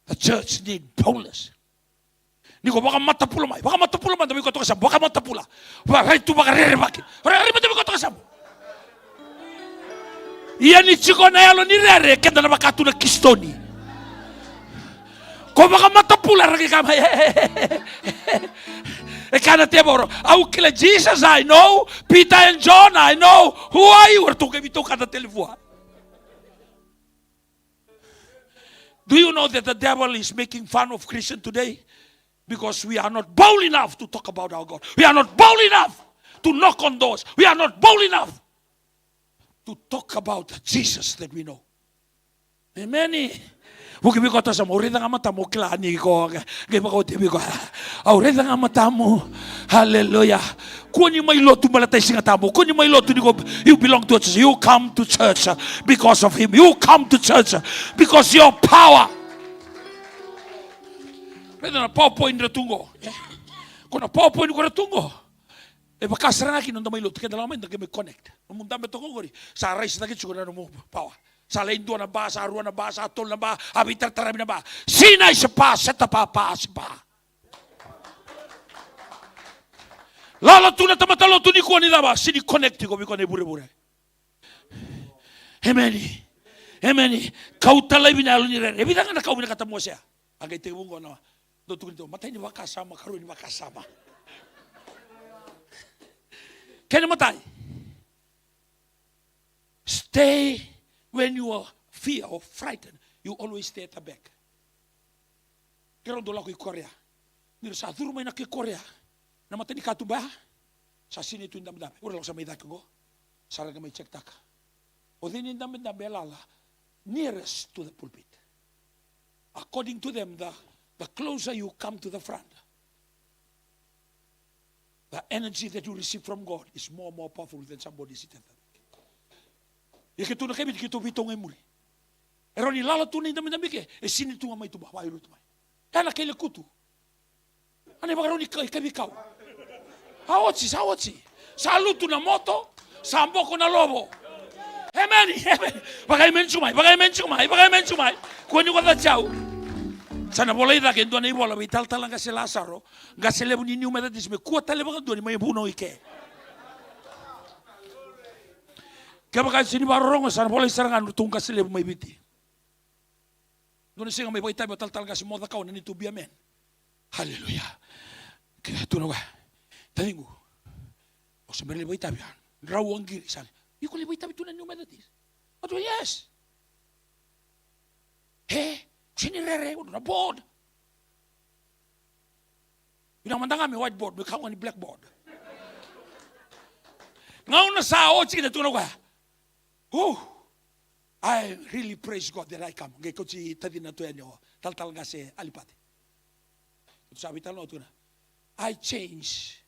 The church need boldness. Ni ko vakamatapula mai, vakamatapula mada vei koya toka Samu, vakamatapula. Varai tu vakarerevaki. Rairai mada vei koya toka Samu. Ia ni tiko na yalo ni rere, keda na vaka tu na kisitoni. Ko vakamatapula, ra qai kaya mai. E kaya na tevoro, au kila Jesus, I know. Peter and John, I know. Who are you? Ratou qai veitokani tale vua. Do you know that the devil is making fun of Christian today? Because we are not bold enough to talk about our God. We are not bold enough to knock on doors. We are not bold enough to talk about the Jesus that we know. Emeni. Vuki vei koya toka Samu, au raica ga matamu, au kila ni ko qai vakaoti vei koya. Au raica ga matamu. Hallelujah. Kua ni mai lotu baleta e Siga Tabu. Kua ni mai lotu ni ko, you belong to a church. You come to church, uh, because of him. You come to church, uh, because your power. Raica na PowerPoint ra tu qo. Ko na PowerPoint ko ra tu qo. E vaka sara ga kina noda mai lotu, keda lako mai da qai mai connect. Nomu dabe toka qori, sa raisi cake tiko na nomu power. Sa lai dua na ba, sa rua na ba, sa tolu na ba, a veitarataravi na ba. Sinai se pa, seta pa, pa se pa. Lala tu na tamata lotu nikua ni cava, sega ni connect tiko vei koya na ivurevure. Emeni. Emeni. Kauta laivi na yalo ni rere. E vica ga na ka au vinakata mo wasea. A qai tekivu qo na, dou tukuni tu, matai ni vakasama, karua ni vakasama. Kena matai. Stay when you are fear or frightened, you always stay at the back. Keirau dau lako i Korea. Ni ra sa curu mai na kai Korea, na mata ni katuba ya, sa sinai tu i dabedabe. Au ra lako sa mai cake qo. Sa ra qai mai check taka. O cei na idabedabe e lala nearest to the pulpit. According to them, the, the closer you come to the front, the energy that you receive from God is more, more powerful than somebody sitting at the back. Ia keitou na kai Viti, keitou veitau ga i muri. E rawa ni lala tu na idabedabe ke, e sinai tu ga mai tuba, vairutu mai. E na kai lekutu. A na ivakarau ni kai, kai veikau. A oti, sa oti. Sa lutu na moto, sa boko na lovo. Emeni, emeni. Vakaemeni tiko mai, vakaemeni tiko mai, vakaemeni tiko mai. Kua ni ko cati au. Sa na volai cake e dua na ivola vei talatala qase Lasaro, qase levu ni New Methodist, me kua tale vakadua ni mai vunau i ke. Kevaka e sega ni vakarorogo, sa na volai sara ga nodratou qase levu mai Viti. Dua na siga mai vakaitavi o talatala qase Mocakau na neitou be a man. Haleluya. Ke tukuna o koya, taciqu, au se bera ni vakaitavi ya. Drau a qiri sara. Iko lai vakaitavi tu na New Methodist? Au tukuna, yes. E, au sega ni rere, au na bored. Vinaka mada ga me whiteboard, me kakua ni blackboard. Gauna sa oti kina, tukuna o koya, oh, I really praise God that I come. Qai kauti tacina tu yani o talatala qase Alipate. Sa veitalanoa, tukuna, I change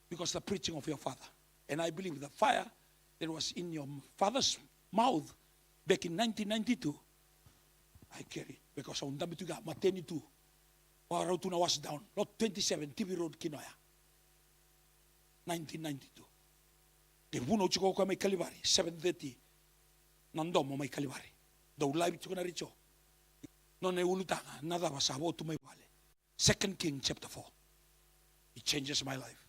because the preaching of your father. And I believe the fire that was in your father's mouth back in nineteen ninety-two, I carry it because au dabe tu ga, mateni tu. Vakarau tu na wash down. Lot twenty-seven, Tivi Road, Kinoya. Nineteen ninety-two. E vunau tiko o koya mai Kalivari, seven thirty. Na domo mai Kalivari. Dau live tiko na retio. Nona iulutaga, na cava sa vo tu mai vale. Second King chapter four. It changes my life.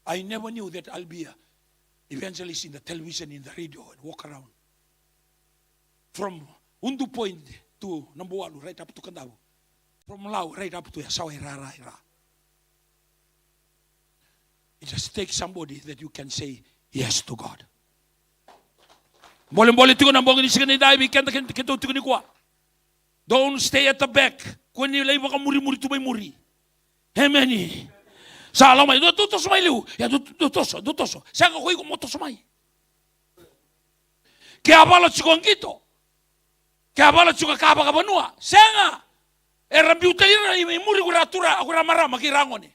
I never knew that I'll be a evangelist in the television, in the radio, and walk around. From Udu Point to Nabualu, right up to Kadavu. From Lau, right up to Yasawa, Rara, Ra. It just takes somebody that you can say yes to God. Bolebole tiko na bogi ni siga nidai vei keda, keda, keda tiko nikua. Don't stay at the back. Kua ni lai vakamurimuri tu mai muri. Emeni. Sa lau mai, dou, dou toso mai liu. Ia, dou, dou toso, dou toso. Sega ko iko mo toso mai. Ke a vala tiko qito. Ke a vala tiko ka vakavanua. Sega. Era biu tale ira i muri ko ira tura, ko ira marama kei ira gone.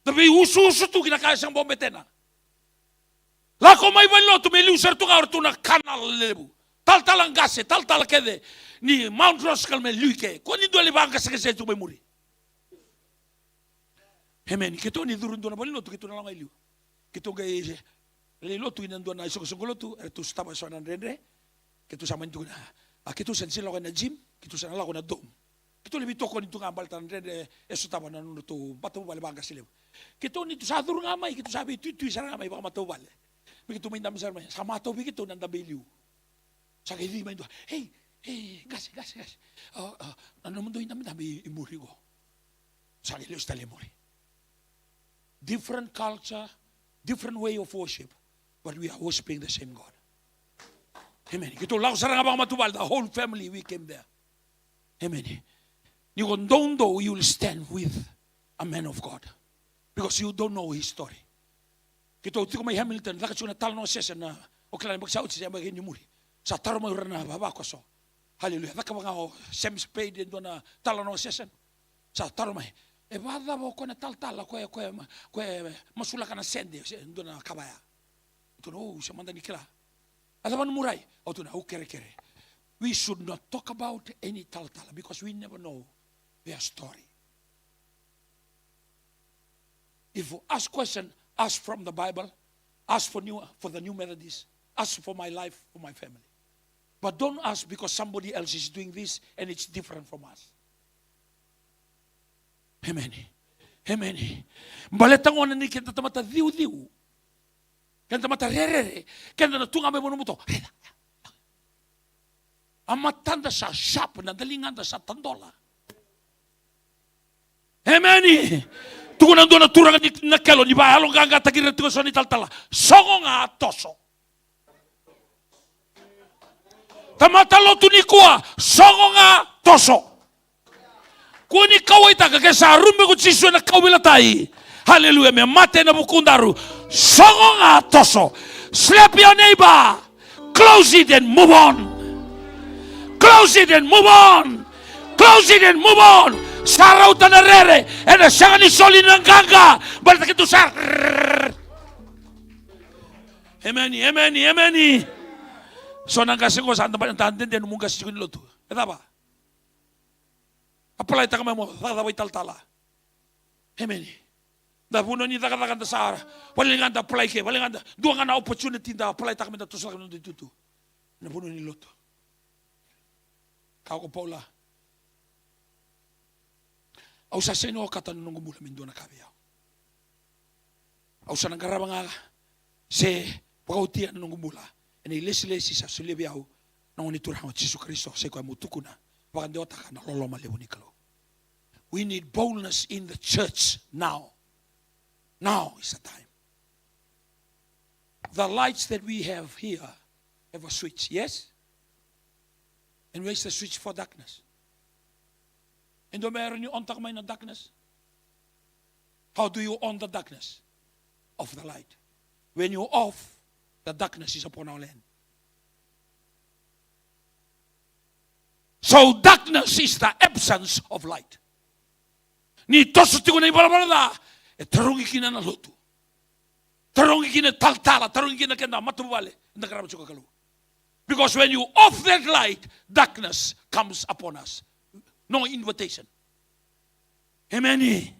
Da veiusuusu tu ki na ka e sega bau betena. Lako mai valenilotu me liu sara tu ga o ratou na kanal levu. Talatala qase, talatala kece. Ni Mount Roskill me liu i ke. Kua ni dua lai vaqaseqase tu mai muri. Emeni. Keitou ni curu dua na valenilotu, keitou na lako i liu. Keitou qai lai lotu ina dua na isoqosoqo lotu, eratou sotava eso na dredre. Keitou sa mani tukuna, a keitou sa na sega ni lako ena gym, keitou sa na lako ena dome. Keitou lai veitokoni tu ga baleta na dredre e sotava na nodratou matavuvale vaqase levu. Keitou ni tou sa curu ga mai, keitou sa veituitui sara ga mai vakamatavuvale. Me keitou mai dabe sara mai, sa matau vei keitou na dabe i liu. Sa qai cici mai dua, "Ei, ei, qase, qase, qase. O, o, na nomudou idabedabe i, i muri qo." Sa qai lesu tale i muri. Different culture, different way of worship, but we are worshiping the same God. Emeni. Keitou lako sara ga vakamatavuvale, the whole family, we came there. Emeni. Ni ko doudou, you will stand with a man of God. Because you don't know his story. Keitou tiko mai Hamilton, caka tiko na talanoa session na, o kila ni baki sa oti se baki ni muri. Sa taro mai ura na vavakoso. Hallelujah. Caka vaka o Sam Spade e dua na talanoa session. Sa taro mai. E vakacava o koya na talatala, koya, koya, ma-, koya masulaka na sede, se dua na kavaya. Tukuna, o, se mada ni kila. A cava na murai? Au tukuna, au kerekere. We should not talk about any talatala because we never know their story. If you ask question, ask from the Bible, ask for new, for the new Methodist, ask for my life, for my family. But don't ask because somebody else is doing this and it's different from us. Emeni. Emeni. Baleta gona ni keda tamata ciuciu. Keda tamata rerere. Keda na tu ga mai vanua buto. A matada sa sharp, na daligada sa tadola. Emeni. Tukuna dua na turaga ni Nakelo ni vakayaloqaqataki ira tiko so na italatala. Sogo ga toso. Tamata lotu nikua, sogo ga toso. Kua ni kauwaitaka ke sa rube ko Jisu ena kauveilatai. Hallelujah, me mate ena vukudaru. Sogo ga toso. Slap your neighbor. Close it and move on. Close it and move on. Close it and move on. Sa rauta na rere, ena sega ni soli na qaqa. Baleta keitou sa. Emeni, emeni, emeni. So na qase qo sa da, da dede nomu qase tiko ni lotu. E cava? Apply taka mai mo cakacaka italatala. Emeni. Da vanua ni cakacaka da sa, vale ga da apply ke, vale ga da, dua ga na opportunity da apply taka me da toso taka na noda itutu. Na vanua ni lotu. Kaya ko Paula. Au sa sega ni okata na noqu bula me dua na ka vei au. Au sa na qarava ga se vakaotia na noqu bula ena ilesilesi sa solia vei au na Gone Turaga o Jisu Karisito, sa i koya meu tukuna vakadewataka na loloma levu ni Kalou. We need boldness in the church now. Now is the time. The lights that we have here have a switch, yes? And where's the switch for darkness? E dua me rawa ni on taka mai na darkness? How do you on the darkness? Off the light. When you off, the darkness is upon our land. So darkness is the absence of light. Ni toso tiko na ivalavala ca, e tarogi kina na lotu. Tarogi kina talatala, tarogi kina keda matavuvale, eda qarava tiko na Kalou. Because when you off that light, darkness comes upon us. No invitation. Emeni.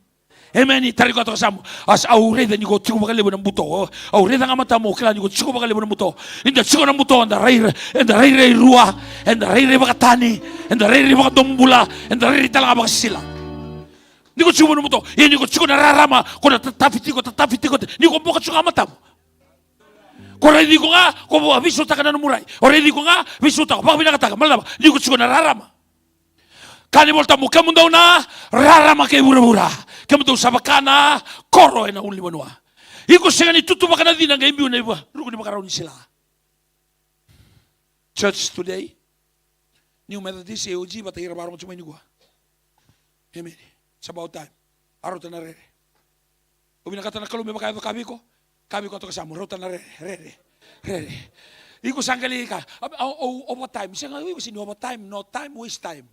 Emeni. Tara iko toka, sa mo, au raica ni ko tiko vakalevu ena buto. Au raica ga matamu, au kila ni ko tiko vakalevu ena buto. Ni da tiko ena buto, eda rairai, eda rairai rua, eda rairai vakatani, eda rairai vakadomobula, eda rairai tale ga vakasisila. Ni ko tiko ena buto, ia ni ko tiko na rarama, ko na tatafi tiko, tatafi tiko, ni ko boka tiko ga matamu. Ko raici iko ga, ko veisautaka na nomu rai. O raici iko ga, veisautaka, vakavinakataka, malava, ni ko tiko na rarama. Kaya na iVolatabu, kemudou na rarama kei vuravura, kemudou sa vaka na koro ena ulunivanua. Iko sega ni tutuvaka na cina qai biu ena iruku ni vakarau ni sila. Church today, New Methodist, A O G, vata ira vakarorogo tiko mai nikua. Amen. It's about time. A rauta na rere. O vinakata na Kalou me vaka e cakava vei iko, kaya vei iko toka, sa mo rauta na rere, rere, rere. Iko sa qai lai kaya, "Au, au, au overtime." Sega, iko sega ni overtime, no time, waste time.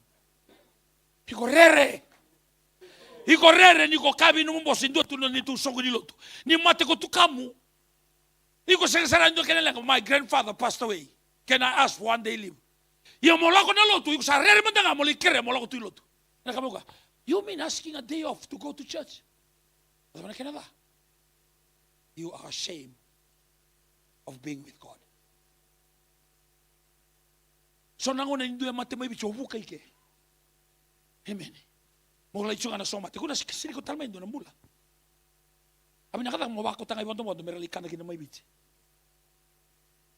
Iko rere. Iko rere ni ko kaya vei nomu bosi, "Dua tu na neitou soqo ni lotu. Ni mate ko tukamu." Iko sega sara ni dua kena leqa, "My grandfather passed away. Can I ask for one day leave?" Ia mo lako na lotu, iko sa rere mada ga mo lai kerea mo lako tu i lotu. Na ka mo kaya, "You mean asking a day off to go to church?" Cava na kena ca? You are ashamed of being with God. So na gauna ni dua e mate mai Viti, o vuka i ke. Amen. Mo lai tiko ga na somate. Ko na sika sini ko tale mai dua na bula. A vinaka cake mo vakota ga i vodovodo me ra lai kana kina mai Viti.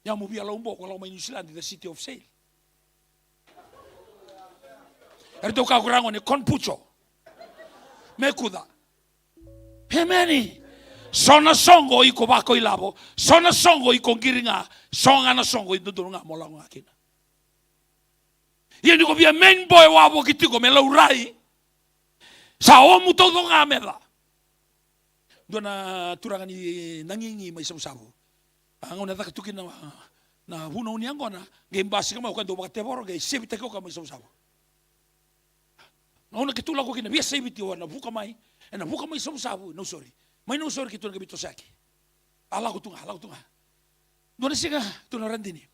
Ia mo via lau bo ko lau mai New Zealand, the city of sail. Eratou kaya ko ra gone, "Kon pucho." Me kuca. Emeni. So na soqo iko vakailavo, so na soqo iko qiri ga, so ga na soqo i dodonu ga mo lako ga kina. Ia ni ko via main boy wavoki tiko me laurai, sa omu taucoko ga meca. Dua na turaga ni Nagigi mai Savusavu. A gauna e caka tu kina na, na vunau ni yaqona, qai basika mai o koya, dau vakatevoro, qai sevitaki o koya mai Savusavu. Gauna keitou lako kina, via sa i Viti, o ena vuka mai, ena vuka mai Savusavu, Nausori. Mai Nausori keitou na qai veitosoyaki. A lako tu ga, a lako tu ga. Dua na siga, tukuna o Radini,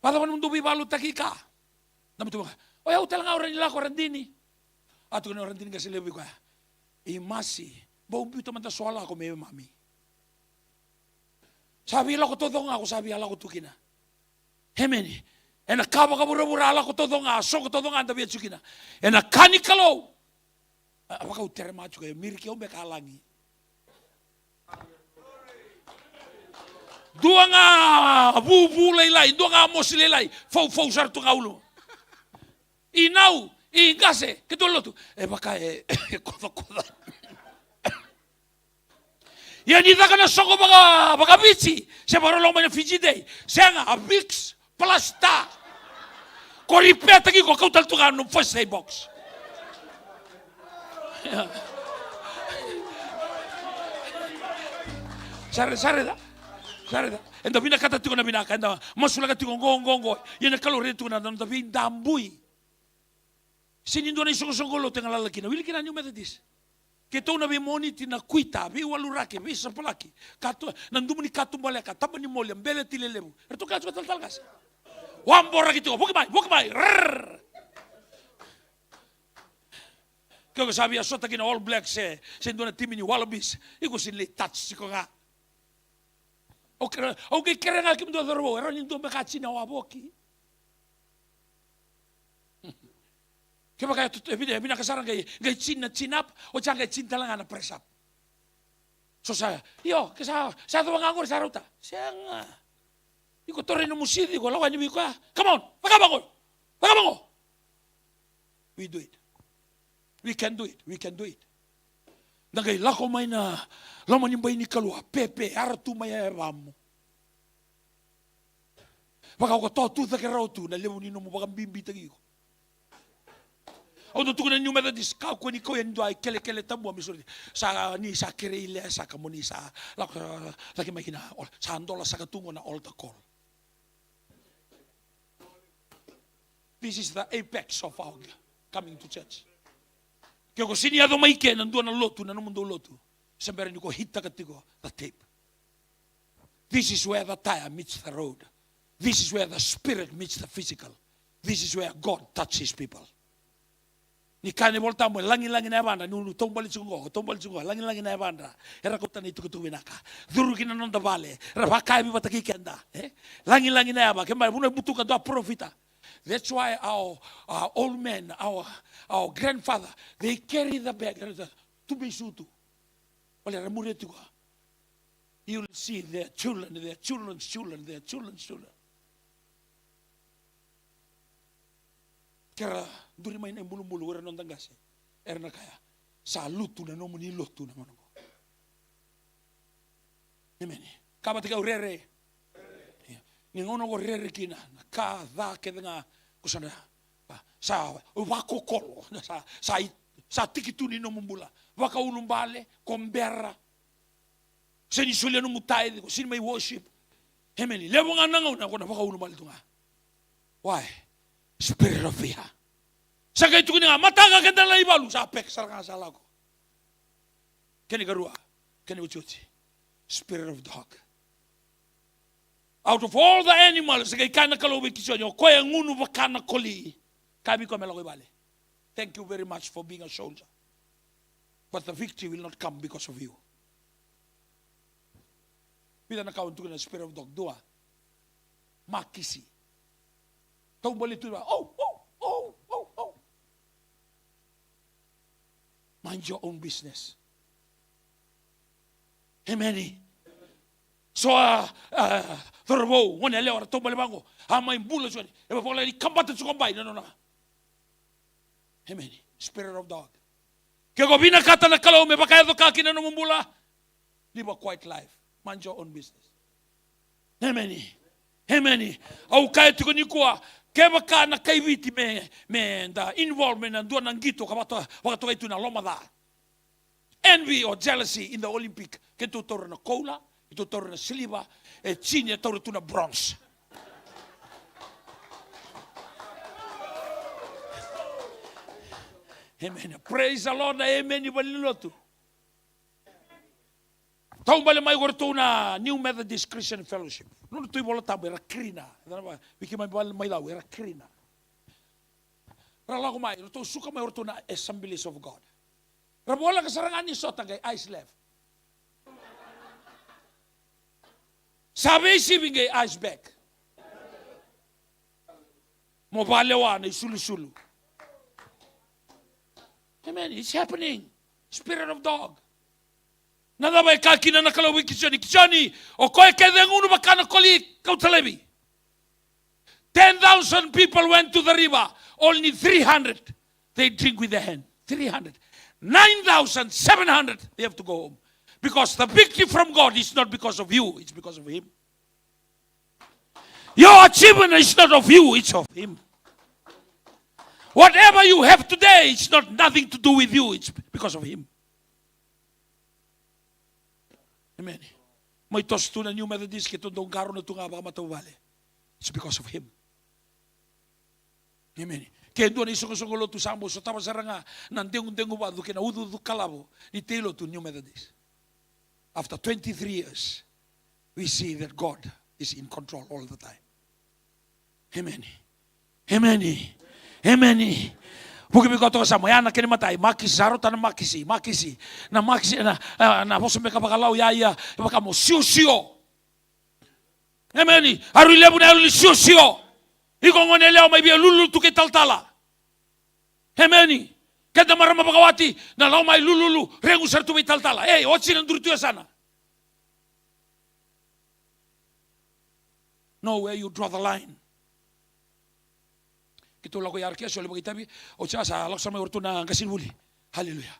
"Vakacava na nomudou veivakalotutaki i ka?" Na mutu vaka, "O yau tale ga o Radini, lako o Radini." A tukuna o Radini qase levu vei koya, "I masi, bau biuta mada so a lako me mami." Sa via lako taucoko ga ko sa via lako tu kina. Emeni. Ena ka vakavuravura a lako taucoko ga, a soqo taucoko ga da via tiko kina. Ena ka ni Kalou, a, a vakautere ma tiko, e miriki au beka a lagi. Dua ga vuvu lailai, dua ga mosi lailai, faufau sara tu ga ulu. I nau, i qase, keitou lotu. E vaka e, e kocokoco. Ia ni caka na soqo vaka, vaka Viti, se vakarau lako mai na Fiji Day. Sega, a Vicks plus Star. Ko ripetaki iko, kau tale tu ga na nomu first aid box. Sa raica, sa raica, sa raica. Eda vinakata tiko na vinaka, eda masulaka tiko qo, qo, qo. Ia na Kalou raica tiko na noda veidabui. Sega ni dua na isoqosoqo lotu e galala kina. Wili kina New Methodist. Keitou na veimoniti na kuita, veiwaluraki, veisapalaki. Katu, na dubu ni katubaleka, taba ni moli, a beleti lelevu. Eratou kaya tiko talatala qase. Waboraki tiko, vuki mai, vuki mai. Rrrr. Ke ko sa via sota kina All Blacks se, se dua na timi ni Wallabies, iko sega ni lai touch tiko ga. Au kere, au qai kerea ga kemudou cauravou, e rawa ni dua beka a chin na wavoki. Kevaka e, e vinaka sara qai, qai chin na chin up, oti sa qai chin tale ga na press up. So sa, io, ke sa, sa yaco ga qori sa rauta. Sega. Iko taura nomu sici, iko lako yani vei koya. Come on, cakava qo. Cakava qo. We do it. We can do it. We can do it. Da qai lako mai na loma ni bai ni Kalou, a pepe, ara tu mai e vamu. Vaka o koto tu cake rawa tu na levu ni nomu vakabibitaki iko. Au dau tukuna New Methodist, kakua ni kau yani dua e kelekele tabu, a me sori. Sa ni sa kerei lea saka mo ni sa lako cake mai kina, sa dola saka tu qo na altar call. This is the apex of our coming to church. Ke ko sega ni yaco mai ke na dua na lotu, na nomudou lotu, se bera ni ko hitaka tiko the tape. This is where the tire meets the road. This is where the spirit meets the physical. This is where God touches his people. Ni kaya na iVolatabu, e lagilagi na yavadra, ni unu taubale tiko qo, taubale tiko qo, lagilagi na yavadra. Era kauta na itukutuku vinaka. Curu ki na noda vale, era vakayakavi vata kei keda. E? Lagilagi na yava, kena ibalebale vuna e butuka dua parofita. That's why our, our old men, our, our grandfather, they carry the bag. Era tubei sutu. Wale era muria tiko. You will see their children, their children's children, their children's children. Ke ra duri mai na ibulubulu, o ira na noda qase, era na kaya, sa lutu na nomuni lotu na gauna qo. Emeni. Ka vata kei au, rere. Ia. Ni gauna ko rere kina, na ka ca kece ga ko sa na, sa vakokolo, sa, sa, sa tiki tu ni nomu bula. Vakaulubale, ko bera. Sega ni solia nomu tithe, ko sega ni mai worship. Emeni. Levu ga na gauna ko na vakaulubale tu ga. Why? Spirit of fear. Sa qai tukuni ga, mataka keda na ivalu, sa pack sara ga sa lako. Kena ikarua, kena iotioti. Spirit of dog. Out of all the animals, sa qai kaya na Kalou vei Kisioni, o koya e gunu vaka na koli. Kaya vei koya me lako i vale. Thank you very much for being a soldier. But the victory will not come because of you. Vica na ka au tukuna na spirit of dog. Dua. Makisi. Taubale tu, oh, oh, oh, oh, oh. Mind your own business. Emeni. So, a, a, cauravou, gone yalewa, era taubale vaqo. A mai bula tiko ni, e volai ni kabata tiko bai na nona. Emeni. Spirit of dog. Ke ko vinakata na Kalou me vakayaco ka kina nomu bula, live a quiet life. Mind your own business. Emeni. Emeni. Au kaya tiko nikua, kevaka na kai Viti me, me da involve me na dua na qito ka vakatokai tu na lomaca. Envy or jealousy in the Olympic. Keitou taura na koula, keitou taura na siliva, e Jini e taura tu na bronze. Amen. Praise the Lord, amen, valenilotu. Taubale mai ko ratou na New Methodist Christian Fellowship. Nodratou iVola Tabu era Kirina. Viki mai vale mai lau era Kirina. Ra lako mai, ratou suka mai o ratou na Assemblies of God. Ra voleka sara ga ni sota qai ice left. Sa veisivi qai ice back. Mo valewa na isulusulu. Amen. It's happening. Spirit of dog. Na cava e kaya kina na Kalou vei Kisioni? Kisioni, o koya kece e gunu vaka na koli, kauta laivi. Ten thousand people went to the river, only three hundred they drink with their hand. Three hundred. Nine thousand seven hundred, they have to go home. Because the victory from God is not because of you, it's because of Him. Your achievement is not of you, it's of Him. Whatever you have today, it's not nothing to do with you, it's because of Him. Amen. Mai toso tu na New Methodist, keitou dau qarauna tu ga vakamatavuvale. It's because of Him. Amen. Ke dua na isoqosoqo lotu sa bau sotava sara ga na degudeguvacu kei na ucuucu kalavo ni tei lotu, New Methodist. After twenty-three years, we see that God is in control all the time. Emeni. Emeni. Emeni. Vuki vei koya toka, sa mai ya na kena imatai, makisi, sa rauta na makisi, makisi. Na makisi, na, a, na vosa beka vakalau ya, ia, vaka mo siosio. Emeni. A rui levu na yalo ni siosio. Iko gone yalewa mai via lululu tu kei talatala. Emeni. Keda marama vakawati, na lako mai lululu, regu sara tu vei talatala. Ei, oti na duri tu e yasana. Know where you draw the line. Keitou lako i R K S, au lai vakaitavi, au sa, sa lako sara mai o ratou na qasenivuli. Haleluya.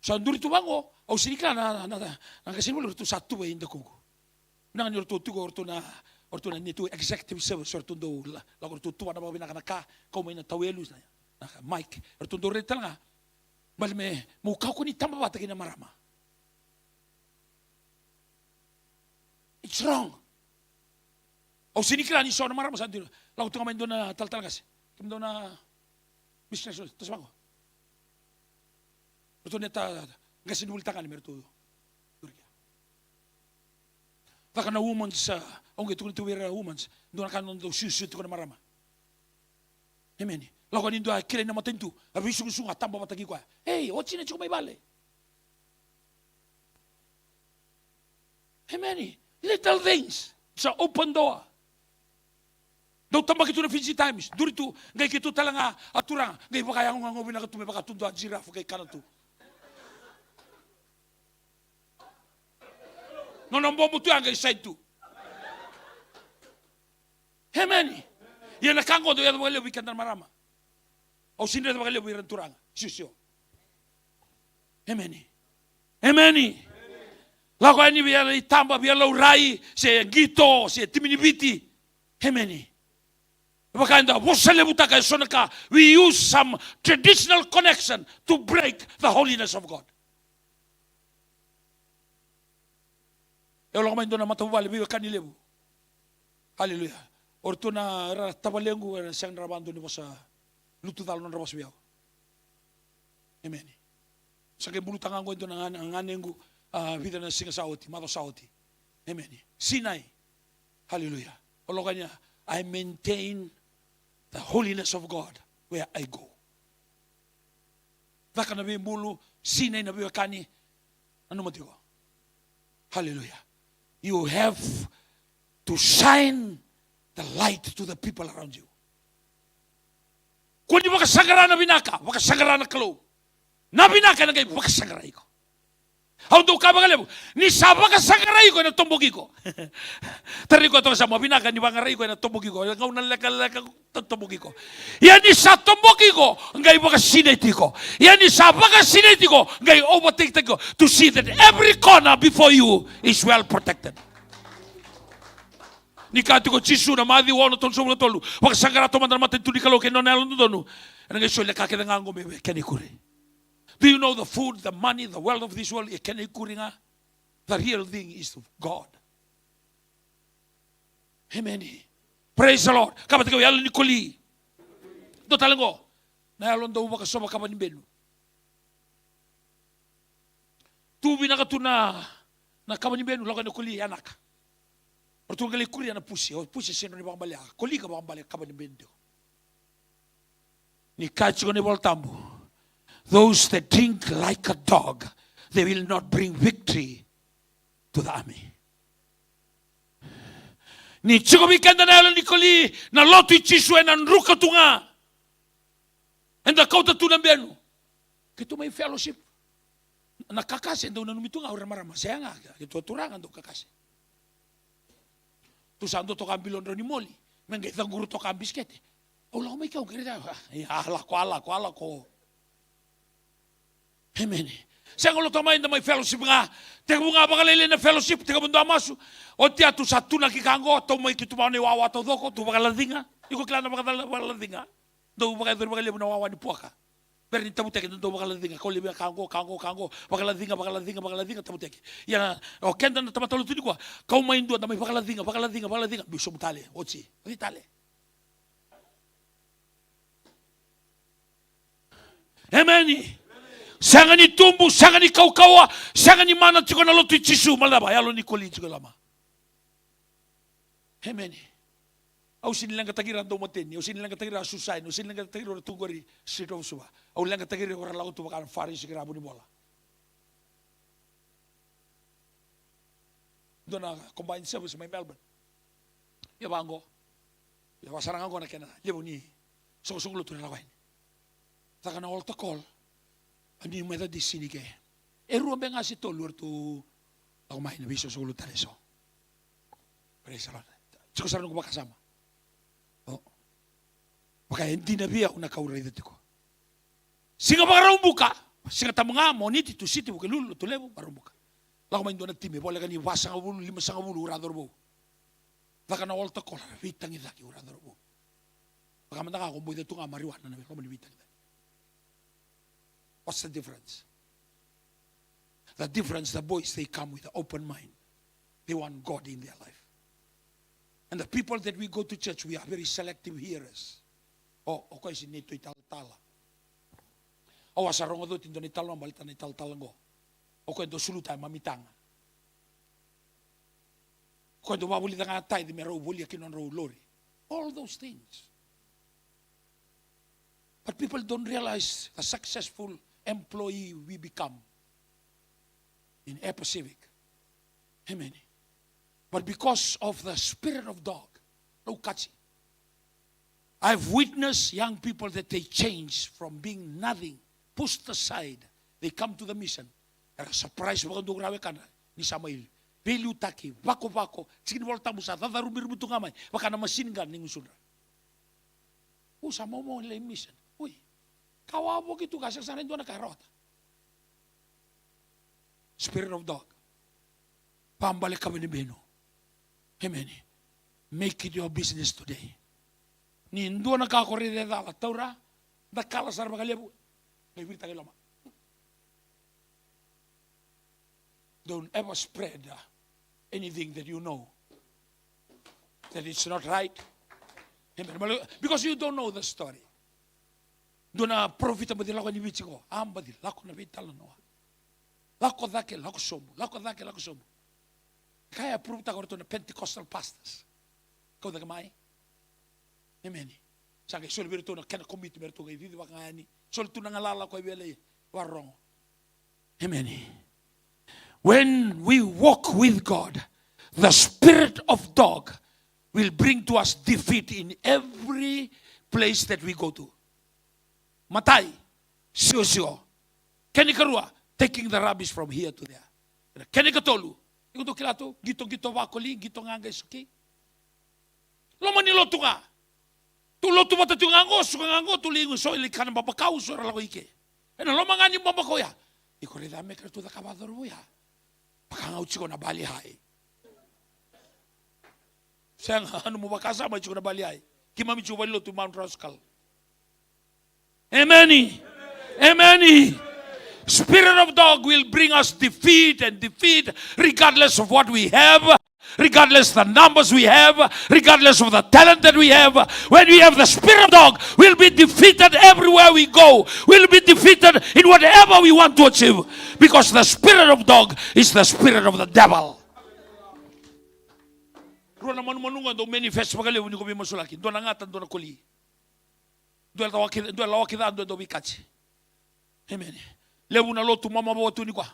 Sa duri tu vaqo, au sega ni kila na, na, na, na qasenivuli, o ratou sa tuva i dakuqu. Vinaka ni o ratou tiko, o ratou na, o ratou na neitou executive service, o ratou dau la-, lako o ratou tuva na vakavinaka na ka, kau mai na tauelu, na, na mic, o ratou dau raica tale ga. Baleta me, meu kakua ni taba vata kei na marama. It's wrong. Au sega ni kila ni so na marama sa dina. Lako tu ga mai dua na talatala qase. Kemudou na business, toso vaqo. Ratou na ta, qasenivuli tagane me ratou. Caka na women's, a, au qai tukuna tu vei ira women's. Dua na ka na dau siosio tiko na marama. Emeni. Lako yani dua kilai na matanitu, a veisugusugu, a taba vata kei koya. Ei, oti na tiko mai vale. Emeni. Little things. It's an open door. Dau tabaki tu na Fiji Times. Duri tu, qai keitou tale ga, a turaga, qai vakayagoyago vinaka tu me vaka tu dua giraffe qai kana tu. Nona bobo tu ya qai sai tu. Emeni. Ia na ka qo dau yaco vakalevu vei keda na marama. Au sega ni raica vakalevu vei ira na turaga. Sio, sio. Emeni. Emeni. Lako yani via itaba, via laurai, se qito, se timi ni Viti. Emeni. Vaka eda vosa levutaka eso na ka, we use some traditional connection to break the holiness of God. E lako mai dua na matavuvale veiwekani levu. Haleluya. O ratou na ra tavalequ, era sega ni ra vakadua ni vosa lutu cala nodra vosa vei au. Emeni. Sa qai buluta ga oqo e dua na gane-, ganequ, a, vica na siga sa oti, macawa sa oti. Emeni. Sinai. Haleluya. O lako yani, I maintain the holiness of God where I go. Caka na veibulu, sinai na veiwekani, nanuma tiko. Haleluya. You have to shine the light to the people around you. Kua ni vakasaqara na vinaka, vakasaqara na Kalou. Na vinaka ena qai vakasaqarai iko. Au dau kaya vakalevu, ni sa vakasaqarai iko ena toboki iko. Tarai koya toka, sa mo vinaka ni vaqarai iko ena toboki iko. Ena gauna lekaleka ta toboki iko. Ia ni sa toboki iko, qai vakasinaiti iko. Ia ni sa vakasinaiti iko, qai overtake iko. To see that every corner before you is well protected. Ni kaya tiko o Jisu na Maciu ono tolusagavulu ka tolu, vakasaqara taumada na matanitu ni Kalou kei na nona yalododonu, ena qai soli na ka kece ga oqo me kena ikuri. Do you know the food, the money, the wealth of this world, e kena ikuri ga? The real thing is of God. Amen. Praise the Lord. Kaya vata kei au, yalo ni koli. Dua tale qo. Na yalo dau vakasova kava ni benu. Tu vinaka tu na, na kava ni benu, lako yani na koli, yanaka. O ratou qai lai kuria na pusi, o pusi e sega ni vakabale, a koli ka vakabale kava ni benu tiko. Ni kaya tiko na iVola Tabu, those that drink like a dog, they will not bring victory to the army. Ni tiko vei keda na yalo ni koli, na lotu i Jisu ena druka tu ga. Eda kauta tu na benu. Keitou mai fellowship. Na kakase dau nanumi tu ga o ira na marama. Sega, keitou turaga dau kakase. Tu sa dua toka bilo drau ni moli. Me qai caquru toka bisikete. Au lako mai keu qai raica. A lako, a lako, a lako. Amen. Sega, lotu mai, da mai fellowship ga. Tekivu ga vakalailai na fellowship, tekivu dua masu. Oti ya tu sa tunaki ka qo, tou mai ki tu vaka na iwawa taucoko, tu vakalaciga. Iko kila na vakalaciga. Dau vakayacori vakalevu na wawa ni puaka. Bera ni tavutaki, dau vakalaciga, kau laivi ka qo, ka qo, ka qo, vakalaciga, vakalaciga, vakalaciga, tavutaki. Ia, o keda na tamata lotu nikua, kau mai dua, da mai vakalaciga, vakalaciga, vakalaciga, biu sobu tale, oti, oti tale. Emeni. Sega ni tubu, sega ni kaukauwa, sega ni mana tiko na lotu i Jisu, baleta na yalo ni koli tiko e loma. Emeni. Au sega ni leqataki ira na daumateni, au sega ni leqataki ira na Susaini, au sega ni leqataki ira era tu qori Street of Suva. Au leqataki ira era lako tu vaka na Farisi kei ira na vunivola. Dua na combined service mai Melbourne. Ia vaqo. Ia vaka sara ga qo na kena levu ni soqosoqo lotu era lako yani. Caka na altar call. A ni mai cati sini ke. E rua beka ga se tolu eratou lako mai na veisoqosoqo lotu tale eso. Praise the Lord. Tiko sara noqu vakasama. O. Vaka e dina vei au na ka au raica tiko. Siga Vakaraubuka, Siga Tabu ga, Moniti, Tusiti, Vukelulu, Lotulevu, Vakaraubuka. Lako mai dua na timi, voleka ni vasagavulu, limasagavulu, ura cauravou. Caka na altar call, veitagicaki, ura cauravou. Vaka mada ga ko boica tu ga marijuana na loma ni veitagicaki. What's the difference? The difference, the boys, they come with an open mind. They want God in their life. And the people that we go to church, we are very selective hearers. O, o koya sega ni neitou italatala. Au a sa rogoca oti dua na italanoa baleta na italatala qo. O koya dau suluta e mamitaga. O koya dau vakavulica ga tithe me rau volia kina nodrau lori. All those things. But people don't realize the successful employee we become in Air Pacific. Amen. But because of the spirit of dog, Laukati, I've witnessed young people that they change from being nothing, pushed aside, they come to the mission. Era surprise vakadua ko ira na wekana ni sa mai veiliutaki, vakovako, tiki ni Vola Tabu sa cacarumirumu tu ga mai vaka na machine gun ni gusudra. Au sa momo lai mission. Ui. Ka wavoki tu ka sega sara e dua na ka e rawata. Spirit of dog. Vabale ka vei na benu. Amen. Make it your business today. Ni dua na ka ko raica e cala, taura, da kala sara vakalevu. Qai viritaka i loma. Don't ever spread, uh, anything that you know that it's not right. Amen. Because you don't know the story. Dua na parofita baci lako yani Viti qo, a baci lako na veitalanoa. Lako cake, lako sobu, lako cake, lako sobu. Ka e approve-taka o ratou na Pentecostal pastors. Kau cake mai. Amen. Sa qai soli vei ratou na kena komiti me ratou qai cici vaka ga yani. Soli tu na galala ko e via lai vakarorogo. Amen. When we walk with God, the spirit of dog will bring to us defeat in every place that we go to. Matai, siosio. Kena ikarua, taking the rubbish from here to there. Kena ikatolu, iko dau kila tu, qitoqito vakoli, qito gaga e soki. Loma ni lotu ga. Tu lotu vata tu ga qo, suka ga qo, tu lai so e lai kana babakau, so era lako i ke. Ena loma ga ni babakau ya. Iko raica me kere tu caka vacorovu ya. Vaka ga au tiko na Bali High. Sega, a nomu vakasama e tiko na Bali High. Keimami tiko valilotu Mount Roskill. Amen. Amen. Spirit of dog will bring us defeat and defeat regardless of what we have, regardless the numbers we have, regardless of the talent that we have. When we have the spirit of dog, we'll be defeated everywhere we go. We'll be defeated in whatever we want to achieve because the spirit of dog is the spirit of the devil. Rua na manumanu ga dau manifest vakalevu ni ko veimasulaki. Dua na gata, dua na koli. Dua e lawaki, dua e lawaki ca, dua e dau veikati. Amen. Levu na lotu mamavoa tu nikua.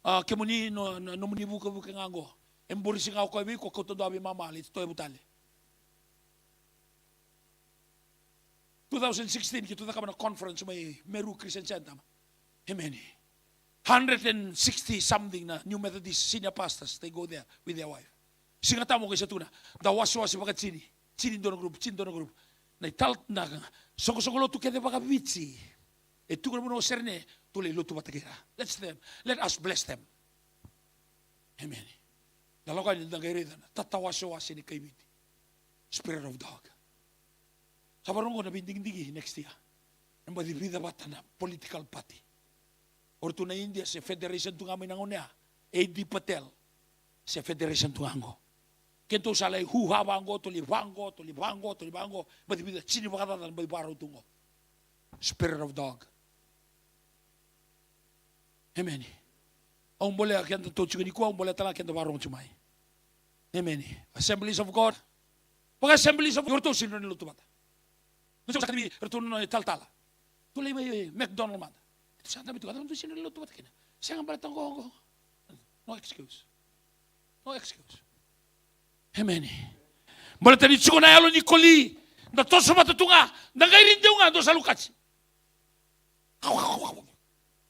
A, kemuni no, no, nomuni vukevuke ga qo. E borisi ga o koya vei iko, kauta dua veimama, lai totoya vutale. Two thousand sixteen, keitou cakava na conference mai Meru Christian Center. Amen. Hundred and sixty something na New Methodist senior pastors, they go there with their wife. Siga Tabu qai sa tukuna, da wasewase vakatini, tini dua na group, tini dua na group. Na ital, na soqosoqo lotu kece vakaviti. E tu na vanua o Serene, tu lai lotu vata kei ira. Let them, let us bless them. Amen. Da lako yani da qai raica na tatawasewase ni kai Viti. Spirit of dog. Sa vakarorogo na veidigidigi next year. E baci vica vata na political party. O ratou na India se federation tu ga mai na gauna ya. A D Patel se federation tu ga qo. Keitou sa lai huha vaqo, tou lai vaqo, tou lai vaqo, tou lai vaqo. Baci vica, tini vakacaca na baci vakarau tu qo. Spirit of dog. Amen. Au bolea keda tou tiko nikua, au bolea tale ga keda vakarorogo tiko mai. Amen. Assemblies of God. Vaka Assemblies of God, o ratou sega ni lotu vata. Na tiko sa kativi, ratou na talatala. Tou lai mai McDonald mada. Tou sa dabe tu, ratou sega ni lotu vata kina. Sega baleta qo, qo. No excuse. No excuse. Amen. Baleta ni tiko na yalo ni koli, da toso vata tu ga, da qai ri deu ga, dou sa Laukati.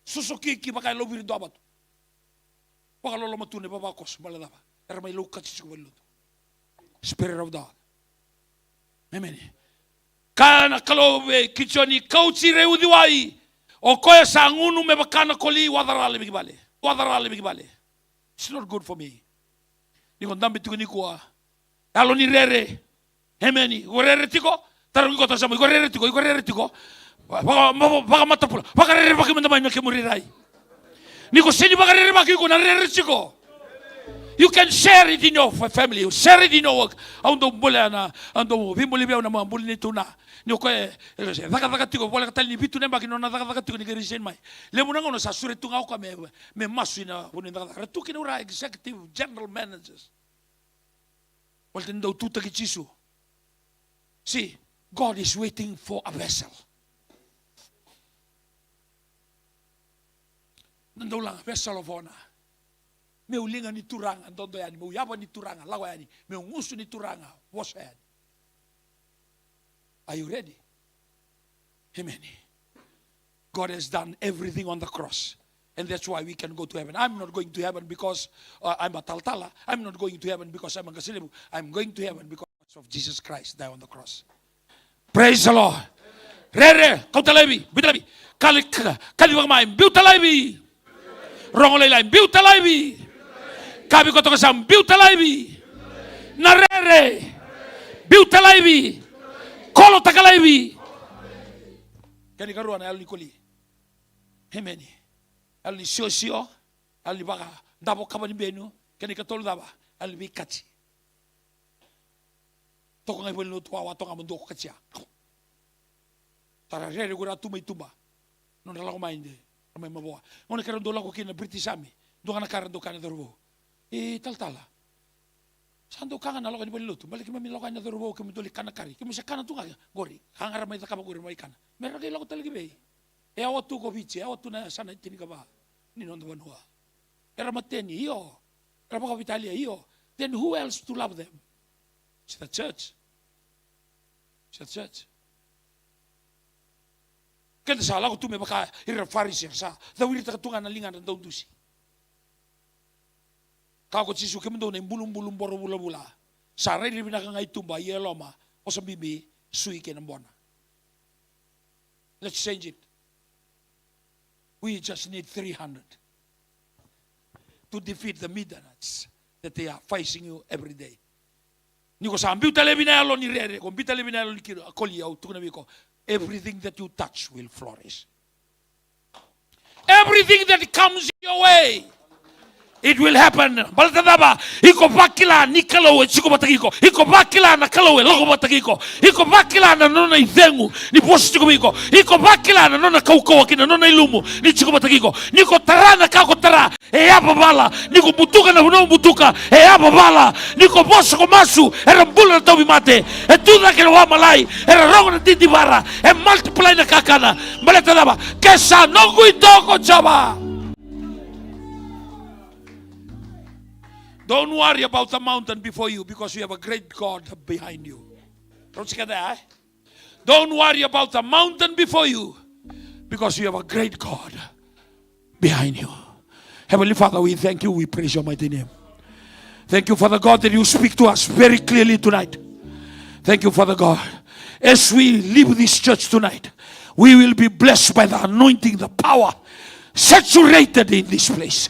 Sosoki ki vaka e lauviri dua vatu. Vakaloloma tu na ivavakoso, baleta cava? Era mai Laukati tiko valilotu. Spirit of God. Amen. Kaya na Kalou vei Kitioni, kauti ira e uciwai. O koya sa gunu me vaka na koli, wacara laivi ki vale. Wacara laivi ki vale. It's not good for me. Ni ko dabe tiko nikua. Yalo ni rere. Amen. Iko rere tiko. Tarogi koya, tarogi koya, iko rere tiko, iko rere tiko. Vaka, vaka, vakamatapula. Vakarerevaki mada mai na kemu rairai. Ni ko sega ni vakarerevaki, iko na rere tiko. You can share it in your fa-, family. You share it in your work. Au dau bolea na, au dau veibolei vei au na ma buli ni tuna. Ni o koya e, e, e cakacaka tiko, voleka tale ni vitu na yabaki nona cakacaka tiko ni qai resign mai. Levu na gauna sa sure tu ga o koya me, me masu ina vanua ni cakacaka. Ra tu kina ura executive general managers. Baleta ni dau tutaki Jisu. See, God is waiting for a vessel. Na dau laga, vesalovona. Meu liga ni Turaga, dodo yani. Meu yava ni Turaga, lako yani. Meu gusu ni Turaga, vosa yani. Are you ready? Amen. God has done everything on the cross. And that's why we can go to heaven. I'm not going to heaven because, uh, I'm a talatala. I'm not going to heaven because I'm a qase levu. I'm going to heaven because of Jesus Christ died on the cross. Praise the Lord. Rere, kauta laivi, biuta laivi. Kali, ka-, kaci vaka mai, biuta laivi. Rogo lailai, biuta laivi. Kavi koto ka sa, biuta laivi. Na rere, biuta laivi. Kolotaka laivi. Kena ikarua na yalo ni koli. Amen. Yalo ni siosio, yalo ni vakadavo kava ni benu, kena ikatolu cava, yalo ni veikati. Toka ga i valenilotu wawa, toka ga mo dua ko katia. Tara rere ko ira tu mai tuba. Nodra lako mai de, ra mai mavoa. Gauna keirau dau lako kina na British Army, dua ga na ka ra dau kaya na cauravou. E talatala. Sa dau ka ga na lako ni valenilotu, baleta keimami lako yani na cauravou, keimami dau lai kana kari. Keimami se kana tu ga qori. Ka ga ra mai cakava qori, ra mai kana. Me ra qai lako tale ki vei? E yawa tu ko Viti, e yawa tu na yasana e tinikava ni noda vanua. Era mateni, io. Era vakavitalia, io. Then who else to love them? It's the church. It's the church. Keda sa lako tu me vaka ira Farisi, era sa cawiritaka tu ga na ligadra daudusi. Kaya ko Jisu, kemudou na ibulubulu boro vulavula. Sa rairai vinaka ga i tuba, ia e loma, vosa bibi, sui kei na bona. Let's change it. We just need three hundred to defeat the Midianites that they are facing you every day. Ni ko sa biuta laivi na yalo ni rere, ko biuta laivi na yalo ni kiri, a koli, au tukuna vei iko, everything that you touch will flourish. Everything that comes your way, it will happen. Baleta cava? Iko vakila ni Kalou e tiko vata kei iko. Iko vakila na Kalou e lako vata kei iko. Iko vakila na nona icegu ni vosa tiko vei iko. Iko vakila na nona kaukauwa kei na nona ilumu ni tiko vata kei iko. Ni ko tara na ka ko tara, e yavavala. Ni ko butuka na vanua o butuka, e yavavala. Ni ko vosa ko masu, era bula na tauvimate. E tu cake na wamalai, era rogo na didivara. E multiply na kakana. Baleta cava? Ke sa noqu i to ko Jiova. Don't worry about the mountain before you because you have a great God behind you. Don't you get that, eh? Don't worry about the mountain before you because you have a great God behind you. Heavenly Father, we thank you. We praise your mighty name. Thank you, Father God, that you speak to us very clearly tonight. Thank you, Father God. As we leave this church tonight, we will be blessed by the anointing, the power saturated in this place.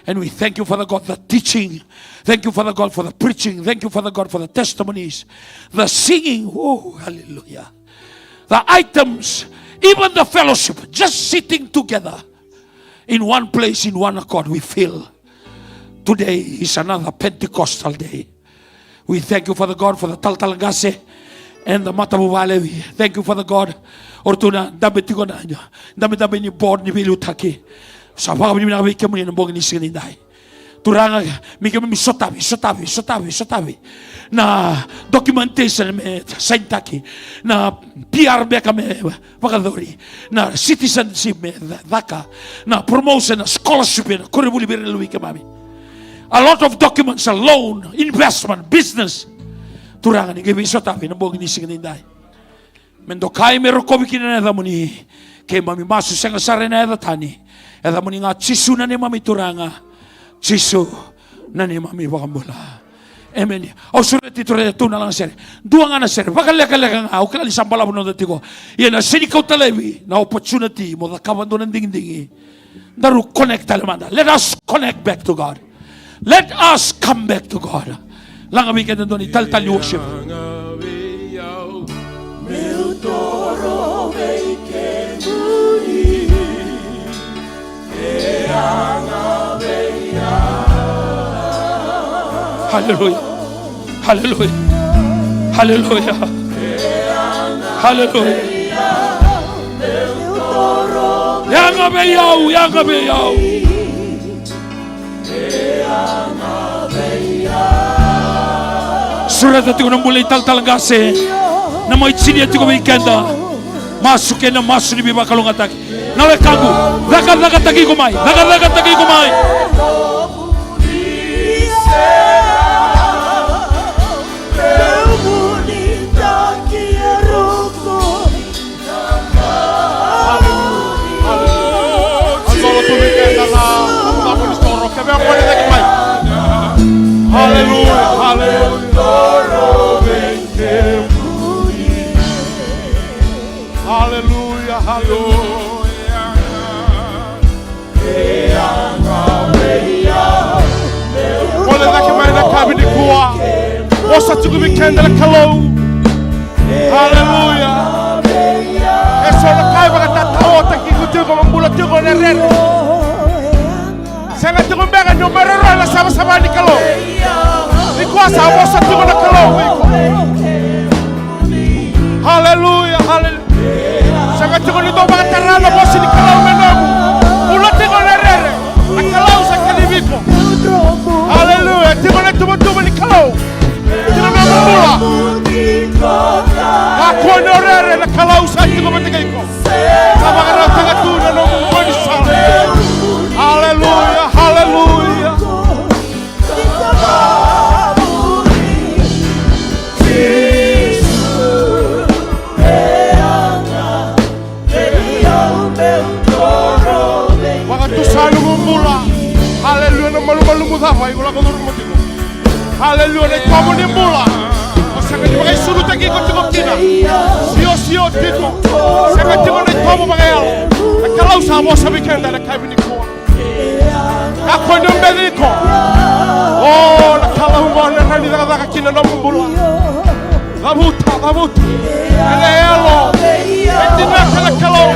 And we thank you, Father God, the teaching. Thank you, Father God, for the preaching. Thank you, Father God, for the testimonies, the singing. Oh, hallelujah. The items, even the fellowship, just sitting together in one place, in one accord, we feel today is another Pentecostal day. We thank you, Father God, for the talatala qase and the matavuvale. We thank you, Father God. O ratou na dabe tiko na, dabedabe ni board ni veiliutaki. Sa vakavinavinaka vei kemuni na bogi ni siga nidai. Turaga, me keimami sotavi, sotavi, sotavi, sotavi na documentation me sainitaki, na P R beka me vakayacori, na citizenship me ca-, caka, na promotion, na scholarship, na koronivuli vei ira na luve i keimami. A lot of documents, a loan, investment, business. Turaga, ni qai veisotavi na bogi ni siga nidai. Me dokai, me rokovi kina na yacamuni. Keimami masu sega sara ena yaca tani. Yacamuni ga Jisu na neimami Turaga. Jisu na neimami iVakabula. Emeni. Au sureti turaga tu na lagasere. Dua ga na sere. Vakalekaleka ga. Au kila ni sa balavu noda tiko. Ia na sega ni kauta laivi na opportunity mo cakava dua na digidigi. Daru connect tale mada. Let us connect back to God. Let us come back to God. Laga vei keda dua na italitali ni worship. Meu toro vei kemuni. Hallelujah. Hallelujah. Hallelujah. Hallelujah. Yaga vei au, yaga vei au. Sureta tiko na bula ni talatala qase. Na mai tinia tiko vei keda. Masu kei na masu ni veivakalougatataki. Na wekaqu, cakacakataki iko mai, cakacakataki iko mai. Hallelujah, hallelujah. Hallelujah, hallelujah. Gole cake mai na yakavi nikua. Vosa tiko vei keda na Kalou. Hallelujah. E so na ka e vakatatao tiko, tiko mo bula tiko na rere. Sega tiko beka ni o maroroya na savasava ni Kalou. Nikua sa vosa tiko na Kalou vei iko. Haleluya, haleluya. Sega tiko ni dou vakatara na vosa ni Kalou me nomu. Bula tiko na rere. Na Kalou sa kacivi iko. Haleluya. Tiko na tuvatuva ni Kalou. Tiko na nomu bula. Kakua ni o rere, na Kalou sa tiko vata kei iko. Sa vakarautaka tu na nomu gaunisala. Haleluya, haleluya. Vakatusa nomu bula. Haleluya, na malumalumu cava iko lako curuma tiko. Haleluya, na itovo ni bula. O sega ni vakaisulutaki iko tiko kina. Siosio tiko. Sega tiko na itovo vakayalo. Na Kalou sa vosa vei keda na yakavi nikua. Kakua ni o beci iko. O, na Kalou qo na rawa ni cakacaka kina nomu bula. Cavuta, cavuta. Ena yalo. E dina na Kalou.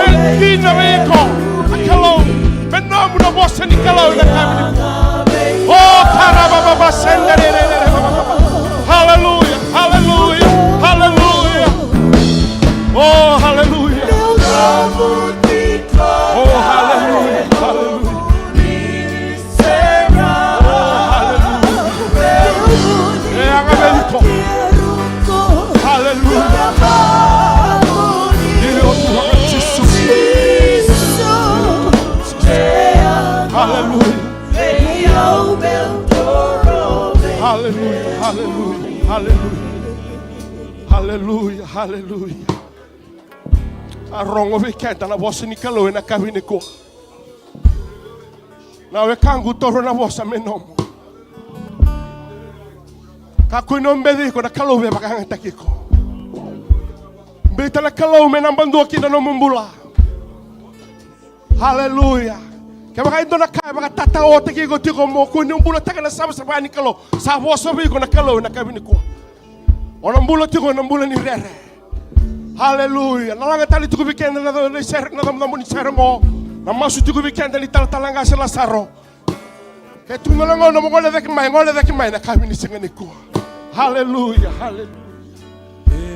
E dina vei iko na Kalou. Me nomu na vosa ni Kalou ena yakavi nikua. O, karabababa sendererere. Haleluya, haleluya, haleluya. O, haleluya. O, haleluya, haleluya. O, haleluya. E yaga vei iko. Haleluya. Io, Jisu. Haleluya. Haleluya, haleluya, haleluya. Haleluya, haleluya. A rogo vei keda na vosa ni Kalou ena yakavi nikua. Na wekaqu, taura na vosa me nomu. Kakua ni o beci iko, na Kalou via vakayagataki iko. Biuta na Kalou me naba dua kina nomu bula. Haleluya. Kevaka e dua na ka e vakatatao tiko tiko mo kua ni o bulataka na savasava ni Kalou, sa vosa vei iko na Kalou ena yakavi nikua. O na bula tiko na bula ni rere. Haleluya. Na laga tale tiko vei keda na, na, na sere, na cabocabo ni sere qo. Na masu tiko vei keda na italatala qase Lasaro. Ke tu na gauna mo gole cake mai, gole cake mai na yakavi ni siga nikua. Haleluya, haleluya.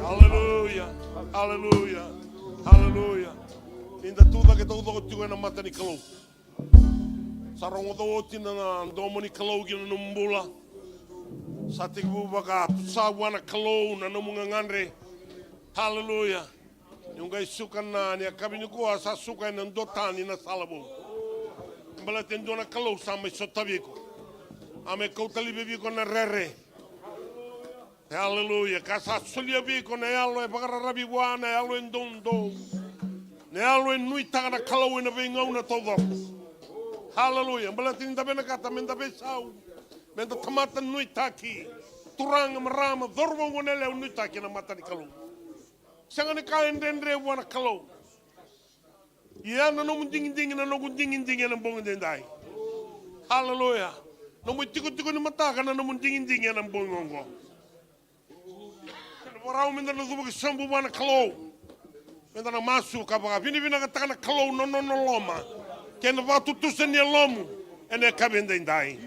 Haleluya. Haleluya. Haleluya. Ni da tucake taucoko tiko ena mata ni Kalou. Sa rogoca oti na domo ni Kalou ki na nomu bula. Sa tekivu vakatusa vua na Kalou na nomu gagadre. Haleluya. Ni o qai suka na, ni yakavi nikua sa suka ena dua tani na sala vou. Baleta e dua na Kalou sa mai sotavi iko. A mai kauta laivi vei iko na rere. Aleluya. Ka sa solia vei iko na yalo e vakararavi vua, na yalo e doudou, na yalo e nuitaka na Kalou ena veigauna taucoko. Aleluya. Baleta ni da vinakata meda veisau, meda tamata nuitaki. Turaga, marama, cauravou, goneyalewa, nuitaki ena mata ni Kalou. Sega ni ka e dredre vua na Kalou. Ia na nomu digidigi na noqu digidigi ena bogi edaidai. Aleluya. Nomu itikotiko ni mataka na nomu digidigi ena bogi oqo. Ena vakarau meda na cuva ki sobu vua na Kalou. Meda na masu ka vakavinavinakataka na Kalou na nona loloma kei na vakatutusa ni yalomu ena yakavi edaidai.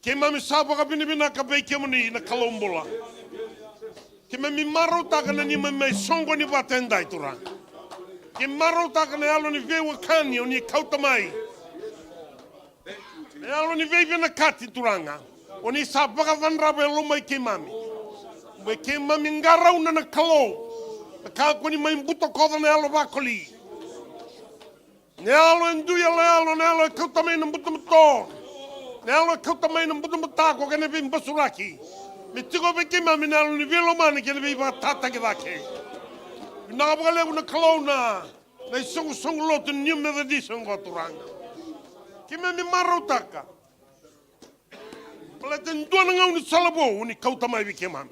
Keimami sa vakavinavinaka vei kemuni na Kalou bula. Keimami marautaka na neimami mai soqoni vata edai, Turaga. Keimami marautaka na yalo ni veiwekani o ni kauta mai, na yalo ni veivinakati, Turaga. O ni sa vakacadrava e lomai keimami. Vei keimami qarauna na Kalou, na ka ko ni mai butakoca na yalo vakoli. Na yalo e dui yaloyalo, na yalo e kauta mai na butobuto, na yalo e kauta mai na butobuto ko kena veibasuraki. Me tiko vei keimami na yalo ni veilomani kei na veivakatataki cake. Vinaka vakalevu na Kalou na, na isoqosoqo lotu ni New Methodist oqo, Turaga. Keimami marautaka. Baleta e dua na gaunisala vou o ni kauta mai vei keimami.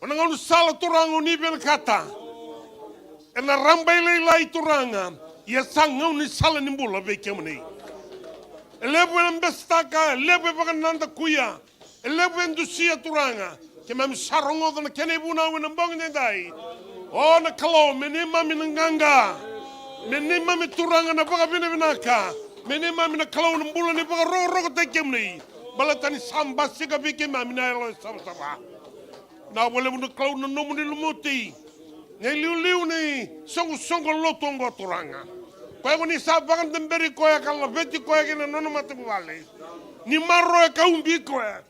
O na gaunisala, Turaga, o ni vinakata ena raba e lailai, Turaga, ia sa gaunisala ni bula vei kemuni. E levu ena besetaka, e levu e vakanadakuya, e levu e dusia, Turaga. Keimami sa rogoca na kena ivunau ena bogi edaidai. O na Kalou, me neimami na qaqa, me neimami, Turaga, na vakavinavinaka, me neimami na Kalou na bula ni vakarokorokotaki kemuni. Baleta ni sa basika vei keimami na yalo e savasava. Vinaka vakalevu na Kalou na nomuni lumuti na iliuliu ni soqosoqo lotu oqo, Turaga. Koya ko ni sa vakadaberi koya ka laveti koya kei na nona matavuvale. Ni maroroya ka ubi koya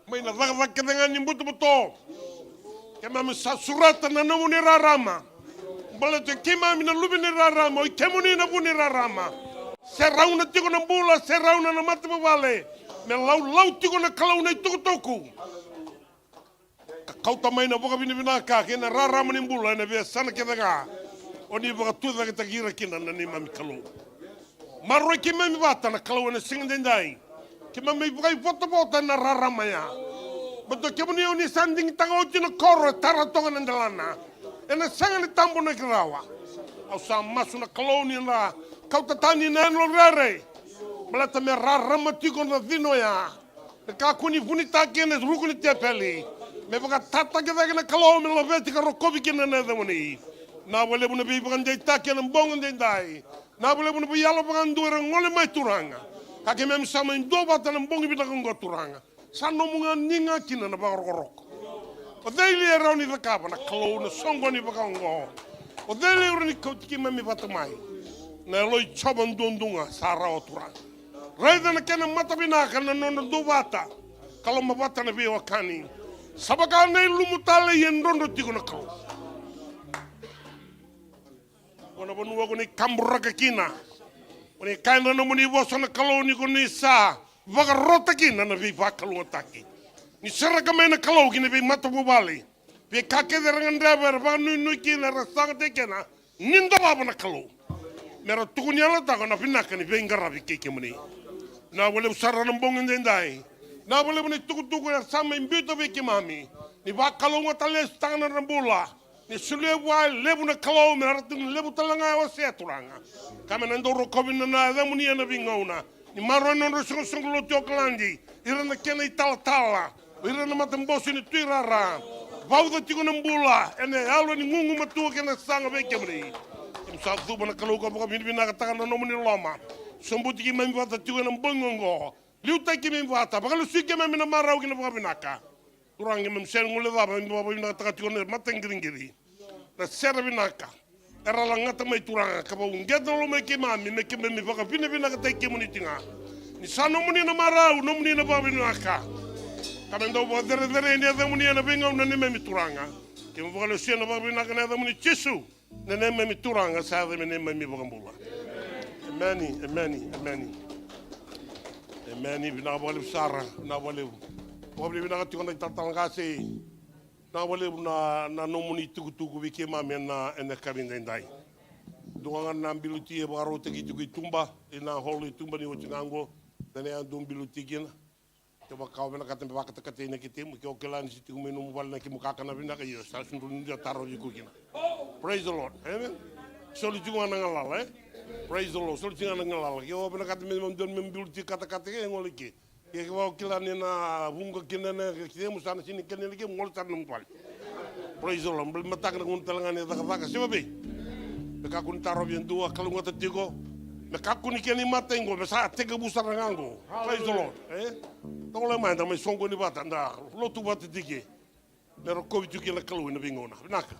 mai na cakacaka kece ga ni butobuto. Keimami sa sureta na nomuni rarama. Baleta o keimami na luve ni rarama, o i kemuni na vu ni rarama. Serauna tiko na bula, serauna na matavuvale. Me laulau tiko na Kalou na itukutuku, ka kauta mai na vakavinavinaka kei na rarama ni bula ena veiyasana kece ga o ni vakatucaketaki ira kina na neimami Kalou. Maroroi keimami vata na Kalou ena siga edaidai. Keimami vakaivotavota ena rarama ya. Baleta o kemuni o ni sa digitaka oti na koro e tara toka na delana. Ena sega ni tabonaki rawa. Au sa masu na Kalou ni na kauta tani na yalo rere. Baleta me rarama tiko na cina oya. Na ka ko ni vunitaki ena ruku ni teveli, me vakatataki cake na Kalou, me laveti ka rokovi kina na yacamuni. Vinaka vakalevu na veivakadeitaki ena bogi edaidai. Vinaka vakalevu na veiyalo vakadua era gole mai, Turaga. Ka keimami sa mai duavata ena bogi vinaka oqo, Turaga. Sa nomu ga ni ga kina na vakarokoroko. O cei li e rawa ni cakava, na Kalou, na soqoni vakaoqo? O cei li e rawa ni kauti keimami vata mai? Na yalo i Jiova duadua ga sa rawa, Turaga. Raica na kena matavinaka na nodra duavata, ka lomavata na veiwekani. Sa vaka na ilumu tale e drodro tiko na Kalou. Ko na vanua ko ni kaburaka kina, ko ni kaya na nomuni vosa na Kalou ni ko ni sa vakarota kina na veivakalougatataki. Ni sereka mai na Kalou ki na veimatavuvale. Veika kece era gadreva, era vakanuinui kina, era saga tiko kina, ni dua vava na Kalou. Me ra tukuni yalataka na vinaka ni veiqaravi kei kemuni. Vinaka vakalevu sara na bogi edaidai. Vinaka vakalevu na itukutuku era sa mai biuta vei keimami. Ni vakalougatataka lesu tale na nodra bula. Ni solia vua e levu na Kalou, me ra tu ni levu tale ga e wasea, Turaga. Ka me na dau rokovi na yacamuni ena veigauna. Ni maroroi na nodra isoqosoqo lotu i Okaladi, ira na kena italatala, ira na matabose ni tuirara. Vauca tiko na bula ena yalo ni gugumatua kei na saga vei kemuni. Keimami sa cuva na Kalou ka vakavinavinakataka na nomuni loloma. Sobuti keimami vata tiko ena bogi oqo. Liutaki keimami vata, vakalesui keimami na marau kei na vakavinaka. Turaga, keimami sega ni guilecava, keimami vakavinavinakataka tiko na mataqiriqiri, na sere vinaka era lagata mai, Turaga, ka vakauqeta na lomai keimami me keimami vakavinavinakataki kemuni tiko ga. Ni sa nomuni na marau, nomuni na vakavinaka. Ka me dau vakacerecerei na yacamuni ena veigauna, neimami Turaga. Keimami vakalesuya na vakavinaka ena yacamuni Jisu, na neimami Turaga, sa yaca me neimami Vakabula. Emeni, emeni, emeni. Emeni. Vinaka vakalevu sara, vinaka vakalevu. Vakavinavinaka tiko na italatala qase. Vinaka vakalevu na, na nomuni tukutuku vei keimami ena, ena yakavi edaidai. Dua ga na biluti e vakarautaki tiko i tuba, ena hall i tuba ni oti ga qo. Na yadua biluti kina. Kevaka o vinakata me vakatakatai na ketemu, ke o kila ni se tiko mai nomu vale na kemu kakana vinaka, io, sa sudru ni dua tarovi iko kina. Praise the Lord. Amen. Soli tiko ga na galala, e? Praise the Lord. Soli tiko ga na galala. Ke o vinakata me, me, me biluti katakata ke, e gole ke. Ke, kevaka o kila ni na vuqa kina na ketemu, sa na sini kena na kemu, gole sara nomu vale. Praise the Lord. Bali mataka na gauna tale ga ni cakacaka. Se vavei. Me kakua ni tarovi e dua, kalougata tiko. Me kakua ni kena imata iqo, me sa tekivu sara ga qo. Praise the Lord. E? Tovolea mai, da mai soqoni vata, da lotu vata tiko. Me rokovi tu kina na Kalou ena veigauna. Vinaka.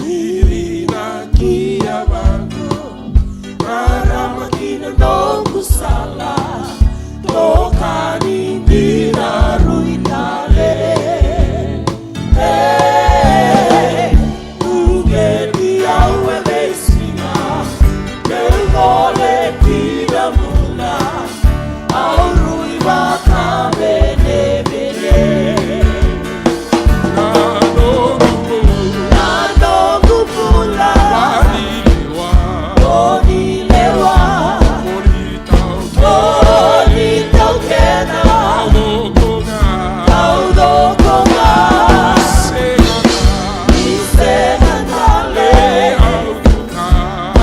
Ni rina ki a vaqo, rarama ki na noqu sala, toka ni dina rui tale. Ei, uqeti au e veisiga, meu gole ki na bula, au rui vakavenevene. Na noqu bula, na noqu bula, ko ni lewa, ko ni taukena, ko ni taukena, taucoko ga, taucoko ga. Sega, ni sega tale, au mautoka,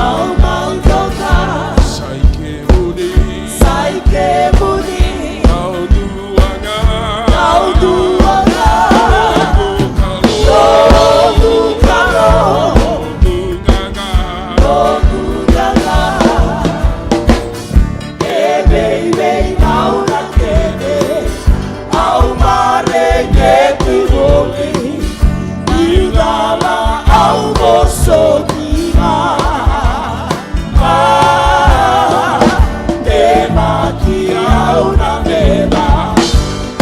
au mautoka. Sa i kemuni, sa i kemuni, au dua ga, au dua ga. Noqu Kalou, noqu Kalou, noqu qaqa, noqu qaqa. E veiveigauna kece au mareqeti voli, niu cala au vosoti ga. A, temaki au na meca,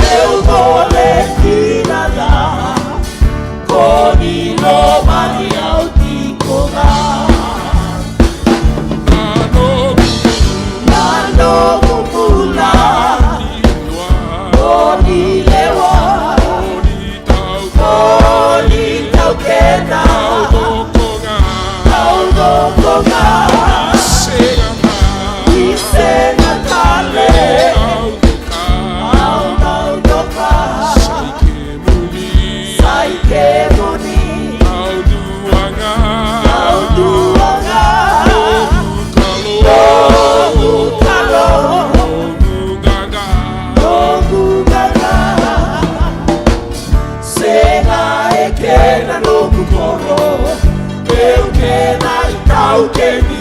meu gole ki na ca, ko ni lomani au tiko ga. Na noqu bula, ko ni lewa, ko ni taukena, taucoko ga, ni sega tale, au mautoka. Sa i kemuni, au dua ga, au dua ga. Noqu Kalou, noqu qaqa, noqu qaqa. Sega e kena noqu koro, meu kena itaukei ni